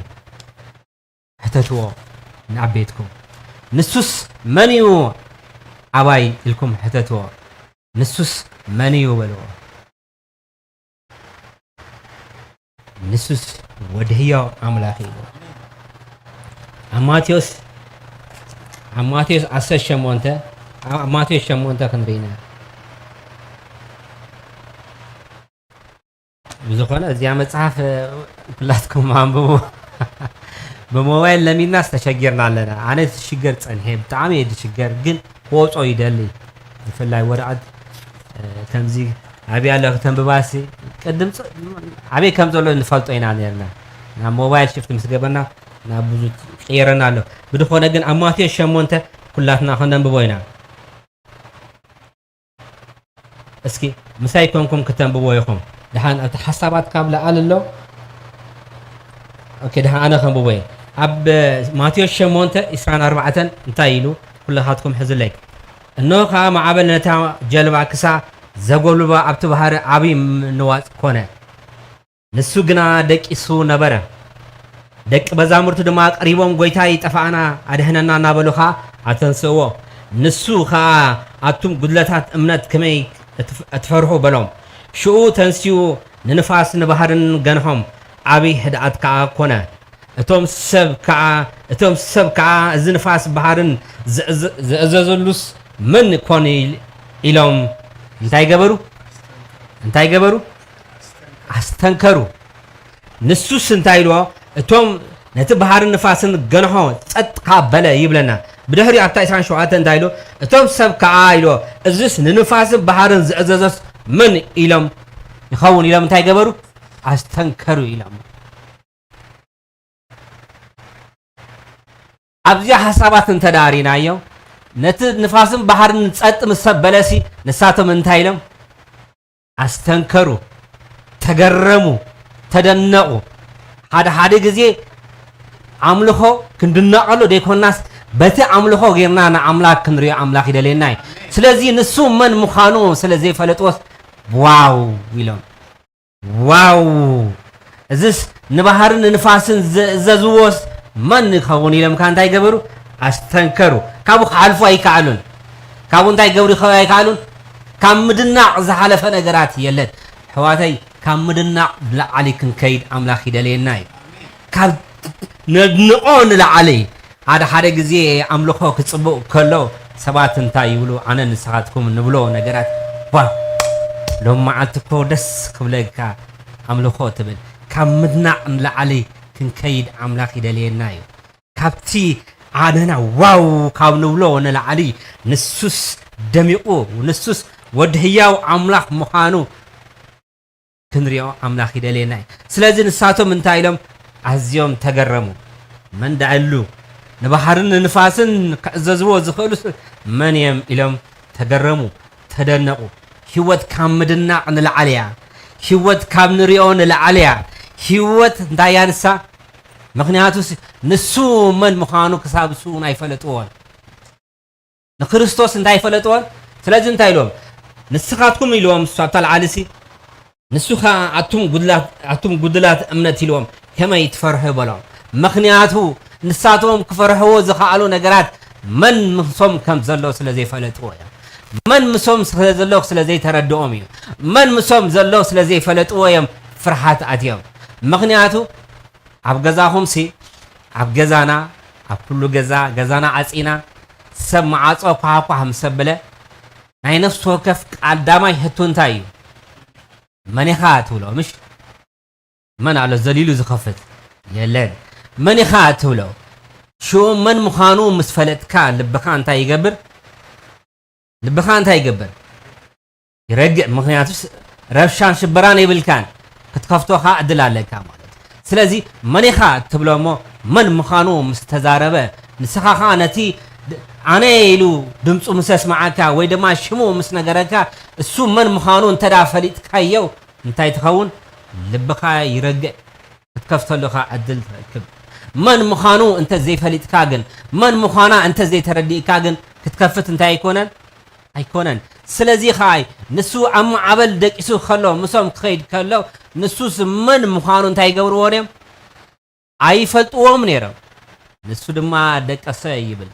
ሕተትዎ ንኣቤትኩም። ንሱስ መን እዩ ኣባይ ኢልኩም ሕተትዎ። ንሱስ መን እዩ በልዎ። ንሱስ ወዲ ህያው ኣምላኽ እዩ። ኣብ ማቴዎስ ኣብ ማቴዎስ ዓሰርተ ሸሞንተ ኣብ ማቴዎስ ሸሞንተ ክንርኢና ብዝኾነ እዚኣ መጽሓፍ ኩላትኩም ኣንብቡ። ብሞባይል ለሚድናስ ተሸጊርና ኣለና። ኣነ ሽገር ጸኒሐ ብጣዕሚ እየ ዝሽገር፣ ግን ክወጾ ይደሊ። ብፍላይ ወረቐት ከምዚ ኣብያ ኣሎ ክተንብባሲ ቅድም ኣበይ ከም ዘሎ ንፈልጦ ኢና ነርና። ናብ ሞባይል ሽፍት ምስ ገበርና ናብ ብዙ ቀየረና ኣሎ። ብድኾነ ግን ኣብ ማቴዎስ ሸሞንተ ኩላትና ከነንብቦ ኢና። እስኪ ምሳይ ኮንኩም ክተንብቦ ኢኹም። ደሓን ኣብቲ ሓሳባት ካብ ለኣል ኣሎ። ኦኬ፣ ደሓን ኣነ ከንብቦ እየ። ኣብ ማቴዎስ ሸሞንተ ዕስራን ኣርባዕተን እንታይ ኢሉ? ኩልኻትኩም ሕዝለይ። እነሆ ኸዓ ማዕበል ነታ ጀልባ ክሳ ዘጎልባ ኣብቲ ባሕሪ ዓብዪ ምንዋጽ ኮነ። ንሱ ግና ደቂሱ ነበረ። ደቂ መዛሙርቱ ድማ ቀሪቦም፣ "ጐይታ፣ ይጠፍኣና፣ ኣድሕነና" እናበሉ ኸኣ ኣተንስእዎ። ንሱ ኸኣ፣ "ኣቱም ጒድለታት እምነት፣ ከመይ እትፍ-፣ እትፈርሁ?" በሎም። ሽኡ ተንሲኡ ንንፋስ ንባህርን ገንሖም፣ ዓቢ ህድኣት ከኣ ኮነ። እቶም ሰብ ከኣ፣ እቶም ሰብ ከኣ፣ "እዚ ንፋስ ባህርን ዝእዘ-፣ ዝእዘዘሉስ መን ኮን?" ኢል-፣ ኢሎም እንታይ ገበሩ? እንታይ ገበሩ? ኣስተንከሩ። ንሱስ እንታይ ኢልዎ? እቶም ነቲ ባሕርን ንፋስን ገንሖ፣ "ጸጥ ከኣ በለ" ይብለና። ብድሕሪኡ ኣብታ ዕስራን ሸውዓተን እንታይ ኢልዎ? እቶም ሰብ ከኣ ኢልዎ፣ "እዝስ ንንፋስን ባሕርን ዝእዘዞስ መን ኢሎም ይኸውን?" ኢሎም እንታይ ገበሩ? ኣስተንከሩ ኢሎም። ኣብዚኣ ሓሳባት እንተ ደኣ ርኢናዮ፣ ነቲ ንፋስን ባሕርን ጸጥ ምስ ኣበለሲ፣ ንሳቶም እንታይ ኢሎም? ኣስተንከሩ፣ ተገረሙ፣ ተደነቑ። ሓደ ሓደ ግዜ ኣምልኾ ክንድነቐሉ ዘይኮናስ፣ በቲ ኣምልኾ ጌርና ንኣምላኽ ክንሪኦ ኣምላኽ ይደልየና እዩ። ስለዚ ንሱ መን ምዃኑ ስለ ዘይፈለጥዎስ፣ "ዋው!" ኢሎም። "ዋው! እዝስ ንባህርን ንንፋስን ዘእዘዝዎስ መን ይኸውን ኢሎም ከኣ እንታይ ገበሩ? ኣስተንከሩ። ካብኡ ክሓልፉ ኣይከኣሉን። ካብኡ እንታይ ገብሩ ይኸ-፣ ኣይከኣሉን? ካብ ምድናቕ ዝሓለፈ ነገራት የለን። ኣሕዋተይ፣ ካብ ምድናቕ ንላዕሊ ክንከይድ ኣምላኽ ይደልየና እዩ። ካብ ነድንቖ ንላዕሊ ሓደ ሓደ ግዜ ኣምልኾ ክጽቡቕ ከሎ ሰባት እንታይ ይብሉ? ኣነ ንስኻትኩም ንብሎ ነገራት፣ "ዋው፣ ሎም መዓልቲ እኮ ደስ ክብለካ ኣምልኾ" ትብል። ካብ ምድናቕ ንላዕሊ ክንከይድ ኣምላኽ ይደልየና እዩ። ካብቲ ዓደና ዋው ካብ ንብሎ ንላዕሊ ንሱስ ደሚቑ፣ ንሱስ ወዲ ህያው ኣምላኽ ምዃኑ ክንሪኦ ኣምላኽ ይደልየና እዩ። ስለዚ ንሳቶም እንታይ ኢሎም? ኣዝዮም ተገረሙ። መን ደኣሉ ንባሕርን ንንፋስን ክዕዘዝዎ ዝኽእሉስ መን እዮም? ኢሎም ተገረሙ፣ ተደነቑ። ህይወት ካብ ምድናቕ ንላዕሊ እያ። ህይወት ካብ ንሪኦ ንላዕሊ እያ። ህይወት እንታይ እያ ንሳ? ምኽንያቱስ ንሱ መን ምዃኑ ክሳብ ንሱ እውን ኣይፈለጥዎን። ንክርስቶስ እንታይ ፈለጥዎን? ስለዚ እንታይ ኢሎም? "ንስኻትኩም" ኢልዎም፣ እሱ ኣብታ ልዓሊሲ፣ ንሱ ኸኣ "ኣቱም ጉድላት፣ ኣቱም ጉድላት እምነት" ኢልዎም። "ከመይ ትፈርሑ?" በሎም። ምኽንያቱ ንሳቶም ክፈርሕዎ ዝኸኣሉ ነገራት መን ምሶም ከም ዘሎ ስለ ዘይፈለጥዎ እዮም። መን ምሶም ስለ ዘሎ ስለ ዘይተረድኦም እዩ። መን ምሶም ዘሎ ስለ ዘይፈለጥዎ እዮም ፍርሃት ኣትዮም። ምኽንያቱ ኣብ ገዛኹምሲ፣ ኣብ ገዛና፣ ኣብ ኩሉ ገዛ፣ ገዛና ዓጺና፣ ሰብ መዓጾ ኳሕኳሕ ምስ ኣበለ፣ ናይ ነፍሲ ወከፍ ቀዳማይ ሕቶ እንታይ እዩ? "መን ኢኻ?" ትብሎ፣ ምሽ? መን ኣሎ ዘሊሉ ዝኸፍት? የለን። "መን ኢኻ?" ትብሎ። ሽኡ መን ምዃኑ ምስ ፈለጥካ፣ ልብኻ እንታይ ይገብር? ልብኻ እንታይ ይገብር? ይረግእ። ምኽንያቱስ ረብሻን ሽበራን የብልካን፣ ክትከፍቶ ኸኣ ዕድል ኣለካ ማለት እዩ። ስለዚ መን ኢኻ ትብሎ እሞ፣ መን ምዃኑ ምስ ተዛረበ፣ ንስኻ ኸኣ ነቲ ድ-፣ ኣነ ኢሉ ድምፁ ምስ ኣስመዓካ ወይ ድማ ሽሙ ምስ ነገረካ፣ እሱ መን ምዃኑ እንተ ደኣ ፈሊጥካዮ፣ እንታይ ትኸውን? ልብኻ ይረግእ። ክትከፍተሉ ኸኣ ዕድል ትረክብ። መን ምዃኑ እንተ ዘይፈሊጥካ ግን፣ መን ምዃና እንተ ዘይተረዲእካ ግን፣ ክትከፍት እንታይ ኣይኮነን? ኣይኮነን። ስለዚ ኸኣ ንሱ ኣብ ማዕበል ደቂሱ ከሎ፣ ምሶም ክኸይድ ከሎ፣ ንሱስ መን ምዃኑ እንታይ ይገብርዎ ነይሮም? ኣይፈልጥዎም ነይሮም። ንሱ ድማ ደቀሰ ይብል።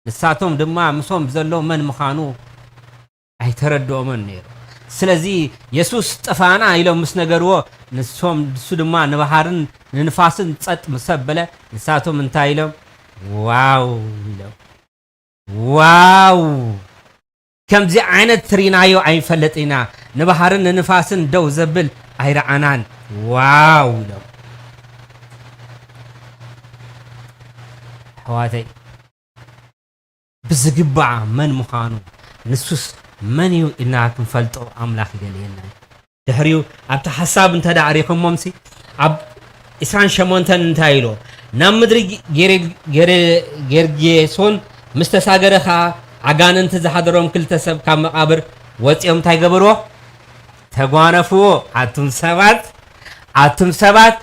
ንሳቶም ድማ ምሶም ዘሎ መን ምዃኑ ኣይተረድኦምን ነይሩ። ስለዚ የሱስ "ጥፋና" ኢሎም ምስ ነገርዎ፣ ንሶም፣ ንሱ ድማ ንባህርን ንንፋስን ጸጥ ምስ ኣበለ፣ ንሳቶም እንታይ ኢሎም? "ዋው!" ኢሎም። "ዋው! ከምዚ ዓይነት ርኢናዮ ኣይንፈልጥ ኢና። ንባህርን ንንፋስን ደው ዘብል ኣይረኣናን። ዋው!" ኢሎም። ኣሕዋተይ፣ ብዝግባዕ መን ምዃኑ፣ ንሱስ መን እዩ ኢልና ክንፈልጦ ኣምላኽ ይደልየና። ድሕሪኡ ኣብቲ ሓሳብ እንተ ደኣ ርኢኹሞምሲ፣ ኣብ ዕስራን ሸሞንተን እንታይ ኢሉ? "ናብ ምድሪ ጌር-፣ ጌር-፣ ጌርጌሶን ምስ ተሳገረ ኸኣ፣ ኣጋንንቲ ዝሓደሮም ክልተ ሰብ ካብ መቓብር ወጺኦም እንታይ ገበርዎ? ተጓነፍዎ። ኣቱም ሰባት፣ ኣቱም ሰባት፣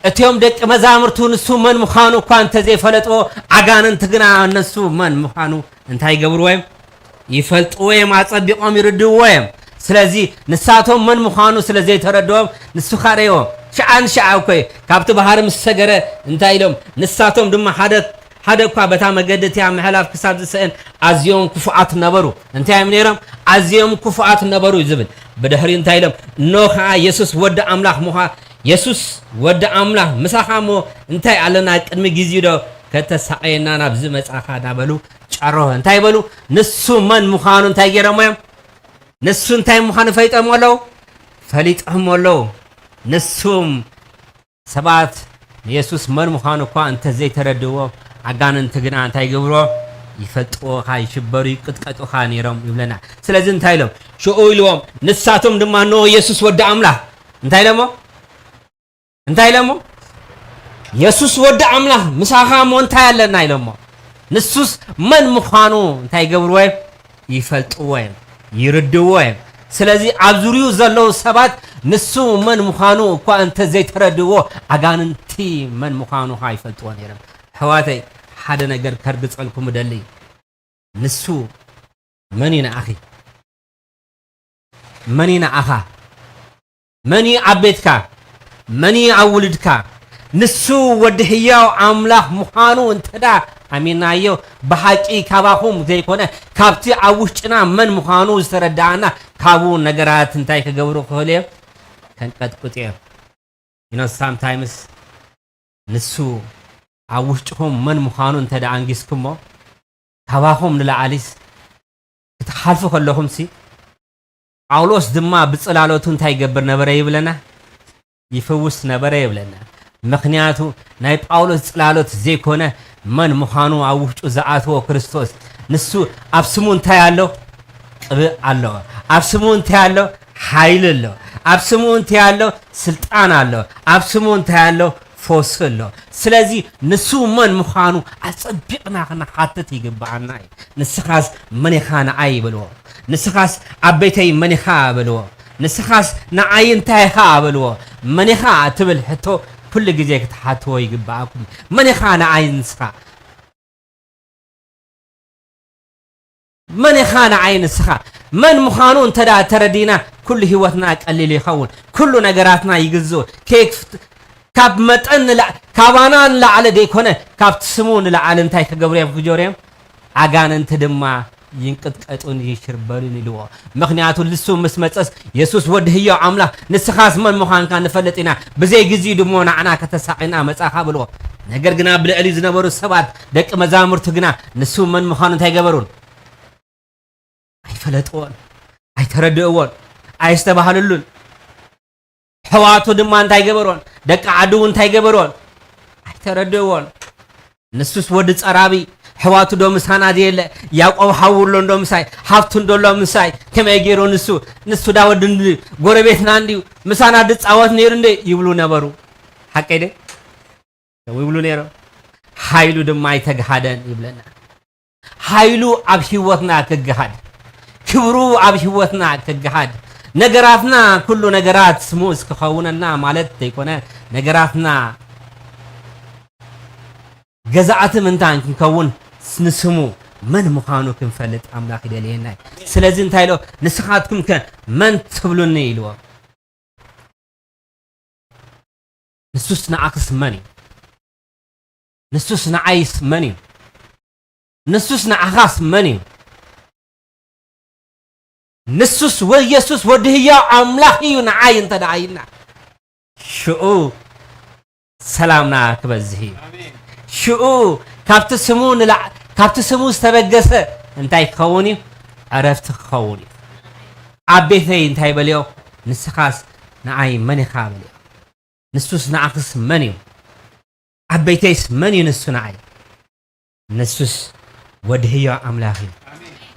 እቲኦም ደቂ መዛሙርቱ ንሱ መን ምዃኑ እኳ እንተ ዘይፈለጥዎ፣ ኣጋንንቲ ግና ንሱ መን ምዃኑ እንታይ ይገብርዎ እዮም? ይፈልጥዎ እዮም፣ ኣጸቢቖም ይርድእዎ እዮም። ስለዚ ንሳቶም መን ምዃኑ ስለ ዘይተረድኦም፣ ንሱ ኸኣ ረእይዎም። ሽዓ ንሽዓ እኮ እዩ። ካብቲ ባሕሪ ምስ ሰገረ እንታይ ኢሎም? ንሳቶም ድማ ሓደ፣ ሓደ እኳ በታ መገዲ እቲኣ ምሕላፍ ክሳብ ዝስእን ኣዝዮም ክፉኣት ነበሩ። እንታይ እዮም ነይሮም? ኣዝዮም ክፉኣት ነበሩ እዩ ዝብል። ብድሕሪኡ እንታይ ኢሎም? እነሆ ኸኣ የሱስ ወዲ ኣምላኽ ምዃ-፣ የሱስ ወዲ ኣምላኽ ምሳኻ እሞ እንታይ ኣለና? ቅድሚ ግዜኡ ዶ ከተሳቕየና ናብዚ መጻኻ? እናበሉ ጨርሆ። እንታይ በሉ? ንሱ መን ምዃኑ እንታይ ገይሮሞ እዮም? ንሱ እንታይ ምዃኑ ፈሊጦሞ ኣለዉ? ፈሊጦሞ ኣለዉ። ንሱም ሰባት ንየሱስ መን ምዃኑ እኳ እንተ ዘይተረድእዎ፣ ኣጋንንቲ ግና እንታይ ይገብርዎ? ይፈልጥዎ ኸኣ፣ ይሽበሩ፣ ይቅጥቀጡ ኸኣ ነይሮም ይብለና። ስለዚ እንታይ ኢሎም? ሽኡ ኢልዎም፣ ንሳቶም ድማ፣ "እንሆ የሱስ ወዲ ኣምላኽ።" እንታይ ኢሎሞ? እንታይ ኢሎሞ? "የሱስ ወዲ ኣምላኽ ምሳኻ እሞ እንታይ ኣለና?" ኢሎሞ። ንሱስ መን ምዃኑ እንታይ ይገብርዎ እዮም? ይፈልጥዎ እዮም፣ ይርድእዎ እዮም። ስለዚ ኣብ ዙርይኡ ዘለዉ ሰባት ንሱ መን ምዃኑ እኳ እንተ ዘይተረድእዎ፣ ኣጋንንቲ መን ምዃኑ ኸኣ ይፈልጥዎ ነይሮም። ኣሕዋተይ፣ ሓደ ነገር ከርግጸልኩም እደሊ። ንሱ መን እዩ ንኣኺ? መን እዩ ንኣኻ? መን እዩ ኣብ ቤትካ? መን እዩ ኣብ ውሉድካ? ንሱ ወዲ ህያው ኣምላኽ ምዃኑ እንተዳ ኣሚናዮ፣ ብሓቂ ካባኹም ዘይኮነ ካብቲ ኣብ ውሽጥና መን ምዃኑ ዝተረዳኣና ካብኡ ነገራት እንታይ ክገብሩ ክኽእሉ እዮም? ከንቀጥቅጡ እዮም። You know, sometimes ንሱ ኣብ ውሽጥኹም መን ምዃኑ እንተ ደኣ ኣንጊስኩሞ፣ ካባኹም ንላዕሊስ ክትሓልፉ ከለኹምሲ፣ ጳውሎስ ድማ ብጽላሎቱ እንታይ ይገብር ነበረ ይብለና? ይፍውስ ነበረ ይብለና። ምኽንያቱ ናይ ጳውሎስ ጽላሎት ዘይኮነ፣ መን ምዃኑ ኣብ ውሽጡ ዝኣተዎ ክርስቶስ። ንሱ ኣብ ስሙ እንታይ ኣሎ? ቅብእ ኣሎ። ኣብ ስሙ እንታይ ኣሎ? ሓይሊ ኣሎ። ኣብ ስሙ እንታይ ኣሎ? ስልጣን ኣሎ። ኣብ ስሙ እንታይ ኣሎ? ፈውሲ ኣሎ። ስለዚ ንሱ መን ምዃኑ ኣጸቢቕና ክንሓትት ይግብኣና እዩ። ንስኻስ መን ኢኻ ንዓይ? በልዎ። ንስኻስ ዓበይተይ መን ኢኻ? በልዎ። ንስኻስ ንዓይ እንታይ ኢኻ? በልዎ። መን ኢኻ ትብል ሕቶ ኩሉ ግዜ ክትሓትዎ ይግብኣኩም። መን ኢኻ ንዓይ ንስኻ? መን ኢኻ ንዓይ ንስኻ? መን ምዃኑ እንተ ደኣ ተረዲና፣ ኩሉ ህይወትና ቀሊል ይኸውን። ኩሉ ነገራትና ይግዝኡ። ኬክ ካብ መጠን ንላ-፣ ካባና ንላዕሊ ደይኮነ፣ ካብቲ ስሙ ንላዕሊ እንታይ ክገብሩ እዮም? ክጀሩ እዮም። ኣጋንንቲ ድማ ይንቅጥቀጡን ይሽርበሉን ኢልዎ። ምኽንያቱ ንሱ ምስ መጸስ፣ የሱስ ወዲ ህያው ኣምላኽ፣ ንስኻስ መን ምዃንካ ንፈልጥ ኢና፣ ብዘይ ግዜኡ ድሞ ንዓና ከተሳቕየና መጻኻ በልዎ። ነገር ግና ብልዕሊ ዝነበሩ ሰባት፣ ደቂ መዛሙርቱ ግና ንሱ መን ምዃኑ እንታይ ገበሩን? ኣይፈለጥዎን፣ ኣይተረድእዎን፣ ኣየስተባህልሉን። ኣሕዋቱ ድማ እንታይ ገበሮን? ደቂ ዓዱ እውን እንታይ ገበሮን? ኣይተረድእዎን። ንሱስ ወዲ ጸራቢ፣ ኣሕዋቱ ዶ ምሳና ዘየለ? ያዕቆብ ሓዉ ኣሎ እንዶ ምሳይ? ሃብቱ እንዶ ኣሎ ምሳይ? ከመይ ገይሩ ንሱ? ንሱ ዳ ወዲ እንዲ-፣ ጎረቤትና እንድዩ፣ ምሳና ድጻወት ነይሩ እንደ ይብሉ ነበሩ። ሓቀይ ደ? ይብሉ ነይሮም። ሓይሉ ድማ ኣይተግሃደን ይብለና። ሓይሉ ኣብ ህይወትና ክግሃድ፣ ክብሩ ኣብ ህይወትና ክግሃድ፣ ነገራትና፣ ኩሉ ነገራት ስሙስ ክኸውነልና ማለት ዘይኮነ፣ ነገራትና ገዛእቲ ምንታን ክንከውን ንስሙ መን ምዃኑ ክንፈልጥ ኣምላኽ ይደልየና እዩ። ስለዚ እንታይ ኢሎ? "ንስኻትኩም ከ መን ትብሉኒ?" ኢልዎ። ንሱስ ንዓኽስ መን እዩ? ንሱስ ንዓይስ መን እዩ? ንሱስ ንዓኻስ መን እዩ? ንሱስ ወ-፣ የሱስ ወዲ ህያው ኣምላኽ እዩ ንዓይ እንተ ደኣ ኢልና፣ ሽኡ ሰላምና ክበዝህ እዩ። ሽኡ ካብቲ ስሙ ንላዕ-፣ ካብቲ ስሙ ዝተበገሰ እንታይ ክኸውን እዩ? ዕረፍቲ ክኸውን እዩ። ኣብ ቤተይ እንታይ በልዮ? ንስኻስ ንዓይ መን ኢኻ በልዮ። ንሱስ ንዓኽስ መን እዩ? ኣብ ቤተይስ መን እዩ ንሱ ንዓይ? ንሱስ ወዲ ህያው ኣምላኽ እዩ።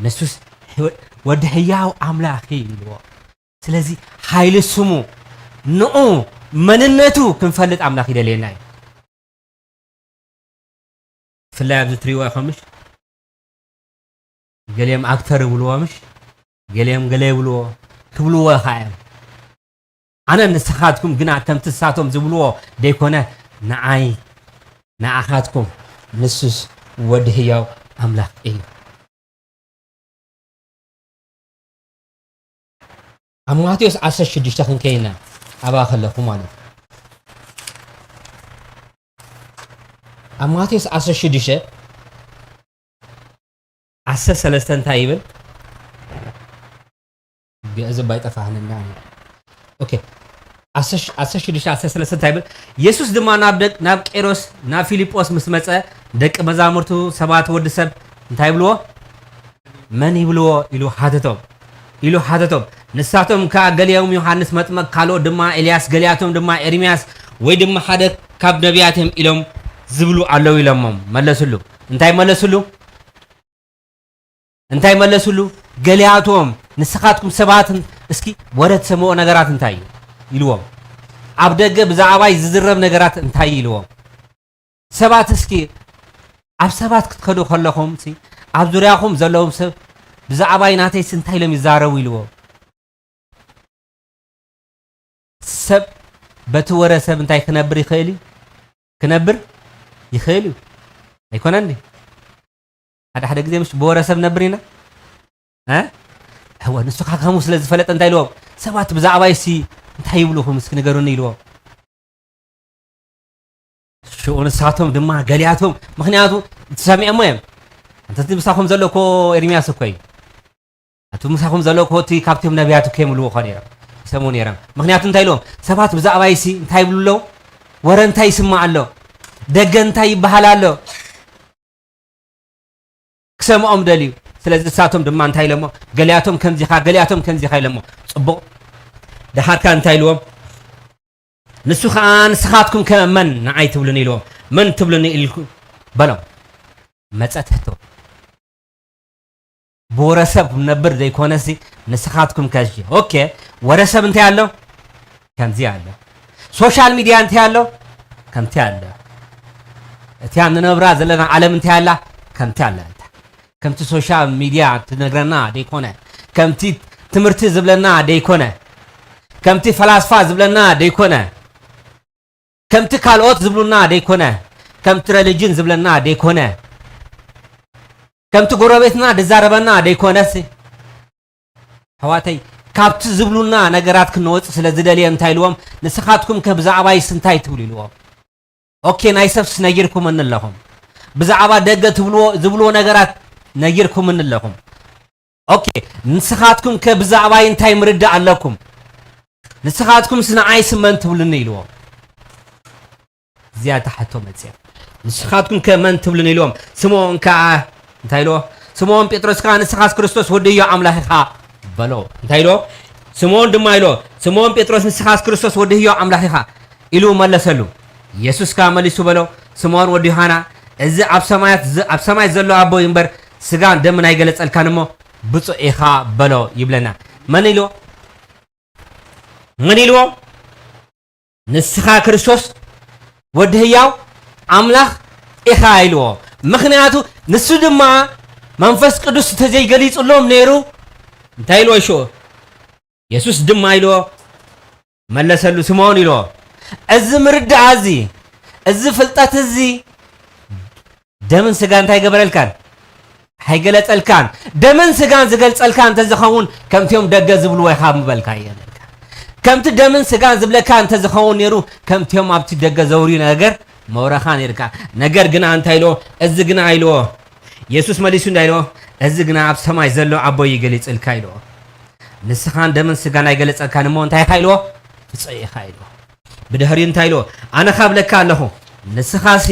ንሱስ ህይወ-፣ ወዲ ህያው ኣምላኽ እዩ ኢልዎ። ስለዚ ሓይሊ ስሙ፣ ንኡ መንነቱ ክንፈልጥ ኣምላኽ ይደልየና እዩ። ብፍላይ ኣብዚ ትሪእዎ ኢኹም ምሽ? ገሊኦም ኣክተር ይብልዎ ምሽ? ገሊኦም ገለ ይብልዎ፣ ክብልዎ ኢኻ እዮም። ኣነ ንስኻትኩም ግና ከምቲ ንሳቶም ዝብልዎ ደይኮነ፣ ንዓይ ንዓኻትኩም ንሱስ ወዲ ህያው ኣምላኽ እዩ። ኣብ ማቴዎስ ዓሰርተ ሽዱሽተ ክንከይና ኣብኣ ከለኹ ማለት እዩ። ኣብ ማቴዎስ ዓሰርተ ሽዱሽተ ዓሰርተ ሰለስተ እንታይ ይብል? ግዕዝ እባ ኣይጠፋህንና እዩ። ኦኬ። ዓሰርተ፣ ዓሰርተ ሽዱሽተ ዓሰርተ ሰለስተ እንታይ ይብል? የሱስ ድማ ናብ ደቅ-፣ ናብ ቄሮስ፣ ናብ ፊልጶስ ምስ መጸ፣ ደቂ መዛሙርቱ ሰባት ወዲ ሰብ እንታይ ይብልዎ? መን ይብልዎ? ኢሉ ሓተቶም። ኢሉ ሓተቶም። ንሳቶም ከኣ ገሊኦም ዮሃንስ መጥመቕ፣ ካልኦት ድማ ኤልያስ፣ ገሊኣቶም ድማ ኤርምያስ ወይ ድማ ሓደ ካብ ነቢያት እዮም ኢሎም ዝብሉ ኣለዉ ኢሎሞም መለስሉ። እንታይ መለስሉ? እንታይ መለስሉ? ገሊኣቶም ንስኻትኩም ሰባትን እስኪ ወረ ትሰምዑ ነገራት እንታይ እዩ? ኢልዎም። ኣብ ደገ ብዛዕባይ ዝዝረብ ነገራት እንታይ እዩ? ኢልዎም። ሰባት እስኪ ኣብ ሰባት ክትከዱ ከለኹም ሲ ኣብ ዙርያኹም ዘለዉ ሰብ ብዛዕባይ ናተይስ እንታይ ኢሎም ይዛረቡ? ኢልዎም። ሰብ በቲ ወረ ሰብ እንታይ ክነብር ይኽእል እዩ? ክነብር ይኽእል እዩ። ኣይኮነን ድዩ? ሓደ ሓደ ግዜ ምሽ ብወረ ሰብ ነብር ኢና። እ? እወ፣ ንሱ ከ ከምኡ ስለ ዝፈለጠ እንታይ ኢልዎም? ሰባት ብዛዕባይ ሲ እንታይ ይብሉኹም እስኪ ንገሩኒ ኢልዎም። ሽዑ ንሳቶም ድማ ገሊኣቶም፣ ምኽንያቱ ሰሚዖሞ እዮም። "እንተ እቲ ምሳኹም ዘሎ እኮ ኤርምያስ እኮ እዩ። እቲ ምሳኹም ዘሎ እኮ እቲ ካብቶም ነቢያት እኮ እዮም" ይብልዎ እኮ ነይሮም። ይሰምዑ ነይሮም። ምኽንያቱ እንታይ ኢልዎም? ሰባት ብዛዕባይሲ እንታይ ይብሉ ኣለዉ? ወረ እንታይ ይስማዕ ኣሎ? ደገ እንታይ ይበሃል ኣሎ? ክሰምዖም ደልዩ። ስለዚ ንሳቶም ድማ እንታይ ኢሎሞ? ገሊኣቶም ከምዚኻ፣ ገሊኣቶም ከምዚኻ ኢሎሞ። ጽቡቕ። ደሓርካ እንታይ ኢልዎም? ንሱ ኸኣ "ንስኻትኩም ከ መን ንዓይ ትብሉኒ?" ኢልዎም። "መን ትብሉኒ?" ኢልኩ በሎም። መጸት ሕቶ። ብወረ ሰብ ነብር ዘይኮነሲ ንስኻትኩም ከ? እሺ፣ ኦኬ፣ ወረ ሰብ እንታይ ኣሎ? ከምዚ ኣሎ። ሶሻል ሚድያ እንታይ ኣሎ? ከምቲ ኣሎ። እቲያ ንነብራ ዘለና ዓለም እንታይ ኣላ? ከምቲ ኣላ። ከምቲ ሶሻል ሚድያ ትነግረና ደይኮነ፣ ከምቲ ትምህርቲ ዝብለና ደይኮነ፣ ከምቲ ፈላስፋ ዝብለና ደይኮነ፣ ከምቲ ካልኦት ዝብሉና ደይኮነ፣ ከምቲ ረሊጅን ዝብለና ደይኮነ፣ ከምቲ ጎረቤትና ዝዛረበና ደይኮነስ፣ ኣሕዋተይ፣ ካብቲ ዝብሉና ነገራት ክንወጽእ ስለ ዝደልየ እንታይ ኢልዎም? "ንስኻትኩም ከ ብዛዕባይስ እንታይ ትብሉ?" ኢልዎም። ኦኬ፣ ናይ ሰብስ ነጊርኩምኒ ኣለኹም። ብዛዕባ ደገ ትብልዎ፣ ዝብልዎ ነገራት ነጊርኩምኒ ኣለኹም። ኦኬ፣ "ንስኻትኩም ከ ብዛዕባይ እንታይ ምርዳእ ኣለኩም? ንስኻትኩምስ ንዓይስ መን ትብሉኒ?" ኢልዎም። እዚኣ እታ ሕቶ መጽያ። "ንስኻትኩም ከ መን ትብሉኒ?" ኢልዎም። ስምዖን ከኣ እንታይ ኢልዎ? ስምዖን ጴጥሮስ ከኣ "ንስኻስ ክርስቶስ ወዲ ህያው ኣምላኽ ኢኻ" በሎ። እንታይ ኢልዎ? ስምዖን ድማ ኢልዎ፣ ስምዖን ጴጥሮስ "ንስኻስ ክርስቶስ ወዲ ህያው ኣምላኽ ኢኻ" ኢሉ መለሰሉ። የሱስ ከኣ መሊሱ በሎ፣ "ስምዖን ወዲ ዮሃና፣ እዚ ኣብ ሰማያት ዝ-፣ ኣብ ሰማይ ዘሎ ኣቦይ እምበር ስጋን ደምን ኣይገለጸልካን እሞ ብፁዕ ኢኻ" በሎ ይብለና። መን ኢልዎ? መን ኢልዎ? "ንስኻ ክርስቶስ ወዲ ህያው ኣምላኽ ኢኻ" ኢልዎ። ምኽንያቱ ንሱ ድማ መንፈስ ቅዱስ እንተዘይገሊጹሎም ነይሩ እንታይ ኢልዎ? ሽዑ የሱስ ድማ ኢልዎ መለሰሉ፣ ስምዖን ኢልዎ፣ "እዚ ምርዳእ እዚ፣ እዚ ፍልጠት እዚ ደምን ስጋ እንታይ ገበረልካን? ኣይገለጸልካን። ደምን ስጋን ዝገልጸልካ እንተዝኸውን ከምቲኦም ደገ ዝብልዎ ኢኻ ምበልካዮ ነርካ። ከምቲ ደምን ስጋን ዝብለካ እንተዝኸውን ነይሩ ከምቲኦም ኣብቲ ደገ ዘውርዩ ነገር መውረኻ ነርካ። ነገር ግና እንታይ ኢልዎ? እዚ ግና" ኢልዎ። የሱስ መሊሱ እንታይ ኢልዎ? "እዚ ግና ኣብ ሰማይ ዘሎ ኣቦይ ይገሊጽልካ" ኢልዎ። "ንስኻን ደምን ስጋን ኣይገለጸልካን እሞ እንታይ ኢኻ?" ኢልዎ። "ብፁዕ ኢኻ" ኢልዎ። ብድሕሪኡ እንታይ ኢልዎ? "ኣነ ኻብለካ ኣለኹ፣ ንስኻሲ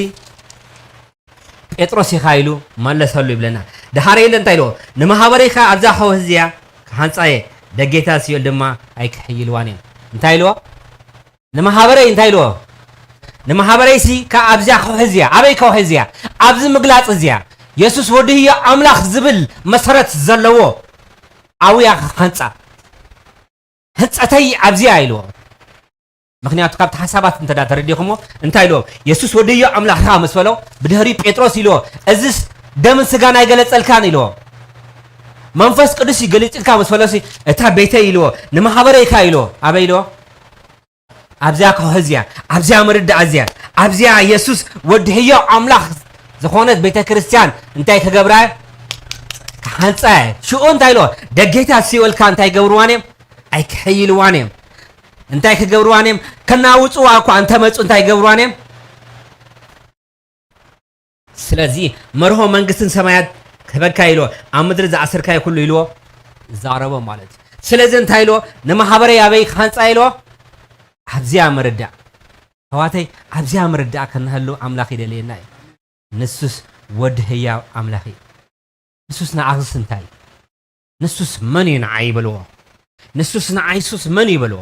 ጴጥሮስ ኢኻ" ኢሉ መለሰሉ ይብለና። ደሓረ ኢለ እንታይ ኢልዎ? "ንማህበረይ ከኣ ኣብዛ ከውሒ እዚኣ ክሃንጻ እየ፣ ደጌታት ሲኦል ድማ ኣይክሕይልዋን እዮም" እንታይ ኢልዎ? ንማህበረይ እንታይ ኢልዎ? "ንማህበረይሲ ከኣ ኣብዚኣ ከውሒ እዚኣ"፣ ኣበይ ከውሒ እዚኣ? ኣብዚ ምግላጽ እዚኣ። የሱስ ወዲ ህያው ኣምላኽ ዝብል መሰረት ዘለዎ ኣብያ ክሃንጻ። "ህንጸተይ ኣብዚኣ" ኢልዎ። ምኽንያቱ ካብቲ ሓሳባት እንተ ደኣ ተረዲኹሞ እንታይ ኢልዎ? የሱስ ወዲ ህያው ኣምላኽ ኢኻ ምስ በሎ፣ ብድሕሪ ጴጥሮስ ኢልዎ፣ "እዝስ ደምን ስጋን ኣይገለጸልካን" ኢልዎ። "መንፈስ ቅዱስ እዩ ገሊጽልካ" ምስ በሎሲ፣ "እታ ቤተይ" ኢልዎ፣ "ንማህበረይ ኢኻ" ኢልዎ። ኣበይ ኢልዎ? ኣብዚኣ ከውሒ እዚኣ፣ ኣብዚኣ ምርዳእ እዚኣ፣ ኣብዚኣ የሱስ ወዲ ህያው ኣምላኽ ዝኾነት ቤተ ክርስቲያን እንታይ ክገብራ እየ? ክሃንጻ እየ። ሽዑ እንታይ ኢልዎ? ደጌታት ሲኦልካ እንታይ ይገብርዋን እዮም? ኣይክሕይልዋን እዮም። እንታይ ክገብርዋን እዮም? ከናውጽዋ እኳ እንተመጹ እንታይ ይገብርዋን እዮም? ስለዚ መርሆ መንግስትን ሰማያት ክህበካ ኢሎ ኣብ ምድሪ ዝኣሰርካዮ ኩሉ ኢልዎ ዛረቦ ማለት እዩ። ስለዚ እንታይ ኢልዎ? ንማሕበረይ ኣበይ ክሃንጻ ኢልዎ? ኣብዚኣ ምርዳእ። ኣሕዋተይ፣ ኣብዚኣ ምርዳእ ከነህሉ ኣምላኽ ይደልየና እዩ። ንሱስ ወዲ ህያው ኣምላኽ እዩ። ንሱስ ንዓኽስ እንታይ እዩ? ንሱስ መን እዩ ንዓይ ይበልዎ? ንሱስ ንዓይሱስ መን ይበልዎ?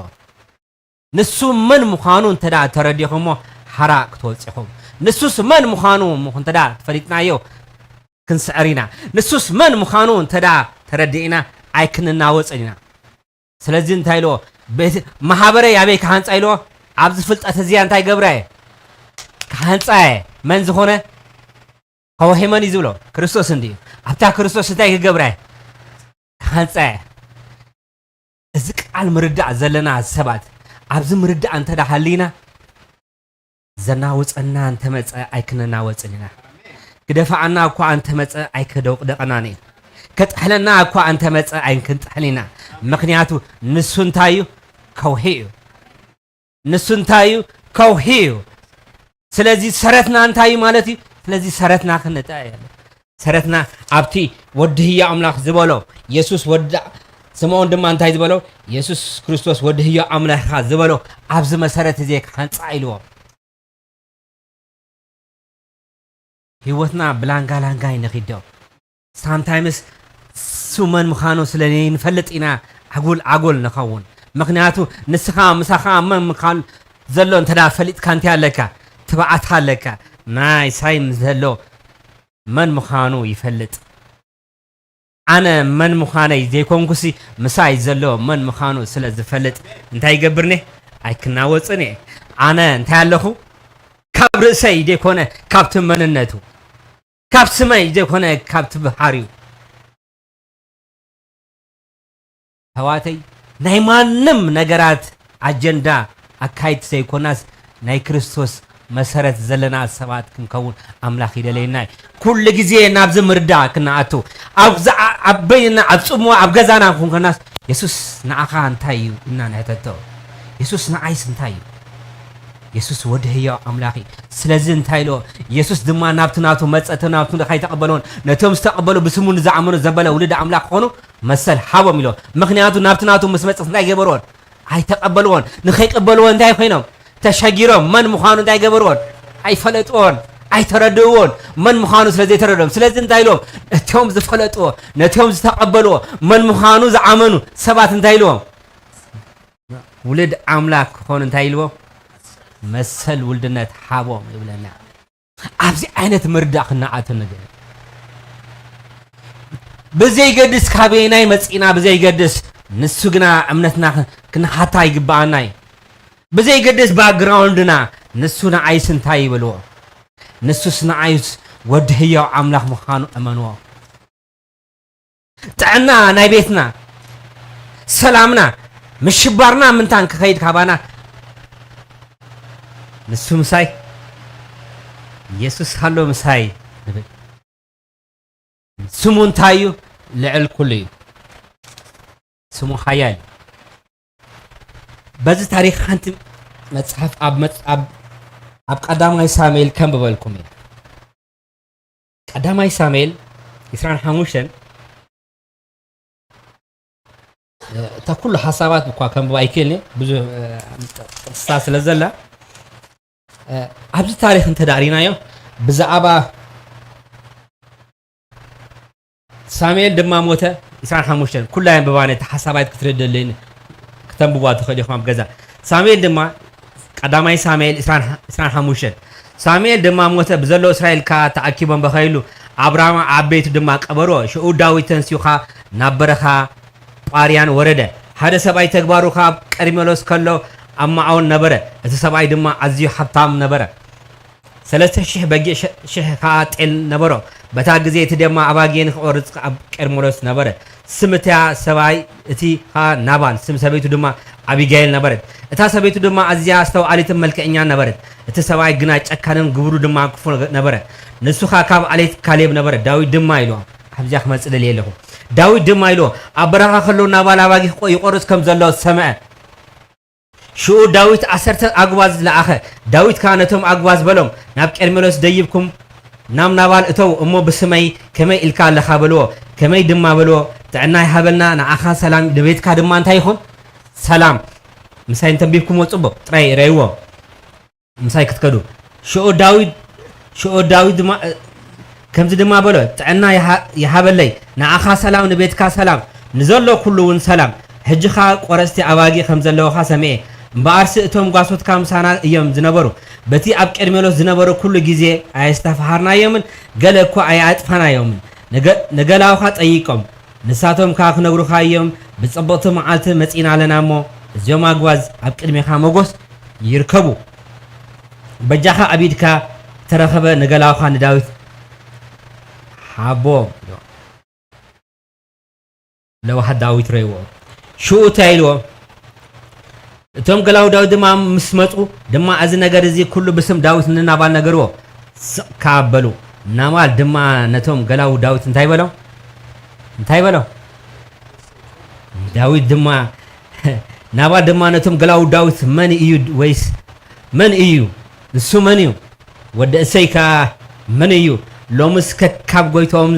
ንሱ መን ምዃኑ እንተ ደኣ ተረዲኹሞ ሓራ ክትወጽኡ ኢኹም። ንሱስ መን ምዃኑ እንተ ደኣ ተፈሊጥናዮ ክንስዕር ኢና። ንሱስ መን ምዃኑ እንተ ደኣ ተረዲእና ኣይክንናወጽን ኢና። ስለዚ እንታይ ኢልዎ? ቤት-፣ ማሕበረይ ኣበይ ክሃንጻ ኢልዎ? ኣብዚ ፍልጠት እዚኣ እንታይ ገብረ? ክሃንጻ እየ። መን ዝኾነ? ከውሒ መን እዩ ዝብሎ? ክርስቶስ እንድዩ። ኣብታ ክርስቶስ እንታይ ክገብረ? ክሃንጻ እየ። እዚ ቃል ምርዳእ ዘለና ሰባት፣ ኣብዚ ምርዳእ እንተ ደኣ ሃሊና፣ ዘናውጸና እንተመጸ ኣይክንናወጽን ኢና። ክደፍኣና እኳ እንተመጸ ኣይክደቕደቐናን እዩ። ከጥሕለና እኳ እንተመጸ ኣይክንጥሕል ኢና። ምኽንያቱ ንሱ እንታይ እዩ? ከውሒ እዩ። ንሱ እንታይ እዩ? ከውሒ እዩ። ስለዚ ሰረትና እንታይ እዩ ማለት እዩ? ስለዚ ሰረትና ክንጠያ ያለ ሰረትና ኣብቲ ወዲ ህያው ኣምላኽ ዝበሎ የሱስ ወዲ ስምዖን ድማ እንታይ ዝበሎ? የሱስ ክርስቶስ ወዲ ህያው ኣምላኽ ኢኻ ዝበሎ ኣብዚ መሰረት እዚ ክሓንጻ ኢልዎ። ህይወትና ብላንጋ ላንጋ ይንኺዶ። ሳምታይምስ እሱ መን ምዃኑ ስለ ንፈልጥ ኢና ኣጉል ኣጉል ንኸውን። ምኽንያቱ ንስኻ ምሳኻ መን ምዃኑ ዘሎ እንተ ደኣ ፈሊጥካ እንታይ ኣለካ? ትብዓት ኣለካ። ናይ ሳይም ዘሎ መን ምዃኑ ይፈልጥ። ኣነ መን ምዃነይ ዘይኮንኩሲ ምሳይ ዘሎ መን ምዃኑ ስለ ዝፈልጥ እንታይ ይገብርኒ? ኣይክናወጽን እየ። ኣነ እንታይ ኣለኹ? ካብ ርእሰይ ዘይኮነ ካብቲ መንነቱ፣ ካብ ስመይ ዘይኮነ ካብቲ ባህሪኡ። ኣሕዋተይ ናይ ማንም ነገራት ኣጀንዳ ኣካይድቲ ዘይኮናስ ናይ ክርስቶስ መሰረት ዘለና ሰባት ክንከውን ኣምላኽ ይደለየና እዩ። ኩሉ ግዜ ናብዚ ምርዳእ ክነኣቱ ኣብ በይንና ኣብ ጽምዋ ኣብ ገዛና ክንኮናስ የሱስ ንዓኻ እንታይ እዩ እና ንሕተቶ። የሱስ ንዓይስ እንታይ እዩ? የሱስ ወዲ ህያው ኣምላኽ እዩ። ስለዚ እንታይ ኢልዎ? የሱስ ድማ ናብቲ ናቱ መጸ፣ እቶም ናቱ ከይተቐበልዎን ነቶም ዝተቐበሉ ብስሙ ንዝኣመኑ ዘበለ ውሉድ ኣምላኽ ክኾኑ መሰል ሃቦም ኢልዎ። ምኽንያቱ ናብቲ ናቱ ምስ መጸስ እንታይ ገበርዎን? ኣይተቐበልዎን። ንኸይቀበልዎ እንታይ ኮይኖም? ተሸጊሮም። መን ምዃኑ እንታይ ገበርዎን? ኣይፈለጥዎን። ኣይተረድእዎን። መን ምዃኑ ስለ ዘይተረድኦም። ስለዚ እንታይ ኢልዎም? ነቶም ዝፈለጥዎ፣ ነቶም ዝተቐበልዎ፣ መን ምዃኑ ዝኣመኑ ሰባት እንታይ ኢልዎም? ውልድ ኣምላክ ክኾኑ እንታይ ኢልዎ? መሰል ውልድነት ሓቦም ይብለና። ኣብዚ ዓይነት ምርዳእ ክነኣቱ ንግእል። ብዘይገድስ ካበየናይ መጺና ብዘይገድስ፣ ንሱ ግና እምነትና ክንሓታ ይግብኣና እዩ። ብዘይገድስ ባክግራውንድና፣ ንሱ ንዓይስ እንታይ ይበልዎ? ንሱስ ንዓይስ ወዲ ህያው ኣምላኽ ምዃኑ እመንዎ። ጥዕና ናይ ቤትና፣ ሰላምና፣ ምሽባርና ምንታን ክኸይድ ካባና፣ ንሱ ምሳይ፣ የሱስ ሃሎ ምሳይ ንብል። ስሙ እንታይ እዩ? ልዕል ኩሉ እዩ። ስሙ ሓያል እዩ። በዚ ታሪኽ ሓንቲ መጽሓፍ ኣብ መጽ-፣ ኣብ፣ ኣብ ቀዳማይ ሳሙኤል ከንብበልኩም እየ። ቀዳማይ ሳሙኤል ዕስራን ሓሙሽተን፣ እ፣ እታ ኩሉ ሓሳባት እኳ ከንብባ ኣይክእልን እየ፣ ብዙሕ፣ እ፣ ጥቕስታት ስለ ዘላ፣ እ፣ ኣብዚ ታሪኽ እንተ ደኣ ርኢናዮ፣ ብዛዕባ ሳሙኤል ድማ ሞተ። ዕስራን ሓሙሽተን፣ ኩላ የንብባ፣ ነቲ ሓሳብ ኣይት ክትርድእልኝ፣ ክተንብቧ ትኽእል ኢኹም ኣብ ገዛ። ሳሙኤል ድማ፣ ቀዳማይ ሳሙኤል ዕስራን፣ ዕስራን ሓሙሽተን። ሳሙኤል ድማ ሞተ፣ ብዘሎ እስራኤል ከኣ ተኣኪቦም በኸይሉ፣ ኣብ ራማ ኣብ ቤቱ ድማ ቀበርዎ። ሽኡ ዳዊት ተንሲኡ ኸኣ ናብ በረኻ ጳርያን ወረደ። ሓደ ሰብኣይ ተግባሩ ካብ ቀርሜሎስ ከሎ ኣብ ማዖን ነበረ። እቲ ሰብኣይ ድማ ኣዝዩ ሃብታም ነበረ። ሰለስተ ሽሕ በጊዕ፣ ሸ-፣ ሽሕ ኸኣ ጤል ነበሮ። በታ ግዜ እቲ ድማ ኣባጊዕ ንኽቖርጽ ኣብ ቀርሜሎስ ነበረ። ስም እታ ሰብኣይ እቲ ኸኣ ናባል፣ ስም ሰበይቱ ድማ ኣቢጋይል ነበረት። እታ ሰበይቱ ድማ ኣዝያ ኣስተውዓሊትን መልክዐኛን ነበረት። እቲ ሰብኣይ ግና ጨካንን ግብሩ ድማ ክፉእ ነበረ። ንሱ ኸኣ ካብ ዓሌት ካሌብ ነበረ። ዳዊት ድማ ኢልዎ፣ ኣብዚኣ ክመጽእ ደልየ ኣለኹ። ዳዊት ድማ ኢልዎ፣ ኣብ በረኻ ከለዉ ናባል ኣባጊዕ ክቆ-፣ ይቖርጽ ከም ዘሎ ሰምዐ። ሽኡ ዳዊት ዓሰርተ ኣጉባዝ ለኣኸ። ዳዊት ከኣ ነቶም ኣጉባዝ በሎም፣ ናብ ቀርሜሎስ ደይብኩም ናብ ናባል እተዉ እሞ፣ ብስመይ ከመይ ኢልካ ኣለኻ በልዎ። ከመይ ድማ በልዎ፣ ጥዕና ይሃበልና፣ ንዓኻ ሰላም፣ ንቤትካ ድማ እንታይ ይኹን? ሰላም። ምሳይ እንተንቢብኩምዎ ጽቡቕ፣ ጥራይ ረእይዎ። ምሳይ ክትከዱ። ሽዑ ዳዊት፣ ሽዑ ዳዊት ድማ፣ ከምዚ ድማ በሎ፣ ጥዕና ይሃ-፣ ይሃበለይ፣ ንዓኻ ሰላም፣ ንቤትካ ሰላም፣ ንዘሎ ኩሉ እውን ሰላም። ሕጂ ኸኣ ቆረጽቲ ኣባጊዕ ከም ዘለውኻ ሰሚዐ። እምበኣርሲ እቶም ጓሶትካ ምሳና እዮም ዝነበሩ። በቲ ኣብ ቀርሜሎስ ዝነበሩ ኩሉ ግዜ ኣየስተፍሃርናዮምን ገለ እኳ ኣየኣጥፋናዮምን። ንገ-፣ ንገላውኻ ጠይቆም፣ ንሳቶም ከኣ ክነግሩኻ እዮም። ብጽብቕቲ መዓልቲ መጺእና ኣለና እሞ፣ እዚኦም ኣግባዝ ኣብ ቅድሜኻ ሞጎስ ይርከቡ። በጃኻ ኣብ ኢድካ ተረኸበ ንገላውኻ ንዳዊት ሃቦ። ለዋሃት ዳዊት ረእይዎ። ሽኡ እንታይ ኢልዎ? እቶም ገላው ዳዊት ድማ ምስ መጹ ድማ፣ እዚ ነገር እዚ ኩሉ ብስም ዳዊት ንናባል ነገርዎ። ስቕ ካብ በሉ፣ ናባል ድማ ነቶም ገላው ዳዊት እንታይ በሎ? እንታይ በሎ? ዳዊት ድማ፣ ናባል ድማ ነቶም ገላው ዳዊት፣ መን እዩ ወይስ መን እዩ? ንሱ መን እዩ? ወዲ እሰይ ከኣ መን እዩ? ሎምስ ከካብ ጎይትኦም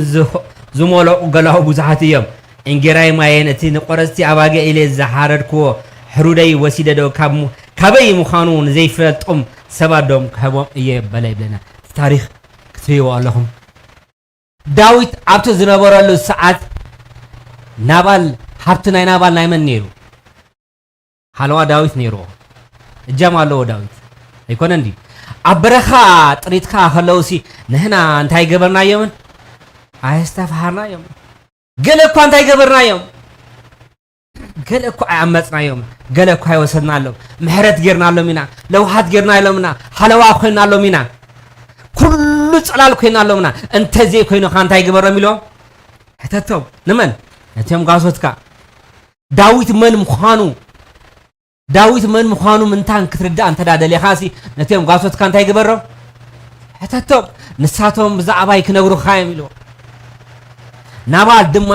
ዝመለቑ ገላዉ ብዙሓት እዮም። እንጌራይ ማየን እቲ ንቆረጽቲ ኣባጊዕ ኢለ ዝሓረድክዎ ሕሩደይ ወሲደዶ ካበይ ምዃኑ ንዘይፈልጦም ሰባት ዶ ክህቦም እየ በለ ይብለና። እቲ ታሪኽ ክትርእይዎ ኣለኹም። ዳዊት ኣብቲ ዝነበረሉ ሰዓት ናባል፣ ሃብቲ ናይ ናባል ናይ መን ነይሩ? ሓለዋ ዳዊት ነይርዎ። እጃም ኣለዎ ዳዊት። ኣይኮነን ድዩ? ኣብ በረኻ ጥሪትካ ከለውሲ ንሕና እንታይ ገበርናዮምን? ኣየስተፍሃርናዮምን። ገለ እኳ እንታይ ገበርናዮም? ገለ እኳ ኣየኣመጽናዮም። ገለ እኳ ኣይወሰድናሎም። ምሕረት ጌርናሎም ኢና። ለውሃት ጌርናሎም ኢና። ሓለዋ ኮይናሎም ኢና። ኩሉ ጽላል ኮይናሎም ኢና። እንተዘይኮይኑኻ እንታይ ግበሮም ኢሎም? ሕተቶም። ንመን? ነቶም ጓሶትካ። ዳዊት መን ምዃኑ፣ ዳዊት መን ምዃኑ ምንታን ክትርዳእ እንተ ደኣ ደሊኻሲ፣ ነቶም ጓሶትካ እንታይ ግበሮም? ሕተቶም። ንሳቶም ብዛዕባይ ክነግሩኻ እዮም ኢልዎ። ናባል ድማ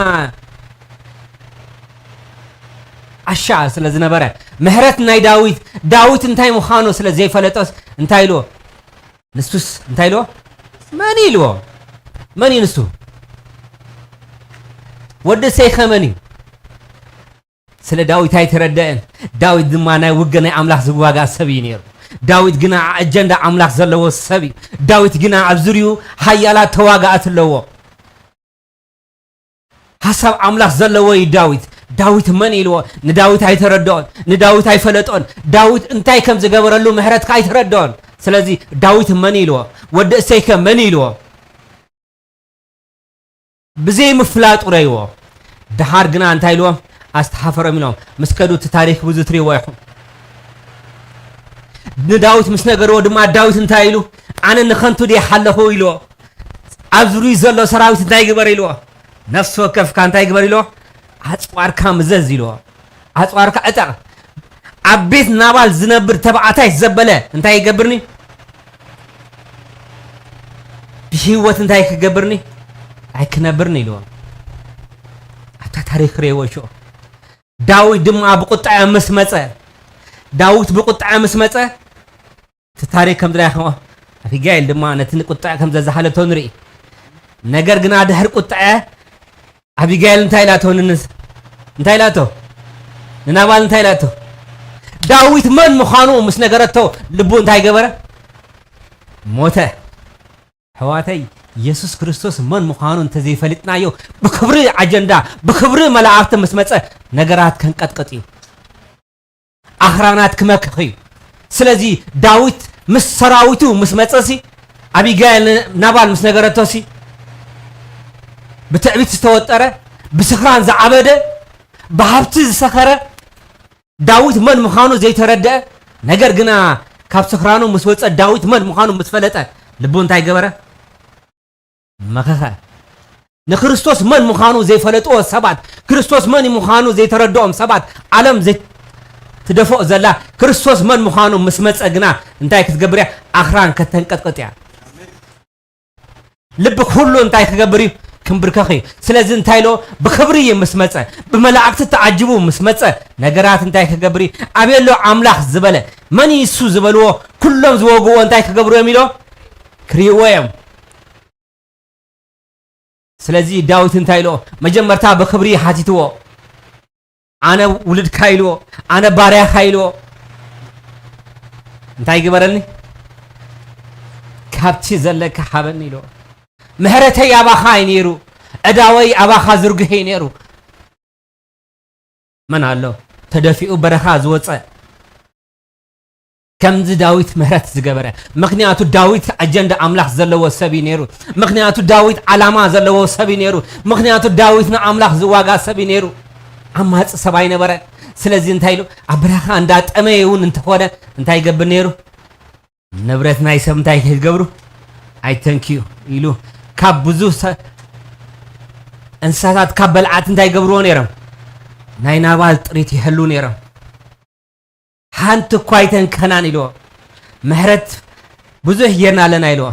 ዓሻ ስለ ዝነበረ፣ ምሕረት ናይ ዳዊት፣ ዳዊት እንታይ ምዃኑ ስለ ዘይፈለጠስ እንታይ ኢልዎ? ንሱስ እንታይ ኢልዎ? መን ኢልዎ? መን እዩ ንሱ? ወዲ እሴይከ መን እዩ? ስለ ዳዊት ኣይተረደአን። ዳዊት ድማ ናይ ውግእ ናይ ኣምላኽ ዝዋጋእ ሰብ እዩ ነይሩ። ዳዊት ግና ኣጀንዳ ኣምላኽ ዘለዎ ሰብ እዩ። ዳዊት ግና ኣብ ዙርይኡ ሓያላት ተዋጋእቲ ኣለዎ። ሓሳብ ኣምላኽ ዘለዎ እዩ ዳዊት። ዳዊት መን ኢልዎ? ንዳዊት ኣይተረድኦን፣ ንዳዊት ኣይፈለጦን። ዳዊት እንታይ ከም ዝገበረሉ ምሕረትካ ኣይተረድኦን። ስለዚ ዳዊት መን ኢልዎ? ወዲ እሴይከ መን ኢልዎ? ብዘይምፍላጡ ረይዎ። ደሓር ግና እንታይ ኢልዎም? ኣስተሓፈሮም ኢሎም ምስ ከዱ እቲ ታሪኽ ብዙ ትሪእዎ ኢኹም። ንዳዊት ምስ ነገርዎ ድማ ዳዊት እንታይ ኢሉ? ኣነ ንኸንቱ ድየ ሓለኹ ኢልዎ። ኣብ ዙርዩ ዘሎ ሰራዊት እንታይ ግበር ኢልዎ? ነፍሲ ወከፍካ እንታይ ግበር ኢልዎ? ኣጽዋርካ ምዘዝ ኢልዎ። ኣጽዋርካ ዕጠቕ። ኣብ ቤት ናባል ዝነብር ተባዕታይ ዘበለ እንታይ ይገብርኒ? ብህይወት እንታይ ክገብርኒ? ኣይክነብርኒ ኢልዎ። ኣብታ ታሪኽ ክርእይዎ ሽዑ። ዳዊት ድማ ብቁጣዐ ምስ መጸ፣ ዳዊት ብቁጣዐ ምስ መጸ፣ እቲ ታሪኽ ከም ዝረኣኹሞ ኣቢጋይል ድማ ነቲ ንቁጣዐ ከም ዘዛሓለቶ ንርኢ። ነገር ግና ድሕሪ ቁጣዐ ኣቢጋይል እንታይ ኢላቶ? ንንስ-፣ እንታይ ኢላቶ? ንናባል እንታይ ኢላቶ? ዳዊት መን ምዃኑ ምስ ነገረቶ ልቡ እንታይ ገበረ? ሞተ። ኣሕዋተይ፣ የሱስ ክርስቶስ መን ምዃኑ እንተዘይፈሊጥናዮ፣ ብክብሪ ኣጀንዳ፣ ብክብሪ መላእኽቲ ምስ መጸ ነገራት ከንቀጥቅጥ እዩ። ኣኽራናት ክመክኽ እዩ። ስለዚ ዳዊት ምስ ሰራዊቱ ምስ መጸሲ፣ ኣቢጋይል ናባል ምስ ነገረቶሲ፣ ብትዕቢት ዝተወጠረ፣ ብስኽራን ዝዓበደ፣ ብሃብቲ ዝሰኸረ፣ ዳዊት መን ምዃኑ ዘይተረድአ፣ ነገር ግና ካብ ስኽራኑ ምስ ወጸ ዳዊት መን ምዃኑ ምስ ፈለጠ፣ ልቡ እንታይ ገበረ? መኸኸ። ንክርስቶስ መን ምዃኑ ዘይፈለጥዎ ሰባት፣ ክርስቶስ መን ምዃኑ ዘይተረድኦም ሰባት፣ ዓለም ዘይ-፣ ትደፍኦ ዘላ፣ ክርስቶስ መን ምዃኑ ምስ መጸ ግና እንታይ ክትገብር እያ? ኣኽራን ከተንቀጥቅጥ እያ። ልቢ ኩሉ እንታይ ክገብር እዩ? ክንብርከኽ እዩ። ስለዚ እንታይ ኢሎ? ብክብሪ እዩ ምስ መጸ፣ ብመላእክቲ ተዓጅቡ ምስ መጸ፣ ነገራት እንታይ ክገብር እዩ? ኣበይ ኣሎ ኣምላኽ ዝበለ? መን እዩ እሱ ዝበልዎ? ኩሎም ዝወግዎ እንታይ ክገብሩ እዮም ኢሎ? ክርእይዎ እዮም። ስለዚ ዳዊት እንታይ ኢሎ? መጀመርታ ብክብሪ ሓቲትዎ። ኣነ ውሉድካ ኢልዎ፣ ኣነ ባርያኻ ኢልዎ። እንታይ ግበረኒ? ካብቲ ዘለካ ሃበኒ ኢልዎ። ምሕረተይ ኣባኻ እዩ ነይሩ፣ ዕዳወይ ኣባኻ ዝርግሕ እዩ ነይሩ። መን ኣሎ ተደፊኡ በረኻ ዝወጸ? ከምዚ ዳዊት ምሕረት ዝገበረ። ምኽንያቱ ዳዊት ኣጀንዳ ኣምላኽ ዘለዎ ሰብ እዩ ነይሩ። ምኽንያቱ ዳዊት ዓላማ ዘለዎ ሰብ እዩ ነይሩ። ምኽንያቱ ዳዊት ንኣምላኽ ዝዋጋ ሰብ እዩ ነይሩ። ዓማጺ ሰብ ኣይነበረን። ስለዚ እንታይ ኢሉ? ኣብ በረኻ እንዳጠመየ እውን እንተኾነ እንታይ ይገብር ነይሩ? ንብረት ናይ ሰብ እንታይ ከይትገብሩ ኣይተንክዩ ኢሉ ካብ ብዙ ሰ-፣ እንስሳታት ካብ በልዓት እንታይ ይገብርዎ ነይሮም? ናይ ናባል ጥሪት ይሕሉ ነይሮም። ሓንቲ እኳ ኣይተንከናን ኢልዎ። ምሕረት ብዙሕ ጌርና ኣለና ኢልዎ።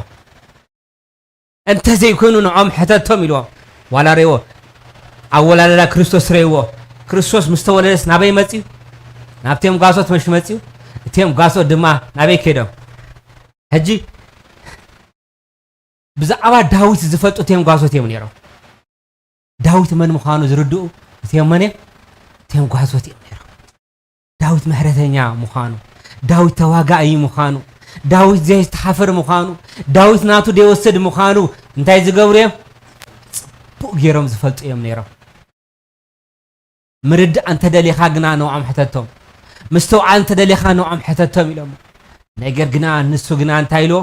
እንተዘይኮይኑ ንዖም ሕተቶም ኢልዎ። ዋላ ሬዎ ኣወላለዳ ክርስቶስ ሬዎ። ክርስቶስ ምስ ተወለደስ ናበይ መጽዩ? ናብቶም ጓሶት መሽ መጽዩ? እቶም ጓሶት ድማ ናበይ ከይዶም? ሕጂ ብዛዕባ ዳዊት ዝፈልጡ እቶም ጓሶት እዮም ነይሮም። ዳዊት መን ምዃኑ ዝርድኡ እቶም መን እዮም? እቶም ጓሶት እዮም ነይሮም። ዳዊት ምሕረተኛ ምዃኑ፣ ዳዊት ተዋጋኢ ምዃኑ፣ ዳዊት ዘይዝተሓፍር ምዃኑ፣ ዳዊት ናቱ ዘይወስድ ምዃኑ እንታይ ዝገብሩ እዮም? ጽቡቕ ገይሮም ዝፈልጡ እዮም ነይሮም። ምርዳእ እንተደሊኻ ግና ንዕኦም ሕተቶም፣ ምስትውዓል እንተደሊኻ ንዕኦም ሕተቶም ኢሎም። ነገር ግና ንሱ ግና እንታይ ኢልዎ?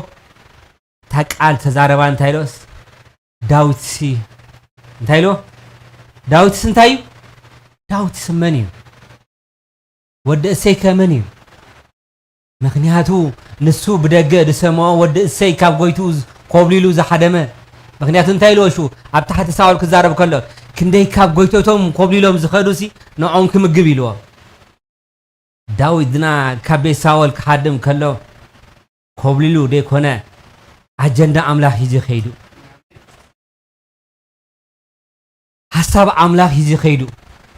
እታ ቃል ተዛረባ እንታይ ኢልዎስ? ዳዊትሲ እንታይ ኢልዎ? ዳዊትስ እንታይ እዩ? ዳዊትስ መን እዩ? ወዲ እሰይ ከ መን እዩ? ምኽንያቱ ንሱ ብደገ ዝሰምዖ ወዲ እሰይ ካብ ጎይትኡ ዝ-፣ ኮብሊሉ ዝሓደመ። ምኽንያቱ እንታይ ኢልዎ ሽዑ? ኣብ ታሕቲ ሳኦል ክዛረብ ከሎ፣ ክንደይ ካብ ጎይቶቶም ኮብሊሎም ዝኸዱሲ ንዕኦም ክምግብ ኢልዎ። ዳዊት ግና ካብ ቤት ሳኦል ክሓድም ከሎ ኮብሊሉ ዘይኮነ፣ ኣጀንዳ ኣምላኽ ሒዙ ከይዱ። ሓሳብ ኣምላኽ ሒዙ ከይዱ።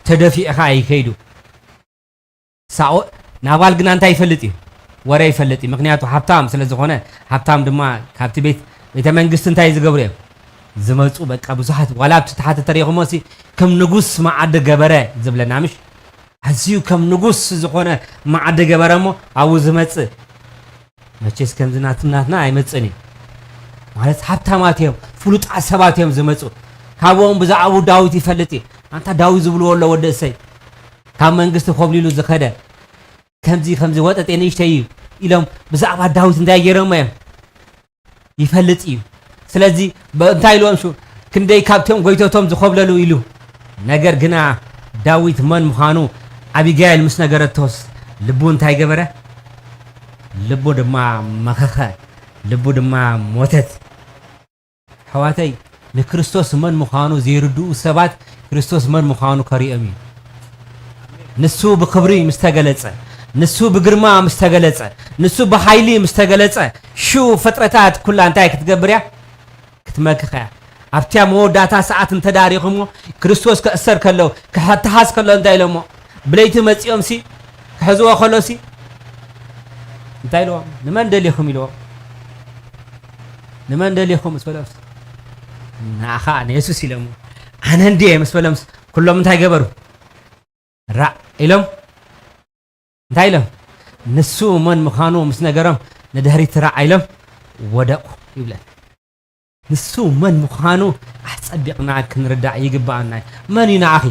ተደፊእኻ ኣይከይዱ። ሳኦል፣ ናባል ግና እንታይ ይፈልጥ እዩ? ወረ ይፈልጥ እዩ። ምኽንያቱ ሃብታም ስለ ዝኾነ፣ ሃብታም ድማ ካብቲ ቤት፣ ቤተ መንግስቲ እንታይ ዝገብሩ እዮም? ዝመጹ፣ በቃ ብዙሓት፣ ዋላ ኣብቲ ታሕቲ ተሪኹሞ ሲ፣ ከም ንጉስ መዓዲ ገበረ ዝብለና ምሽ? ኣዝዩ ከም ንጉስ ዝኾነ መዓዲ ገበረ እሞ ኣብኡ ዝመጽእ። መቼስ ከምዚ ናት-፣ ናትና ኣይመጽእን እዩ። ማለት ሃብታማት እዮም፣ ፍሉጣት ሰባት እዮም ዝመጹ። ካብኦም ብዛዕባኡ ዳዊት ይፈልጥ እዩ። ኣንታ ዳዊት ዝብልዎ ኣሎ ወዲ እሰይ። ካብ መንግስቲ ኮብሊሉ ዝኸደ። ከምዚ፣ ከምዚ ወጠጤ ንእሽተይ እዩ ኢሎም ብዛዕባ ዳዊት እንታይ ገይሮሞ እዮም? ይፈልጥ እዩ። ስለዚ ብ-፣ እንታይ ኢልዎም ሽዑ? ክንደይ ካብቶም ጎይቶቶም ዝኾብለሉ ኢሉ። ነገር ግና ዳዊት መን ምዃኑ ኣቢጋይል ምስ ነገረቶስ ልቡ እንታይ ገበረ? ልቡ ድማ መኸኸ፣ ልቡ ድማ ሞተት። ኣሕዋተይ፣ ንክርስቶስ መን ምዃኑ ዘይርድኡ ሰባት ክርስቶስ መን ምዃኑ ከርእዮም እዩ። ንሱ ብኽብሪ ምስ ተገለጸ፣ ንሱ ብግርማ ምስ ተገለጸ፣ ንሱ ብሓይሊ ምስ ተገለጸ፣ ሽዑ ፍጥረታት ኩላ እንታይ ክትገብር እያ? ክትመክኽ እያ። ኣብቲያ መወዳእታ ሰዓት እንተ ደኣ ርኢኹምዎ፣ ክርስቶስ ክእሰር ከሎ፣ ክተሓዝ ከሎ እንታይ ኢሎሞ? ብለይቲ መጺኦምሲ፣ ክሕዝዎ ከሎሲ፣ እንታይ ኢልዎም? "ንመን ደሊኹም?" ኢልዎም። "ንመን ደሊኹም?" ምስ በሎምስ፣ "ንኣኻ ንየሱስ" ኢሎሞ። "ኣነ እንድየ" ምስ በሎምስ፣ ኩሎም እንታይ ገበሩ? ራዕ ኢሎም። እንታይ ኢሎም? ንሱ መን ምዃኑ ምስ ነገሮም፣ ንድሕሪት ራዕ ኢሎም ወደቑ ይብለን። ንሱ መን ምዃኑ ኣጸቢቕና ክንርዳእ ይግብኣና እዩ። መን እዩ ንዓኺ?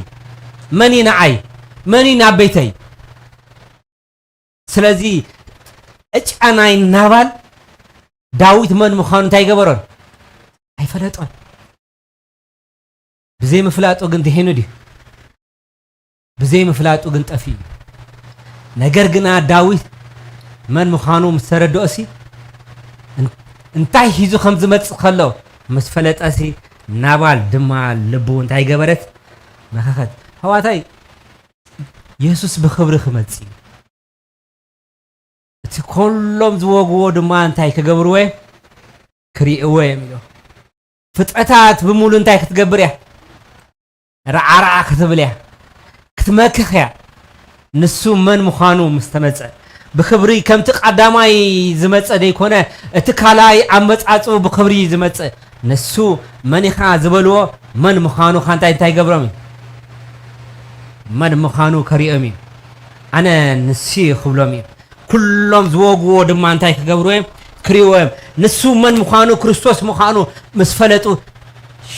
መን እዩ ንዓይ? መን እዩ ናብ ቤተይ? ስለዚ ዕጫ ናይ ናባል ዳዊት መን ምዃኑ እንታይ ገበሮን? ኣይፈለጦን። ብዘይ ምፍላጡ ግን ድሒኑ ድዩ? ብዘይ ምፍላጡ ግን ጠፊኡ እዩ። ነገር ግና ዳዊት መን ምዃኑ ምስ ተረድኦሲ፣ እን-፣ እንታይ ሒዙ ከም ዝመጽእ ከሎ ምስ ፈለጠሲ፣ ናባል ድማ ልቡ እንታይ ገበረት? መኸኸት። ኣሕዋተይ፣ የሱስ ብኽብሪ ክመጽእ እዩ። እቲ ኩሎም ዝወግዎ ድማ እንታይ ክገብርዎ እዮም? ክርእይዎ እዮም ኢሉ። ፍጥረታት ብምሉእ እንታይ ክትገብር እያ? ራዓራዓ ክትብል እያ። ክትመክኽ እያ። ንሱ መን ምዃኑ ምስ ተመጸ፣ ብኽብሪ ከምቲ ቀዳማይ ዝመጸ ደይኮነ፣ እቲ ካልኣይ ኣመጻጽኡ ብኽብሪ ዝመጽእ። ንሱ መን ኢኻ ዝበልዎ፣ መን ምዃኑ ኻንታይ እንታይ ይገብሮም እዩ? መን ምዃኑ ከርእዮም እዩ። ኣነ ንሱ ክብሎም እዩ። ኩሎም ዝወግዎ ድማ እንታይ ክገብሩ እዮም? ክርእይዎ እዮም። ንሱ መን ምዃኑ፣ ክርስቶስ ምዃኑ ምስ ፈለጡ፣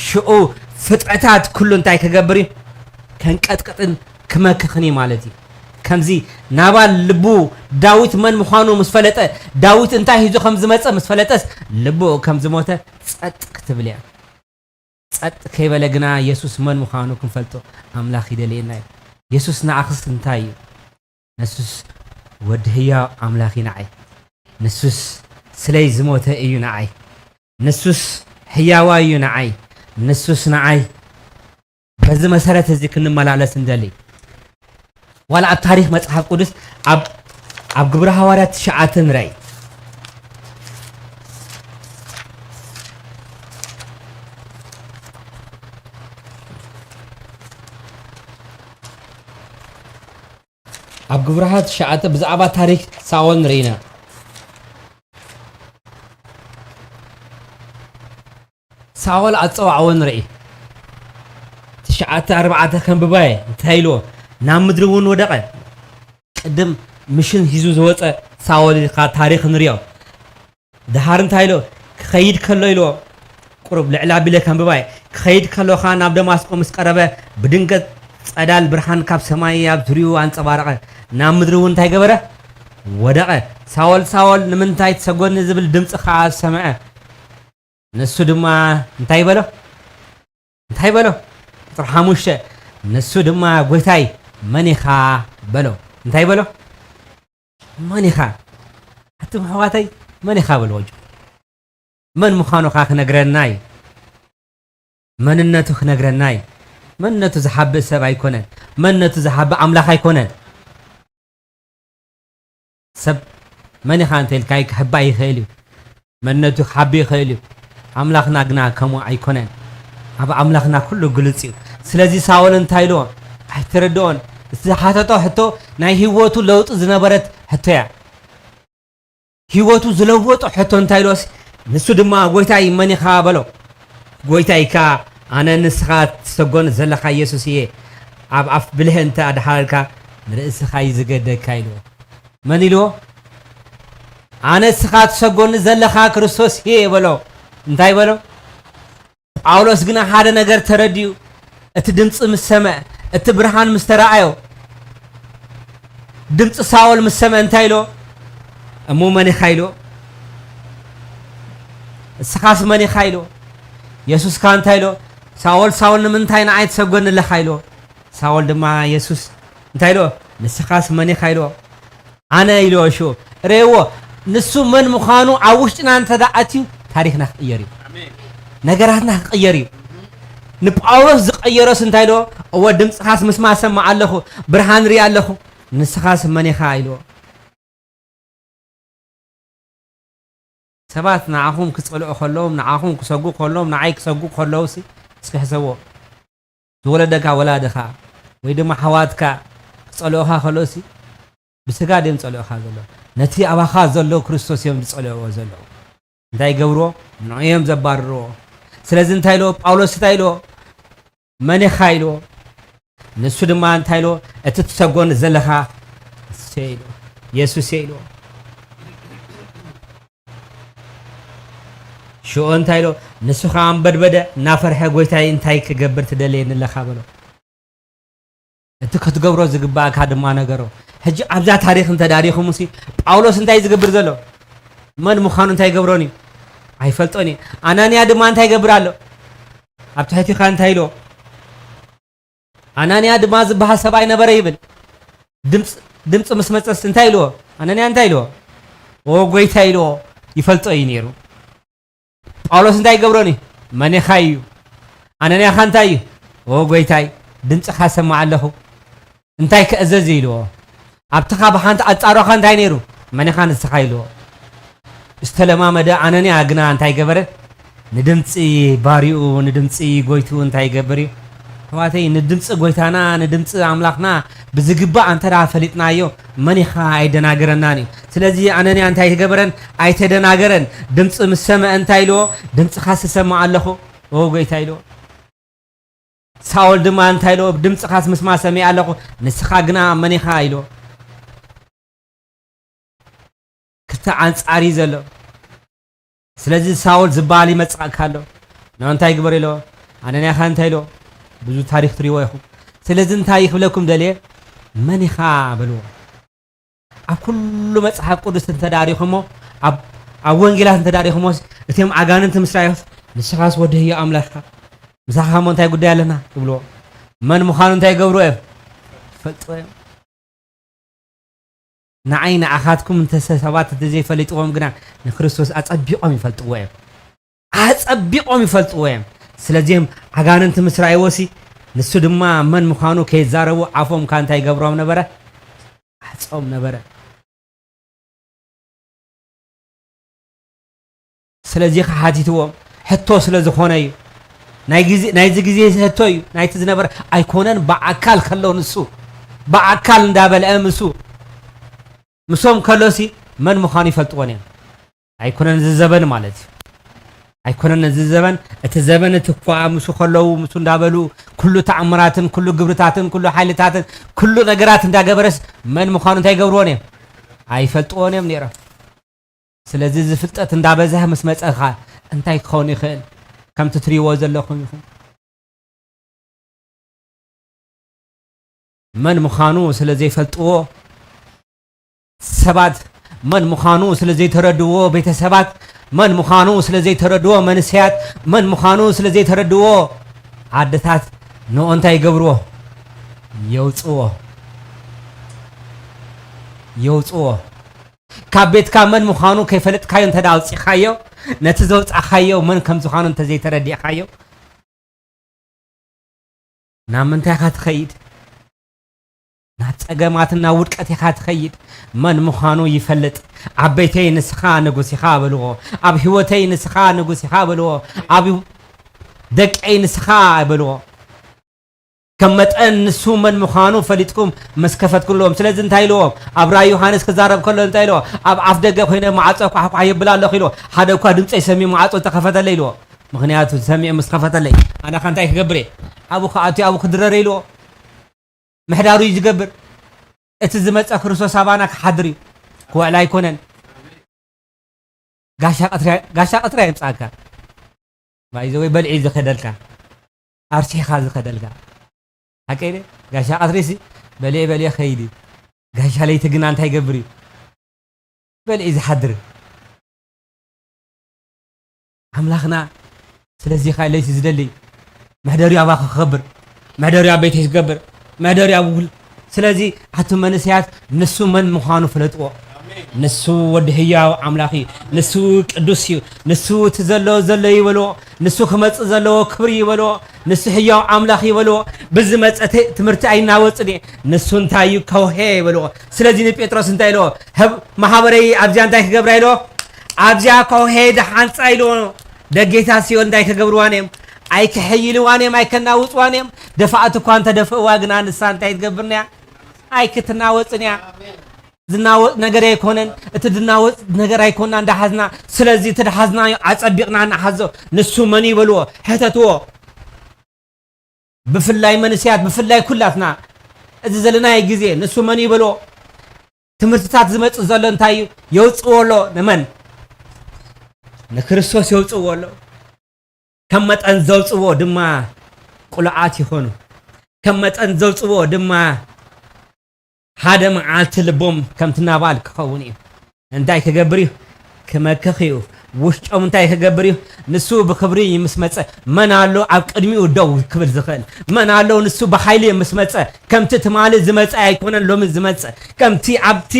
ሽዑ ፍጥረታት ኩሉ እንታይ ክገብር እዩ? ከንቀጥቅጥን ክመክኽን እዩ ማለት እዩ። ከምዚ ናባል ልቡ ዳዊት መን ምዃኑ ምስ ፈለጠ፣ ዳዊት እንታይ ሒዙ ከም ዝመጸ ምስ ፈለጠስ፣ ልቡ ከም ዝሞተ ጸጥ ክትብል እያ። ጸጥ ከይበለ ግና የሱስ መን ምዃኑ ክንፈልጦ ኣምላኽ ይደልየና እዩ። የሱስ ንዓኽስ እንታይ እዩ? ንሱስ ወዲ ህያው ኣምላኽ እዩ ንዓይ። ንሱስ ስለይ ዝሞተ እዩ ንዓይ። ንሱስ ህያዋይ እዩ ንዓይ። ንሱስ ንዓይ። በዚ መሰረት እዚ ክንመላለስ እንደሊ። ዋላ ኣብ ታሪኽ መጽሓፍ ቅዱስ ኣብ፣ ኣብ ግብረ ሃዋርያት ትሽዓተ ንረኢ። ኣብ ግብረ ሃዋርያት ትሽዓተ ብዛዕባ ታሪኽ ሳኦል ንርኢ ኢና። ሳኦል ኣጸዋዕዎ ንርኢ። ትሽዓተ ኣርባዕተ ከንብባየ እንታይ ኢልዎ? ናብ ምድሪ እውን ወደቐ። ቅድም ምሽን ሒዙ ዝወጸ ሳኦል ኢልካ ታሪኽ ንሪኦ። ደሓር እንታይ ኢልዎ? ክኸይድ ከሎ ኢልዎ። ቁሩብ ልዕል ኣቢለ ከንብባየ። ክኸይድ ከሎ ኸኣ ናብ ደማስቆ ምስ ቀረበ ብድንገት ጸዳል ብርሃን ካብ ሰማይ ኣብ ዙርያኡ ኣንጸባረቐ። ናብ ምድሪ እውን እንታይ ገበረ? ወደቐ። ሳኦል ሳኦል ንምንታይ ትሰጎኒ ዝብል ድምጺ ኸኣ ሰምዐ። ንሱ ድማ እንታይ በሎ? እንታይ በሎ? ቁጽሪ ሓሙሽተ። ንሱ ድማ ጎይታይ መን ኢኻ በሎ። እንታይ በሎ? መን ኢኻ? ኣቱም ኣሕዋተይ መን ኢኻ በልዎ። መን ምዃኑ ኸኣ ክነግረና እዩ። መንነቱ ክነግረና እዩ። መንነቱ ዝሓብእ ሰብ ኣይኮነን። መንነቱ ዝሓብእ ኣምላኽ ኣይኮነን። ሰብ መን ኢኻ እንተ ኢልካዮ ክሕባእ ይኽእል እዩ። መንነቱ ክሓብእ ይኽእል እዩ። ኣምላኽና ግና ከምኡ ኣይኮነን። ኣብ ኣምላኽና ኩሉ ግልጽ እዩ። ስለዚ ሳኦል እንታይ ኢልዎ? ኣይተረድኦን። እቲ ዝሓተቶ ሕቶ ናይ ህይወቱ ለውጢ ዝነበረት ሕቶ እያ። ህይወቱ ዝለወጦ ሕቶ እንታይ ኢልዎስ? ንሱ ድማ ጎይታይ መን ኢኻ በሎ። ጎይታይ ከኣ ኣነ ንስኻ ትሰጎን ዘለኻ ኢየሱስ እየ። ኣብ ኣፍ ብልህ እንተ ኣድሓረልካ ንርእስኻ እዩ ዝገደካ ኢልዎ። መን ኢልዎ? ኣነ ንስኻ ትሰጎኒ ዘለኻ ክርስቶስ እየ በሎ። እንታይ በሎ? ጳውሎስ ግና ሓደ ነገር ተረዲኡ፣ እቲ ድምፂ ምስ ሰምዐ፣ እቲ ብርሃን ምስ ተረኣዮ፣ ድምፂ ሳኦል ምስ ሰምዐ እንታይ ኢሎ? እሞ መን ኢኻ ኢሎ? እስኻስ መን ኢኻ ኢሎ? የሱስ ከኣ እንታይ ኢሎ? ሳኦል ሳኦል ንምንታይ ንዓይ ትሰጎኒ ኣለኻ ኢሎ? ሳኦል ድማ የሱስ እንታይ ኢሎ? ንስኻስ መን ኢኻ ኢሎ? ኣነ ኢልዎ ሽኡ። ርእይዎ፣ ንሱ መን ምዃኑ ኣብ ውሽጥና እንተ ደኣ ኣትዩ፣ ታሪኽና ክቕየር እዩ። ኣሜን። ነገራትና ክቕየር እዩ። ንጳውሎስ ዝቐየሮስ እንታይ ኢልዎ? እወ፣ ድምፅኻስ ምስማዕ እሰምዕ ኣለኹ፣ ብርሃን ርኢ ኣለኹ፣ ንስኻስ መን ኢኻ? ኢልዎ። ሰባት ንዓኹም ክጸልኡ ከለዎም፣ ንዓኹም ክሰጉ ከለዎም፣ ንዓይ ክሰጉ ከለዉሲ፣ እስኪ ሕሰብዎ። ዝወለደካ ወላድኻ ወይ ድማ ኣሕዋትካ ክጸልኡኻ ከለውሲ፣ ብስጋ ድዮም ዝጸልኡኻ ዘለዉ? ነቲ ኣባኻ ዘሎ ክርስቶስ እዮም ዝጸልእዎ ዘለዉ። እንታይ ይገብርዎ? ንዕኡ እዮም ዘባርርዎ። ስለዚ እንታይ ኢልዎ? ጳውሎስ እንታይ ኢልዎ? መን ኢኻ ኢልዎ? ንሱ ድማ እንታይ ኢልዎ? እቲ ትሰጎኒ ዘለኻ ንሱ እየ ኢልዎ። የሱስ እየ ኢልዎ። ሽዑ እንታይ ኢሎ? ንሱ ኸኣ ኣንበድበደ፣ እናፈርሐ፣ "ጐይታይ፣ እንታይ ክገብር ትደልየኒ ኣለኻ?" በሎ። እቲ ክትገብሮ ዝግባእካ ድማ ነገሮ። ሕጂ ኣብዛ ታሪኽ እንተ ደኣ ርኢኹምሲ፣ ጳውሎስ እንታይ እዩ ዝገብር ዘሎ? መን ምዃኑ እንታይ ይገብሮን እዩ? ኣይፈልጦን እዩ። ኣናንያ ድማ እንታይ ይገብር ኣሎ? ኣብ ትሕቲኻ እንታይ ኢሎ? ኣናንያ ድማ ዝበሃል ሰብኣይ ነበረ ይብል። ድምፅ፣ ድምፂ ምስ መፀስ እንታይ ኢልዎ? ኣናንያ እንታይ ኢልዎ? "ኦ ጐይታ" ኢልዎ። ይፈልጦ እዩ ነይሩ። ጳውሎስ እንታይ ይገብሮን እዩ? "መን ኢኻ?" እዩ። ኣናንያ ኸ እንታይ እዩ? "ኦ ጐይታይ፣ ድምፅኻ እሰምዕ ኣለኹ። እንታይ ክእዘዝ?" ኢልዎ። ኣብቲ ኻብ ሓንቲ ኣጻሮኻ እንታይ ነይሩ? "መን ኢኻ ንስኻ?" ኢልዎ። ዝተለማመደ ኣነንያ ግና እንታይ ገበረ? ንድምጺ ባሪኡ፣ ንድምጺ ጎይትኡ እንታይ ይገብር እዩ? ኣሕዋተይ፣ ንድምጺ ጎይታና፣ ንድምጺ ኣምላኽና ብዝግባእ እንተ ደኣ ፈሊጥናዮ፣ መን ኢኻ ኣይደናግረናን እዩ። ስለዚ ኣነንያ እንታይ ገበረን? ኣይተደናገረን። ድምጺ ምስ ሰምዐ እንታይ ኢልዎ? "ድምጽኻ ስሰምዕ ኣለኹ፣ ኦ ጎይታ" ኢልዎ። ሳኦል ድማ እንታይ ኢልዎ? "ድምጽኻስ ምስማዕ ሰሚዐ ኣለኹ፣ ንስኻ ግና መን ኢኻ?" ኢልዎ። ክልተ ኣንጻር እዩ ዘሎ። ስለዚ ሳኦል ዝበሃል ይመጽኣካ ኣሎ። ንዑ እንታይ ግበር ኢልዎ? ኣነንያ ኸ እንታይ ኢልዎ? ብዙ ታሪኽ ትሪእዎ ኢኹም። ስለዚ እንታይ ክብለኩም ደልየ? "መን ኢኻ?" በልዎ። ኣብ ኩሉ መጽሓፍ ቅዱስ እንተ ደኣ ርኢኹሞ፣ ኣብ፣ ኣብ ወንጌላት እንተ ደኣ ርኢኹሞ፣ እቶም ኣጋንንቲ ምስ ረኣዮስ፣ "ንስኻስ ወዲ ህያው ኣምላኽ ኢኻ፣ ምሳኻ እሞ እንታይ ጉዳይ ኣለና?" ይብልዎ። መን ምዃኑ እንታይ ይገብርዎ እዮም? ይፈልጥዎ እዮም። ንዓይ ንዓኻትኩም እንተ ሰባት እንተ ዘይፈሊጥዎም ግና፣ ንክርስቶስ ኣጸቢቖም ይፈልጥዎ እዮም። ኣጸቢቖም ይፈልጥዎ እዮም። ስለዚህም ኣጋንንቲ ምስ ረኣይዎሲ፣ ንሱ ድማ መን ምዃኑ ከይዛረቡ ኣፎም ከኣ እንታይ ይገብሮም ነበረ? ዓጾም ነበረ። ስለዚ ከሓቲትዎም ሕቶ ስለ ዝኾነ እዩ። ናይ ግዜ፣ ናይዚ ግዜ ሕቶ እዩ። ናይቲ ዝነበረ ኣይኮነን፣ ብኣካል ከሎ ንሱ፣ ብኣካል እንዳበልዐ ምሱ፣ ምሶም ከሎሲ መን ምዃኑ ይፈልጥዎን እዮም። ኣይኮነን እዚ ዘበን ማለት እዩ። ኣይኮነን ነዚ ዘበን፣ እቲ ዘበን እቲ እኳ ምስ ከለዉ ምስ እንዳበሉ ኩሉ ተኣምራትን ኩሉ ግብርታትን ኩሉ ሓይልታትን ኩሉ ነገራት እንዳገበረስ መን ምዃኑ እንታይ ይገብርዎን እዮም? ኣይፈልጥዎን እዮም ነይሮም። ስለዚ እዚ ፍልጠት እንዳበዝሐ ምስ መጸኻ እንታይ ክኸውን ይኽእል? ከምቲ ትሪእዎ ዘለኹም ይኹን። መን ምዃኑ ስለ ዘይፈልጥዎ ሰባት፣ መን ምዃኑ ስለ ዘይተረድዎ ቤተሰባት፣ መን ምዃኑ ስለ ዘይተረድዎ መንስያት፣ መን ምዃኑ ስለ ዘይተረድዎ ኣደታት ንኦ እንታይ ይገብርዎ? የውፅዎ። የውፅዎ። ካብ ቤትካ መን ምዃኑ ከይፈለጥካዮ እንተ ኣውፂኻዮ፣ ነቲ ዘውፃኻዮ መን ከም ዝኾኑ እንተ ዘይተረዲእኻዮ፣ ናብ ምንታይ ኢኻ ትኸይድ? ናብ ጸገማትን ናብ ውድቀት ኢኻ ትኸይድ። መን ምዃኑ ይፈልጥ። ኣብ ቤተይ ንስኻ ንጉስ ኢኻ በልዎ። ኣብ ህይወተይ ንስኻ ንጉስ ኢኻ በልዎ። ኣብ ደቀይ ንስኻ በልዎ። ከም መጠን ንሱ መን ምዃኑ ፈሊጥኩም ምስ ከፈትኩሎም። ስለዚ እንታይ ኢልዎም? ኣብ ራእይ ዮሃንስ ክዛረብ ከሎ እንታይ ኢልዎ? ኣብ ኣፍ ደገ ኮይነ ማዕጾ ኳሕኳሕ የብል ኣለኹ ኢልዎ። ሓደ እኳ ድምፀይ ሰሚዑ ማዕጾ ተኸፈተለይ ኢልዎ። ምኽንያቱ ሰሚዑ ምስ ከፈተለይ ኣነ ኸ እንታይ ክገብር እየ? ኣብኡ ክኣቱ ኣብኡ ክድረር ኢልዎ። ምሕዳሩ እዩ ዝገብር። እቲ ዝመጸ ክርስቶስ ኣባና ክሓድር እዩ። ክውዕል ኣይኮነን። ጋሻ ቀትሪ ጋሻ ቀትሪ ኣይምጻካ። ባይዘ ወይ በልዒ ዝኸደልካ ኣርሲኻ ዝኸደልካ ሓቀይ ደ ጋሻ ቀትሪሲ በልዒ በልዒ ኸይድ እዩ። ጋሻ ለይቲ ግና እንታይ ይገብር እዩ? በልዒ ዝሓድር ኣምላኽና። ስለዚ ኸ ለይቲ ዝደሊ መሕደሪኡ ኣባኻ ክኸብር፣ መሕደሪኡ ኣብ ቤተይ ክገብር፣ መሕደሪኡ ኣብ ኩል። ስለዚ ኣቱም መንእሰያት ንሱ መን ምዃኑ ፍለጥዎ። ንሱ ወዲ ህያው ኣምላኽ እዩ። ንሱ ቅዱስ እዩ። ንሱ እቲ ዘሎ ዘሎ ይበልዎ። ንሱ ክመጽእ ዘለዎ ክብሪ ይበልዎ። ንሱ ህያው ኣምላኽ ይበልዎ። ብዝመጸ ተ- ትምህርቲ ኣይናወጽን እየ። ንሱ እንታይ እዩ ከውሄ ይበልዎ። ስለዚ ንጴጥሮስ እንታይ ኢልዎ? ህብ ማህበረይ ኣብዚኣ እንታይ ክገብራ ኢልዎ? ኣብዚኣ ከውሄ ድሓንፃ ኢልዎ። ደጌታ ሲኦል እንታይ ክገብርዋን እዮም? ኣይክሕይልዋን እዮም፣ ኣይከናውፅዋን እዮም። ደፋእቲ እኳ እንተደፍእዋ ግና ንሳ እንታይ ትገብርና እያ? ኣይክትናወፅን እያ። ዝናወፅ ነገር ኣይኮነን። እቲ ዝናወፅ ነገር ኣይኮና እንዳሓዝና። ስለዚ እቲ ድሓዝናዮ ኣፀቢቕና ንሓዞ። ንሱ መን ይበልዎ? ሕተትዎ። ብፍላይ መንእሰያት፣ ብፍላይ ኩላትና እዚ ዘለናዮ ግዜ ንሱ መን ይበልዎ? ትምህርትታት ዝመጽእ ዘሎ እንታይ እዩ? የውጽዎ ኣሎ። ንመን? ንክርስቶስ የውጽዎ ኣሎ። ከም መጠን ዘውጽዎ ድማ ቅሉዓት ይኾኑ። ከም መጠን ዘውጽዎ ድማ ሓደ መዓልቲ ልቦም ከምቲ ናባል ክኸውን እዩ። እንታይ ክገብር እዩ? ክመክኽ እዩ። ውሽጦም እንታይ ክገብር እዩ? ንሱ ብኽብሪ ምስ መጸ መን ኣሎ ኣብ ቅድሚኡ ደው ክብል ዝኽእል? መን ኣሎ ንሱ ብሓይሊ ምስ መጸ? ከምቲ ትማሊ ዝመጸ ኣይኮነን ሎሚ ዝመጸ። ከምቲ ኣብቲ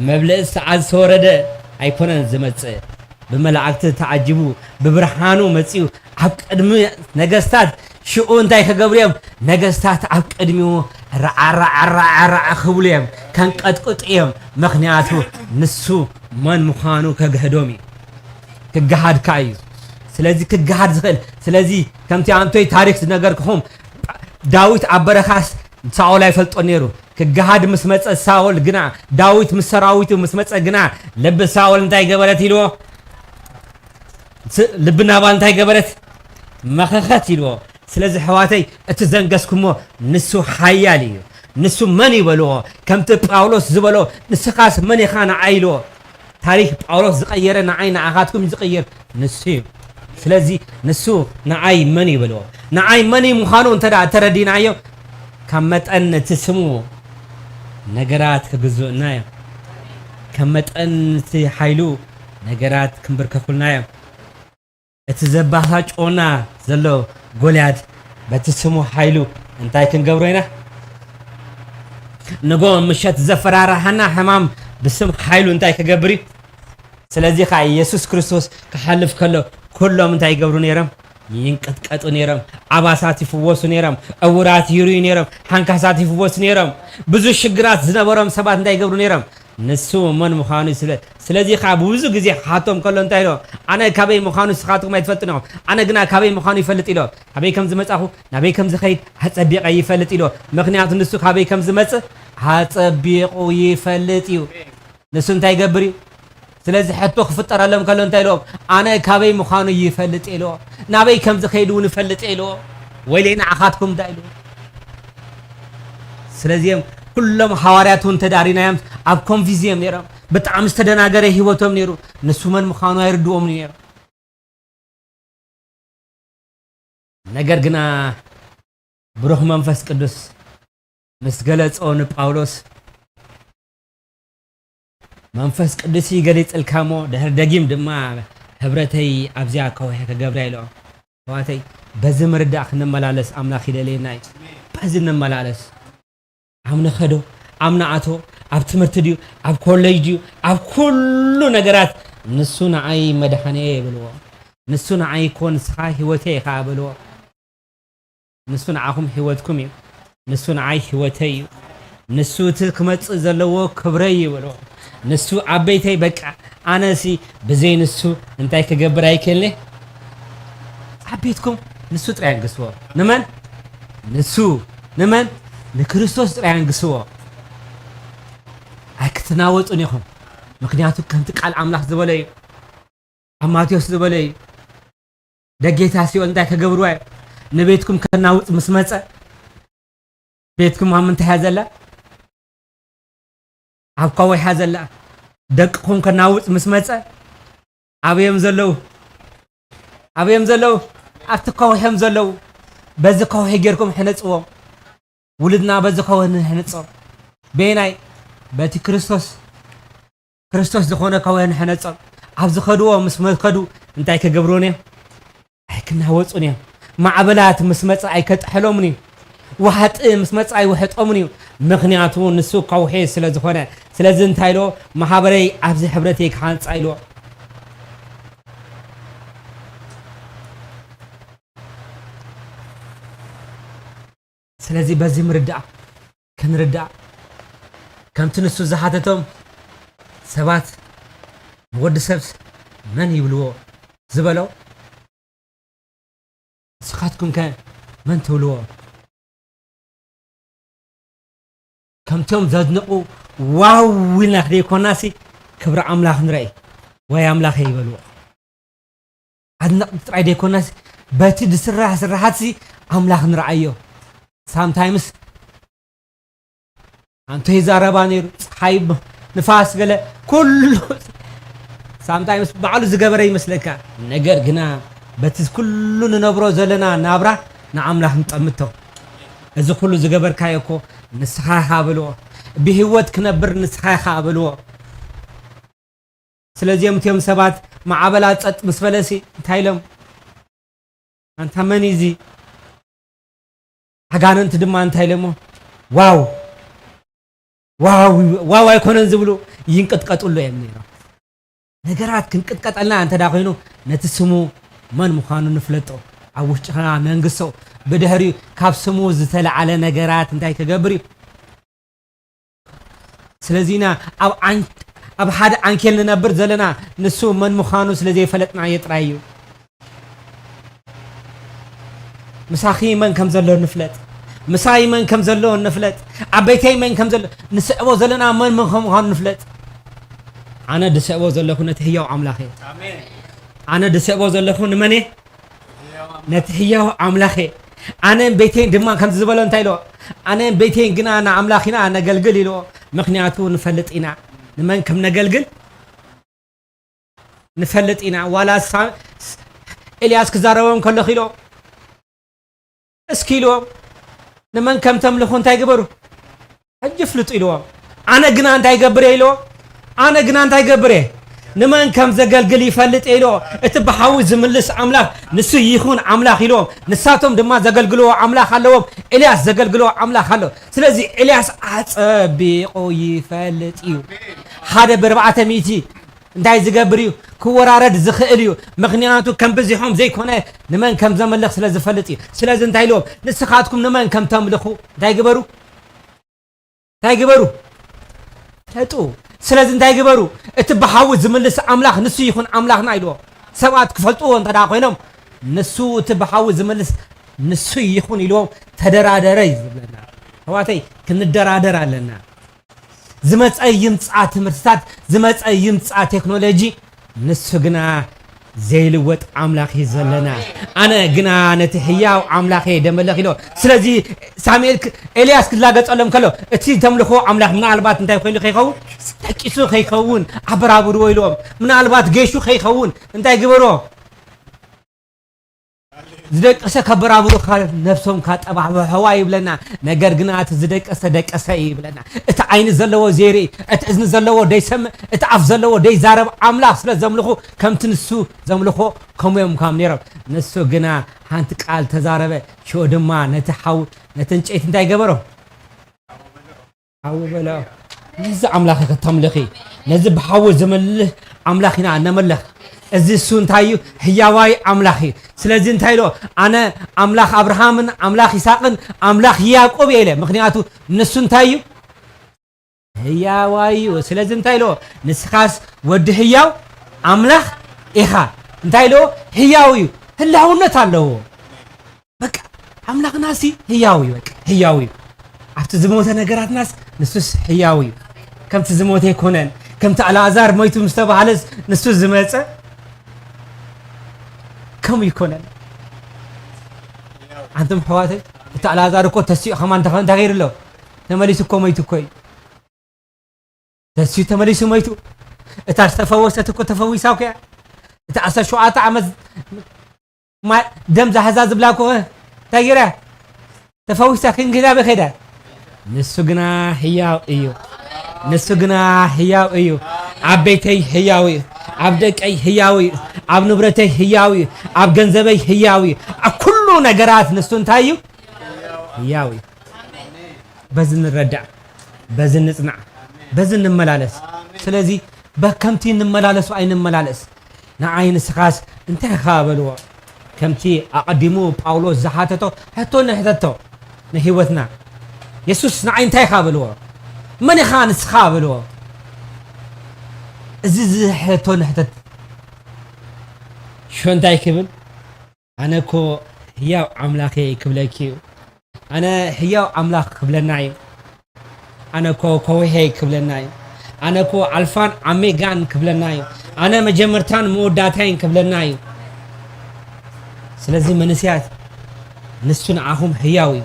መብልዒ ሰዓት ዝተወረደ ኣይኮነን ዝመጽእ። ብመላእክቲ ተዓጂቡ ብብርሃኑ መጺኡ ኣብ ቅድሚ ነገስታት ሽኡ እንታይ ክገብሩ እዮም? ነገስታት ኣብ ቅድሚኡ ራዓ ራዓ ራዓ ራዓ ክብሉ እዮም፣ ከንቀጥቅጡ እዮም። ምኽንያቱ ንሱ መን ምዃኑ ከግህዶም እዩ። ክገሃድካ እዩ። ስለዚ ክገሃድ ዝኽእል ስለዚ ከምቲ ኣንቶይ ታሪክ ዝነገርክኹም ዳዊት ኣብ በረኻስ ሳኦል ኣይፈልጦ ነይሩ። ክገሃድ ምስ መጸ ሳኦል ግና ዳዊት ምስ ሰራዊቱ ምስ መጸ ግና ልቢ ሳኦል እንታይ ገበረት ኢልዎ? ስ- ልቢ ናባል እንታይ ገበረት? መኸኸት ኢልዎ። ስለዚ ኣሕዋተይ እቲ ዘንገስኩሞ ንሱ ሓያል እዩ። ንሱ መን ይበልዎ? ከምቲ ጳውሎስ ዝበሎ ንስኻስ መን ኢኻ ንዓይ ኢልዎ። ታሪክ ጳውሎስ ዝቐየረ ንዓይ ንዓኻትኩም ዝቕይር ንሱ እዩ። ስለዚ ንሱ ንዓይ መን ይበልዎ? ንዓይ መን ምዃኑ እንተ ደኣ ተረዲናዮ ካብ መጠን እቲ ስሙ ነገራት ክግዝኡና እዮም። ካብ መጠን እቲ ሓይሉ ነገራት ክንብርከኩልና እዮም። እቲ ዘባሳጭወና ዘሎ ጎልያድ በቲ ስሙ ሓይሉ እንታይ ክንገብሮ ኢና? ንጎ ምሸት ዘፈራርሓና ሕማም ብስም ሓይሉ እንታይ ክገብር እዩ? ስለዚ ከዓ ኢየሱስ ክርስቶስ ክሓልፍ ከሎ ኩሎም እንታይ ይገብሩ ነይሮም? ይንቀጥቀጡ ነይሮም። ኣባሳት ይፍወሱ ነይሮም። ዕውራት ይርእዩ ነይሮም። ሓንካሳት ይፍወሱ ነይሮም። ብዙ ሽግራት ዝነበሮም ሰባት እንታይ ይገብሩ ነይሮም? ንሱ መን ምዃኑ ይስለ ስለዚ ከዓ ብዙ ግዜ ክሓቶም ከሎ እንታይ ኢሎ? ኣነ ካበይ ምዃኑ ንስኻትኩም ኣይትፈልጥን ኢኹም። ኣነ ግና ካበይ ምዃኑ ይፈልጥ ኢሎ። ካበይ ከም ዝመጻኹ፣ ናበይ ከም ዝኸይድ ኣጸቢቐ ይፈልጥ ኢሎ። ምኽንያቱ ንሱ ካበይ ከም ዝመጽእ ኣጸቢቑ ይፈልጥ እዩ። ንሱ እንታይ ይገብር እዩ? ስለዚ ሕቶ ክፍጠረሎም ከሎ እንታይ ኢልዎም? ኣነ ካበይ ምዃኑ ይፈልጥ ኢልዎ። ናበይ ከም ዝኸይድ እውን ይፈልጥ ኢልዎ። ወይለይ ንዓኻትኩም ዳ ኢልዎ። ስለዚ እዮም ኩሎም ሃዋርያት እውን ተዳሪናዮም ኣብ ኮንፊዝ እዮም ነይሮም። ብጣዕሚ ዝተደናገረ ህይወቶም ነይሩ። ንሱ መን ምዃኑ ኣይርድዎም ነይሩ። ነገር ግና ብሩኽ መንፈስ ቅዱስ ምስ ገለጾ ንጳውሎስ፣ መንፈስ ቅዱስ ይገሊጽልካ እሞ ድሕሪ ደጊም ድማ ሕብረተይ ኣብዚኣ ከውሒ ክገብራ ኢሎ። ኣሕዋተይ፣ በዚ ምርዳእ ክንመላለስ ኣምላኽ ይደልየና እዩ። በዚ ንመላለስ። ኣብ ንኸዶ፣ ኣብ ንኣቶ፣ ኣብ ትምህርቲ ድዩ፣ ኣብ ኮሌጅ ድዩ፣ ኣብ ኩሉ ነገራት ንሱ ንዓይ መድሓንየ ይብልዎ። ንሱ ንዓይ እኮ ንስኻ ህይወተይ ኢኻ በልዎ። ንሱ ንዓኹም ህይወትኩም እዩ። ንሱ ንዓይ ህይወተይ እዩ። ንሱ እቲ ክመጽእ ዘለዎ ክብረይ እዩ በልዎ። ንሱ ዓበይተይ በቃ ኣነሲ ብዘይ ንሱ እንታይ ክገብር ኣይክእልኒ። ዓቤትኩም ንሱ ጥራይ ኣንግስዎ። ንመን? ንሱ። ንመን? ንክርስቶስ ጥራይ ኣንግስዎ። ኣይክትናወጡን ኢኹም። ምክንያቱ ከምቲ ቃል ኣምላኽ ዝበለ እዩ። ኣብ ማቴዎስ ዝበለ እዩ። ደጌታ ሲኦል እንታይ ከገብርዋ እዩ? ንቤትኩም ከናውጽ ምስ መጸ፣ ቤትኩም ኣብ ምንታይ እያ ዘላ? ኣብ ከውሒ እያ ዘላ። ደቅኹም ከናውጽ ምስ መጸ፣ ኣበዮም ዘለዉ? ኣበዮም ዘለዉ? ኣብቲ ከውሒ እዮም ዘለዉ። በዚ ከውሒ ጌርኩም ሕነጽዎም። ውሉድና በዚ ከውሒ ንሕነጾም። በየናይ? በቲ ክርስቶስ፣ ክርስቶስ ዝኾነ ከውሒ ንሕነጾም። ኣብ ዝኸድዎ ምስ መኸዱ እንታይ ክገብሩን እዮም? ኣይክናወጹን እዮም። ማዕበላት ምስ መጸ ኣይከጥሐሎምን እዩ። ዋሕጢ ምስ መጸ ኣይውሕጦምን እዩ። ምኽንያቱ ንሱ ከውሒ ስለ ዝኾነ። ስለዚ እንታይ ኢሎ? ማሕበረይ ኣብዚ ሕብረተይ ክሃንጻ ኢልዎ። ስለዚ በዚ ምርዳእ ክንርዳእ፣ ከምቲ ንሱ ዝሓተቶም ሰባት ንወዲ ሰብስ መን ይብልዎ ዝበሎ፣ ንስኻትኩም ከ መን ትብልዎ? ከምቶም ዘድንቑ ዋው ኢልና ዘይኮናሲ ክብሪ ኣምላኽ ንረኢ ወይ ኣምላኸ ይበልዎ። ኣድነቕቲ ጥራይ ዘይኮናስ በቲ ዝስራሕ ስራሓትሲ ኣምላኽ ንርኣዮ። ሳምታይምስ ኣንቶ ይዛረባ ነይሩ፣ ፀሓይ፣ ንፋስ፣ ገለ ኩሉ ሳምታይምስ ባዕሉ ዝገበረ ይመስለካ። ነገር ግና በቲ ኩሉ ንነብሮ ዘለና ናብራ ንኣምላኽ ንጠምቶ። እዚ ኩሉ ዝገበርካዮ እኮ ንስኻ ኢኻ በልዎ። ብህይወት ክነብር ንስኻ ኢኻ በልዎ። ስለዚኦም እቲኦም ሰባት ማዕበላት ጸጥ ምስ በለሲ እንታይ ኢሎም? ኣንታ መን እዩ እዚ? ኣጋንንቲ ድማ እንታይ ኢሎሞ? ዋው! ዋው! ዋው ኣይኮነን ዝብሉ ይንቅጥቀጥሉ እዮም ነይሮም። ነገራት ክንቅጥቀጠልና እንተ ደኣ ኮይኑ ነቲ ስሙ መን ምዃኑ ንፍለጦ። ኣብ ውሽጥና ነንግሶ። ብድሕሪኡ ካብ ስሙ ዝተለዓለ ነገራት እንታይ ክገብር እዩ? ስለዚ ኢና ኣብ ዓን-፣ ኣብ ሓደ ዓንኬል ንነብር ዘለና፣ ንሱ መን ምዃኑ ስለ ዘይፈለጥናዮ ጥራይ እዩ። ምሳኺ መን ከም ዘሎ ንፍለጥ፣ ምሳይ መን ከም ዘሎ ንፍለጥ፣ ኣብ ቤተይ መን ከም ዘሎ፣ ንስዕቦ ዘለና መን፣ መን ከም ምዃኑ ንፍለጥ። ኣነ ድስዕቦ ዘለኹ ነቲ ህያው ኣምላኽ እየ። ኣሜን። ኣነ ድስዕቦ ዘለኹ ንመን እየ? ነቲ ህያው ኣምላኽ እየ። ኣነን ቤተይን ድማ ከምዚ ዝበሎ እንታይ ኢልዎ? ኣነን ቤተይን ግና ንኣምላኽ ኢና ነገልግል ኢልዎ። ምኽንያቱ ንፈልጥ ኢና ንመን ከም ነገልግል፣ ንፈልጥ ኢና። ዋላ ሳ-፣ ኤልያስ ክዛረቦም ከሎ ኢልዎ፣ እስኪ ኢልዎም፣ ንመን ከም ተምልኹ እንታይ ግበሩ? ሕጂ ፍልጡ ኢልዎም። ኣነ ግና እንታይ ገብር እየ ኢልዎ? ኣነ ግና እንታይ ገብር እየ? ንመን ከም ዘገልግል ይፈልጥ እየ ኢልዎ። እቲ ብሓዊ ዝምልስ ኣምላኽ ንሱ ይኹን ኣምላኽ ኢልዎም። ንሳቶም ድማ ዘገልግልዎ ኣምላኽ ኣለዎም። ኤልያስ ዘገልግልዎ ኣምላኽ ኣሎ። ስለዚ ኤልያስ ኣጸቢቑ ይፈልጥ እዩ። ሓደ ብኣርባዕተ ሚእቲ እንታይ ዝገብር እዩ? ክወራረድ ዝኽእል እዩ። ምኽንያቱ ከም ብዚሖም ዘይኮነ ንመን ከም ዘምልኽ ስለ ዝፈልጥ እዩ። ስለዚ እንታይ ኢልዎም? ንስኻትኩም ንመን ከም ተምልኹ እንታይ ግበሩ? እንታይ ግበሩ? ፍለጡ። ስለዚ እንታይ ግበሩ? እቲ ብሓዊ ዝምልስ ኣምላኽ ንሱ ይኹን ኣምላኽና ኢልዎ። ሰባት ክፈልጥዎ እንተ ደኣ ኮይኖም፣ ንሱ እቲ ብሓዊ ዝምልስ ንሱ ይኹን ኢልዎም ተደራደረ እዩ ዝብለና። ኣሕዋተይ፣ ክንደራደር ኣለና። ዝመጸ ይምጻ ትምህርትታት፣ ዝመጸ ይምጻ ቴክኖሎጂ፣ ንሱ ግና ዘይልወጥ ኣምላኽ እዩ ዘለና። ኣነ ግና ነቲ ህያው ኣምላኽ እየ ደመለኽ ኢሎ። ስለዚ ሳሙኤል ክ-፣ ኤልያስ ክላገጸሎም ከሎ፣ እቲ ተምልኾ ኣምላኽ ምናልባት እንታይ ኮይኑ ከይኸውን? ደቂሱ ከይኸውን፣ ኣበራብርዎ ኢልዎም። ምናልባት ጌሹ ከይኸውን፣ እንታይ ግበሮ? ዝደቀሰ ከበራብሩኻ ነፍሶም ካጠባሕብሐዋ ይብለና። ነገር ግና እቲ ዝደቀሰ ደቀሰ እዩ ይብለና። እቲ ዓይኒ ዘለዎ ዘይርኢ፣ እቲ እዝኒ ዘለዎ ደይሰምዕ፣ እቲ ኣፍ ዘለዎ ደይዛረብ ኣምላኽ ስለ ዘምልኹ ከምቲ ንሱ ዘምልኾ ከምኡ እዮም ካብ ነይሮም። ንሱ ግና ሓንቲ ቃል ተዛረበ፣ ሽዑ ድማ ነቲ ሓው ነቲ ዕንጨይቲ እንታይ ገበሮ? ሓዊ በልዖ። ነዚ ኣምላኽ ኢኺ ተምልኺ። ነዚ ብሓዊ ዝምልህ ኣምላኽ ኢና እነምልኽ። እዚ እሱ እንታይ እዩ? ህያዋይ ኣምላኽ እዩ። ስለዚ እንታይ ኢሎ? ኣነ ኣምላኽ ኣብርሃምን ኣምላኽ ይስሓቅን ኣምላኽ ያዕቆብ እየ ኢለ። ምኽንያቱ ንሱ እንታይ እዩ? ህያዋይ እዩ። ስለዚ እንታይ ኢሎ? ንስኻስ ወዲ ህያው ኣምላኽ ኢኻ። እንታይ ኢሎ? ህያው እዩ። ህላውነት ኣለዎ። በቃ ኣምላኽናሲ ህያው እዩ። በቃ ህያው እዩ። ኣብቲ ዝሞተ ነገራትናስ ንሱስ ህያው እዩ። ከምቲ ዝሞተ ኣይኮነን። ከምቲ ኣልኣዛር ሞይቱ ምስ ተባህለስ ንሱ ዝመጸ ከምኡ ይኮነን። ኣንቱም ኣሕዋተይ፣ እቲ ኣልኣዛር እኮ ተሲኡ ከማን እንታይ እንታይ ገይሩ ኣሎ? ተመሊሱ እኮ ሞይቱ እኮ እዩ። ተሲኡ ተመሊሱ ሞይቱ። እታ ዝተፈወሰት እኮ ተፈዊሳ እኮ እያ። እታ ዓሰርተ ሸውዓተ ዓመት ማ-፣ ደም ዝሓዛ ዝብላ እኮ እንታይ ገይራ? ተፈዊሳ ክንግዳ በኸዳ። ንሱ ግና ህያው እዩ። ንሱ ግና ህያው እዩ። ኣብ ቤተይ ህያው እዩ። ኣብ ደቀይ ህያው እዩ። ኣብ ንብረተይ ህያው እዩ። ኣብ ገንዘበይ ህያው እዩ። ኣብ ኩሉ ነገራት ንሱ እንታይ እዩ? ህያው እዩ። በዚ ንረዳእ፣ በዚ ንጽናዕ፣ በዚ ንመላለስ። ስለዚ በከምቲ ንመላለሱ ኣይንመላለስ። ንዓይ ንስኻስ እንታይ ኢኻ በልዎ። ከምቲ ኣቐዲሙ ጳውሎስ ዝሓተቶ ሕቶ ንሕተቶ ንህይወትና። የሱስ ንዓይ እንታይ ኢኻ በልዎ። መን ኢኻ ንስኻ በልዎ። እዚ ዝሕቶ ንሕተት። ሽዑ እንታይ ክብል? ኣነ እኮ ህያው ኣምላኽ እየ ክብለኪ እዩ። ኣነ ህያው ኣምላኽ ክብለና እዩ። ኣነ እኮ ከውሒ እየ ክብለና እዩ። ኣነ እኮ ኣልፋን ኣሜጋን ክብለና እዩ። ኣነ መጀመርታን መወዳእታይን ክብለና እዩ። ስለዚ መንእሰያት ንሱ ንዓኹም ህያው እዩ።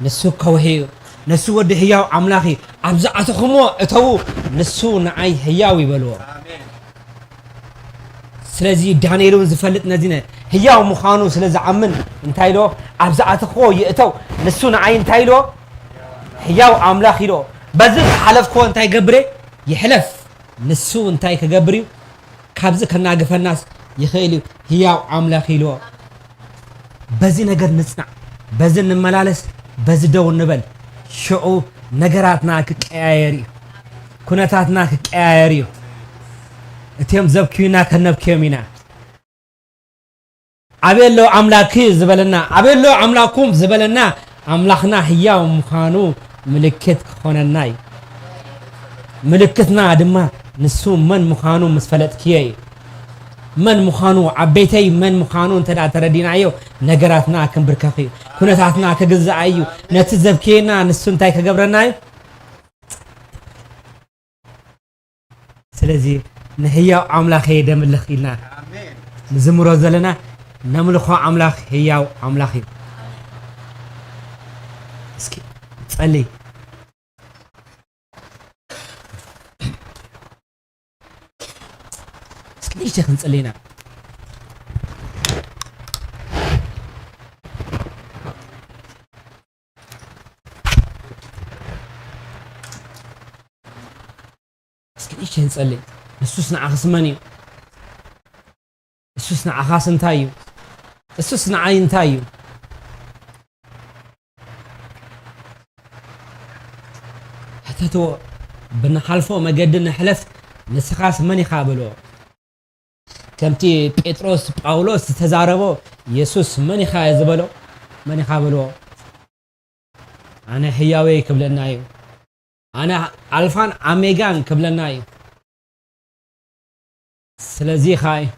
ንሱ ከውሒ እዩ። ንሱ ወዲ ህያው ኣምላኽ እዩ። ኣብ ዝኣተኹምዎ እተዉ፣ ንሱ ንዓይ ህያው ይበልዎ። ስለዚ ዳንኤል እውን ዝፈልጥ ነዚ ነ-፣ ህያው ምዃኑ ስለ ዝኣምን እንታይ ኢሎ? ኣብ ዝኣተኽዎ ይእተው፣ ንሱ ንዓይ እንታይ ኢሎ? ህያው ኣምላኽ ኢሎ። በዚ ዝሓለፍክዎ እንታይ ገብረ? ይሕለፍ። ንሱ እንታይ ክገብር እዩ? ካብዚ ከናግፈናስ ይኽእል እዩ። ህያው ኣምላኽ ኢሎ። በዚ ነገር ንጽናዕ፣ በዚ ንመላለስ፣ በዚ ደው ንበል። ሽዑ ነገራትና ክቀያየር እዩ። ኩነታትና ክቀያየር እዩ። እቲኦም ዘብክዩና ከነብክዮም ኢና። ኣበይ ኣሎ ኣምላክ ዝበለና፣ ኣበይ ኣሎ ኣምላኩም ዝበለና፣ ኣምላኽና ህያው ምዃኑ ምልክት ክኾነና እዩ። ምልክትና ድማ ንሱ መን ምዃኑ ምስ ፈለጥክዮ እዩ። መን ምዃኑ፣ ኣብ ቤተይ መን ምዃኑ እንተ ደኣ ተረዲናዮ፣ ነገራትና ክምብርከኽ እዩ። ኩነታትና ክግዛእ እዩ። ነቲ ዘብክየና ንሱ እንታይ ክገብረና እዩ? ስለዚ ንህያው ኣምላኽ እየ ደምልኽ ኢልና ንዝምሮ ዘለና፣ ነምልኾ ኣምላኽ ህያው ኣምላኽ እዩ። እስኪ ጸልይ። እስኪ ንእሽተይ ክንጽሊ ኢና። እስኪ ንእሽተይ ንጸሊ። ንሱስ ንዓኽስ መን እዩ? እሱስ ንዓኻስ እንታይ እዩ? እሱስ ንዓይ እንታይ እዩ? ሕተትዎ። ብንሓልፎ መገዲ ንሕለፍ፣ ንስኻስ መን ኢኻ በልዎ። ከምቲ ጴጥሮስ ጳውሎስ ዝተዛረቦ፣ የሱስ መን ኢኻ ዝበሎ? መን ኢኻ በልዎ። ኣነ ህያወይ ክብለና እዩ። ኣነ ኣልፋን ኣሜጋን ክብለና እዩ። ስለዚ ኸኣ እዩ።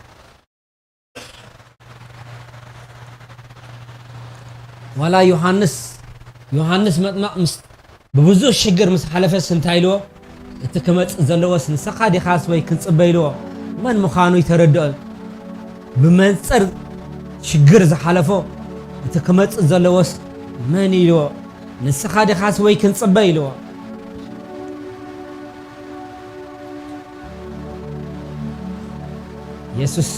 ዋላ ዮሃንስ፣ ዮሃንስ መጥመቕ ምስ፣ ብብዙሕ ሽግር ምስ ሓለፈስ እንታይ ኢልዎ? እቲ ክመጽእ ዘለዎስ ንስኻ ዲኻስ ወይ ክንጽበ ኢልዎ? መን ምዃኑ ይተረድኦ። ብመንጽር ሽግር ዝሓለፎ እቲ ክመጽእ ዘለዎስ መን ኢልዎ? ንስኻ ዲኻስ ወይ ክንጽበ ኢልዎ? የሱስ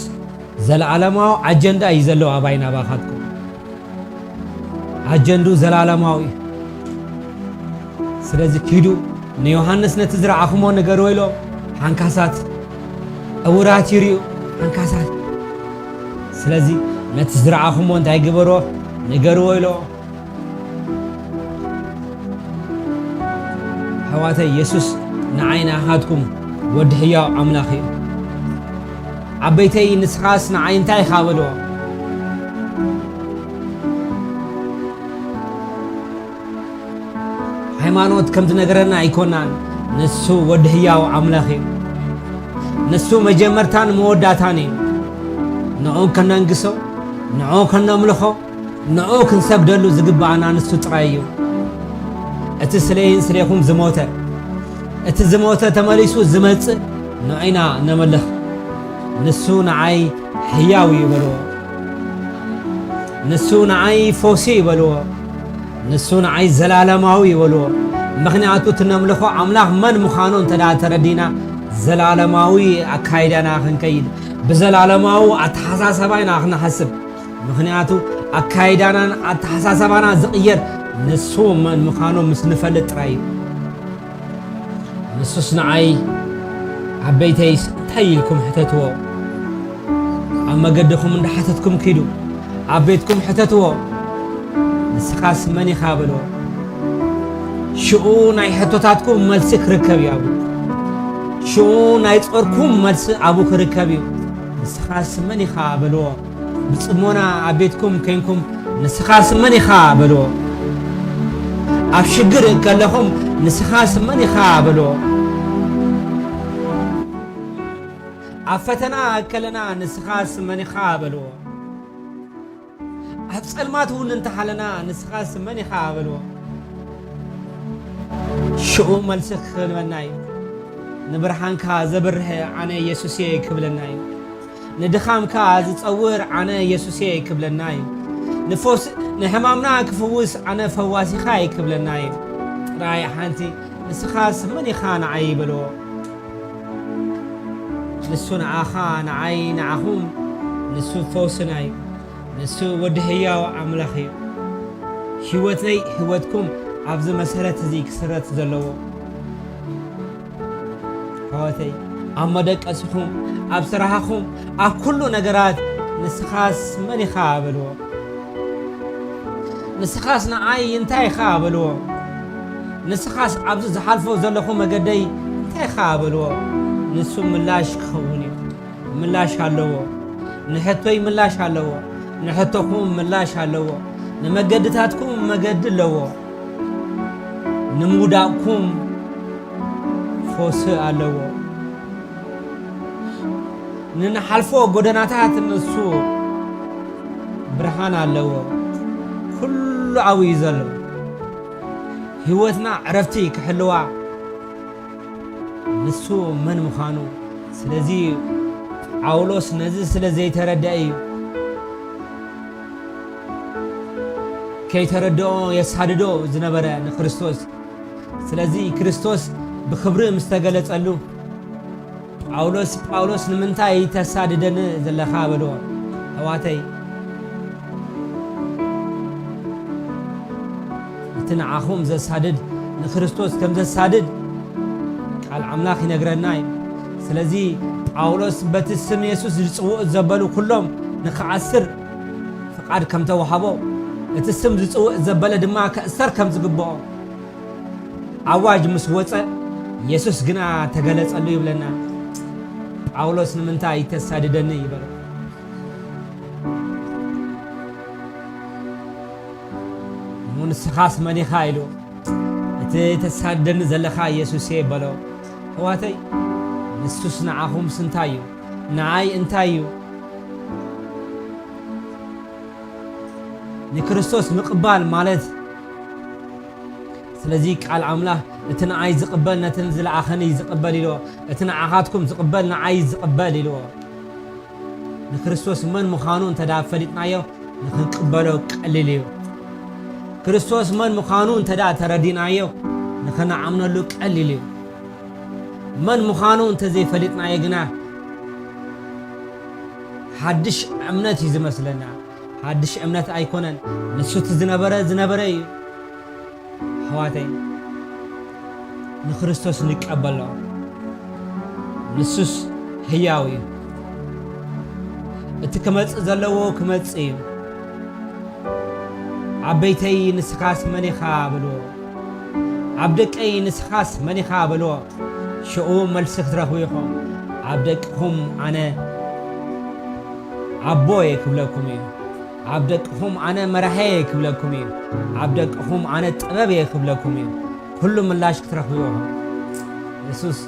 ዘለዓለማዊ ኣጀንዳ እዩ ዘለዎ ኣባይ ናባኻትኩም። ኣጀንዱ ዘላለማዊ እዩ። ስለዚ ኪዱ ንዮሃንስ ነቲ ዝረኣኹሞ ንገርዎ ኢሎ። ሓንካሳት፣ ዕውራት ይርእዩ፣ ሓንካሳት። ስለዚ ነቲ ዝረኣኹሞ እንታይ ግበሮ ንገርዎ ኢሎ። ኣሕዋተይ፣ የሱስ ንዓይ ንኣኻትኩም ወዲ ሕያው ኣምላኽ እዩ። ዓበይተይ፣ ንስኻስ ንዓይ እንታይ ኢኻ በልዎ። ሃይማኖት ከም ዝነገረና ኣይኮናን። ንሱ ወዲ ህያው ኣምላኽ እዩ። ንሱ መጀመርታን መወዳእታን እዩ። ንዑ ከነንግሶ፣ ንዑ ከነምልኾ፣ ንዑ ክንሰግደሉ ዝግብኣና ንሱ ጥራይ እዩ። እቲ ስለይን ስሌኹም ዝሞተ፣ እቲ ዝሞተ ተመሊሱ ዝመጽእ ንዑና ነምልኽ። ንሱ ንዓይ ህያው እዩ በልዎ። ንሱ ንዓይ ፈውሲ እዩ በልዎ። ንሱ ንዓይ ዘላለማዊ እዩ በልዎ። ምኽንያቱ እቲ ነምልኾ ኣምላኽ መን ምዃኑ እንተ ደኣ ተረዲና፣ ዘላለማዊ ኣካይዳና ክንከይድ፣ ብዘላለማዊ ኣተሓሳሰባ ኢና ክንሓስብ። ምኽንያቱ ኣካይዳናን ኣተሓሳሰባና ዝቕየር ንሱ መን ምዃኑ ምስ ንፈልጥ ጥራይ እዩ። ንሱስ ንዓይ፣ ዓበይተይስ እንታይ ኢልኩም ሕተትዎ? ኣብ መገድኹም እንዳሓተትኩም ኪዱ፣ ኣብ ቤትኩም ሕተትዎ። ንስኻስ መን ኢኻ በልዎ። ሽኡ ናይ ሕቶታትኩም መልሲ ክርከብ እዩ ኣብኡ። ሽኡ ናይ ጾርኩም መልሲ ኣብኡ ክርከብ እዩ። ንስኻስ መን ኢኻ በልዎ። ብጽሞና ኣብ ቤትኩም ኬንኩም፣ "ንስኻስ መን ኢኻ?" በልዎ። ኣብ ሽግር ከለኹም፣ "ንስኻስ መን ኢኻ?" በልዎ። ኣብ ፈተና ከለና፣ "ንስኻስ መን ኢኻ?" በልዎ። ኣብ ጸልማት እውን እንተሃለና፣ "ንስኻስ መን ኢኻ?" በልዎ። ሽኡ መልሲ ክህበና እዩ። ንብርሃንካ ዘብርህ ኣነ የሱስ እየ ክብለና እዩ። ንድኻምካ ዝጸውር ኣነ የሱስ እየ ክብለና እዩ። ንፎስ-፣ ንሕማምና ክፍውስ ኣነ ፈዋሲኻ እየ ክብለና እዩ። ጥራይ ሓንቲ፣ "ንስኻስ መን ኢኻ ንዓይ?" በልዎ። ንሱ ንዓኻ፣ ንዓይ ንዓኹም፣ ንሱ ፈውስና እዩ። ንሱ ወዲ ህያው ኣምላኽ እዩ። ህይወተይ፣ ህይወትኩም ኣብዚ መሰረት እዚ ክስረት ዘለዎ። ኣሕዋተይ፣ ኣብ መደቀሲኹም፣ ኣብ ስራሕኹም፣ ኣብ ኩሉ ነገራት፣ "ንስኻስ መን ኢኻ?" በልዎ። "ንስኻስ ንዓይ እንታይ ኢኻ?" በልዎ። "ንስኻስ ኣብዚ ዝሓልፎ ዘለኹ መገደይ እንታይ ኢኻ?" በልዎ። ንሱ ምላሽ ክኸውን እዩ። ምላሽ ኣለዎ። ንሕቶይ ምላሽ ኣለዎ። ንሕቶኹም ምላሽ ኣለዎ። ንመገድታትኩም መገዲ ኣለዎ። ንምውዳቕኩም ፈውሲ ኣለዎ። ንንሓልፎ ጎደናታት ንሱ ብርሃን ኣለዎ። ኩሉ ኣብኡ እዩ ዘሎ። ህይወትና ዕረፍቲ ክሕልዋ ንሱ መን ምዃኑ። ስለዚ ጳውሎስ ነዚ ስለ ዘይተረድአ እዩ ከይተረድኦ የሳድዶ ዝነበረ ንክርስቶስ። ስለዚ ክርስቶስ ብኽብሪ ምስ ተገለጸሉ፣ ጳውሎስ፣ "ጳውሎስ፣ ንምንታይ ተሳድደኒ ዘለኻ?" በልዎ። ኣሕዋተይ፣ እቲ ንዓኹም ዘሳድድ ንክርስቶስ ከም ዘሳድድ ቃል ኣምላኽ ይነግረና እዩ። ስለዚ ጳውሎስ በቲ ስም የሱስ ዝጽውዑ ዘበሉ ኩሎም ንኽኣስር ፍቓድ ከም ተዋህቦ፣ እቲ ስም ዝጽውዕ ዘበለ ድማ ክእሰር ከም ዝግብኦ፣ ኣዋጅ ምስ ወጸ፣ የሱስ ግና ተገለጸሉ ይብለና። "ጳውሎስ ንምንታይ ተሳድደኒ?" ይበሎ። "እሞ ንስኻስ መን ኢኻ?" ኢሉ፣ "እቲ ተሳድደኒ ዘለኻ የሱስ እየ" በሎ። ኣሕዋተይ፣ ንሱስ ንዓኹምስ እንታይ እዩ? ንዓይ እንታይ እዩ? ንክርስቶስ ምቕባል ማለት ስለዚ ቃል ኣምላኽ፣ "እቲ ንኣይ ዝቕበል ነቲ ዝለኣኸኒ ዝቕበል" ኢልዎ። "እቲ ንዓኻትኩም ዝቕበል ንኣይ ዝቕበል" ኢልዎ። ንክርስቶስ መን ምዃኑ እንተ ደኣ ፈሊጥናዮ፣ ንኽንቅበሎ ቀሊል እዩ። ክርስቶስ መን ምዃኑ እንተ ደኣ ተረዲናዮ፣ ንኽንኣምነሉ ቀሊል እዩ። መን ምዃኑ እንተ ዘይፈሊጥናዮ ግና፣ ሓድሽ እምነት እዩ ዝመስለና። ሓድሽ እምነት ኣይኮነን። ንሱ እቲ ዝነበረ፣ ዝነበረ እዩ። ኣሕዋተይ፣ ንክርስቶስ ንቀበሎ። ንሱስ ህያው እዩ። እቲ ክመጽእ ዘለዎ ክመጽእ እዩ። "ዓበይተይ ንስኻስ መን ኢኻ?" በልዎ። "ኣብ ደቀይ ንስኻስ መን ኢኻ?" በልዎ። ሽዑ መልሲ ክትረኽቡ ኢኹም። "ኣብ ደቅኹም ኣነ ኣቦ እየ" ክብለኩም እዩ። "ኣብ ደቅኹም ኣነ መራሒ እየ" ክብለኩም እዩ። "ኣብ ደቅኹም ኣነ ጥበብ እየ" ክብለኩም እዩ። ኩሉ ምላሽ ክትረኽቡ ኢኹም። የሱስ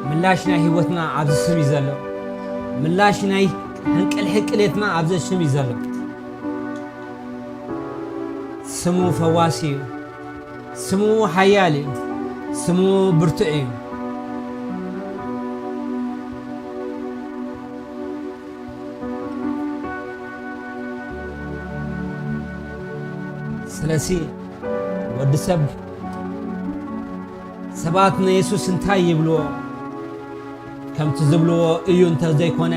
ምላሽ ናይ ህይወትና ኣብዚ ስም እዩ ዘሎ። ምላሽ ናይ ሕንቅል ሕንቅሌትና ኣብዚ ስም እዩ ዘሎ። ስሙ ፈዋሲ እዩ። ስሙ ሓያል እዩ። ስሙ ብርቱዕ እዩ። ስለዚ ወዲ ሰብ፣ ሰባት ንየሱስ እንታይ ይብልዎ? ከምቲ ዝብልዎ እዩ እንተ ዘይኮነ፣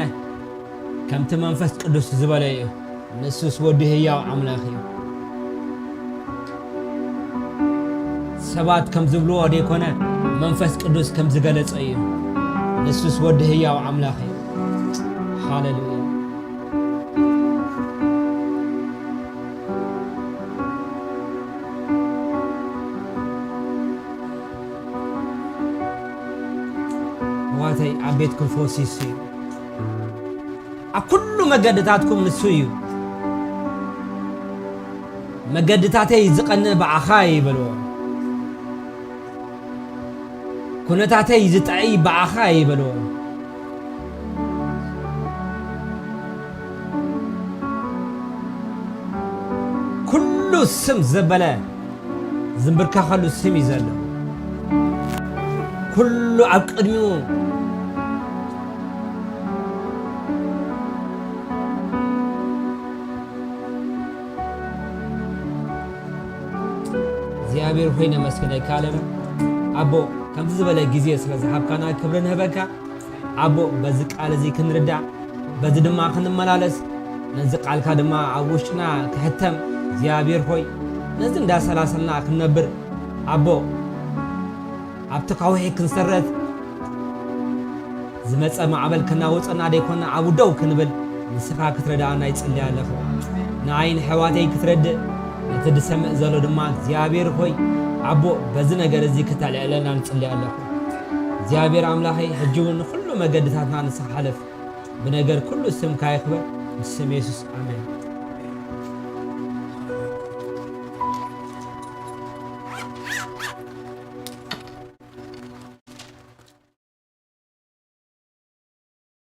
ከምቲ መንፈስ ቅዱስ ዝበለ እዩ። ንሱስ ወዲ ህያው ኣምላኽ እዩ። ሰባት ከም ዝብልዎ ደይኮነ፣ መንፈስ ቅዱስ ከም ዝገለጸ እዩ። ንሱስ ወዲ ህያው ኣምላኽ እዩ። ሃሌሉያ። ኣሕዋተይ፣ ኣብ ቤትኩም ፈውሲ እሱ እዩ። ኣብ ኩሉ መገድታትኩም ንሱ እዩ። "መገድታተይ ዝቐንእ ብኣኻ እዩ" በልዎ። "ኩነታተይ ዝጥዕይ ብኣኻ እዩ" በልዎ። ኩሉ ስም ዘበለ ዝንብርከኸሉ ስም እዩ ዘሎ። ኩሉ ኣብ ቅድሚኡ። እግዚኣብሔር ሆይ ነመስግነካ ኣለና። ኣቦ፣ ከምዚ ዝበለ ግዜ ስለ ዝሃብካና ክብሪ ንህበካ። ኣቦ፣ በዚ ቃል እዚ ክንርዳእ፣ በዚ ድማ ክንመላለስ፣ ነዚ ቃልካ ድማ ኣብ ውሽጥና ክሕተም፣ እግዚኣብሔር ሆይ፣ ነዚ እንዳሰላሰልና ክንነብር፣ ኣቦ፣ ኣብቲ ከውሒ ክንሰረት፣ ዝመጸ ማዕበል ክናወጸና ደይኮና ኣብኡ ደው ክንብል ንስኻ ክትረድኣና ይጽሊ ኣለኹ። ንኣይ ንሕዋተይ ክትረድእ፣ ነቲ ዝሰምዕ ዘሎ ድማ እግዚኣብሔር ሆይ ኣቦ በዚ ነገር እዚ ክተልዕለና ንጽሊ ኣለኹ። እግዚኣብሔር ኣምላኸይ ሕጂ እውን ንኹሉ መገድታትና ንስኻ ሓልፍ። ብነገር ኩሉ ስምካ ይኽበር። ብስም የሱስ ኣሜን።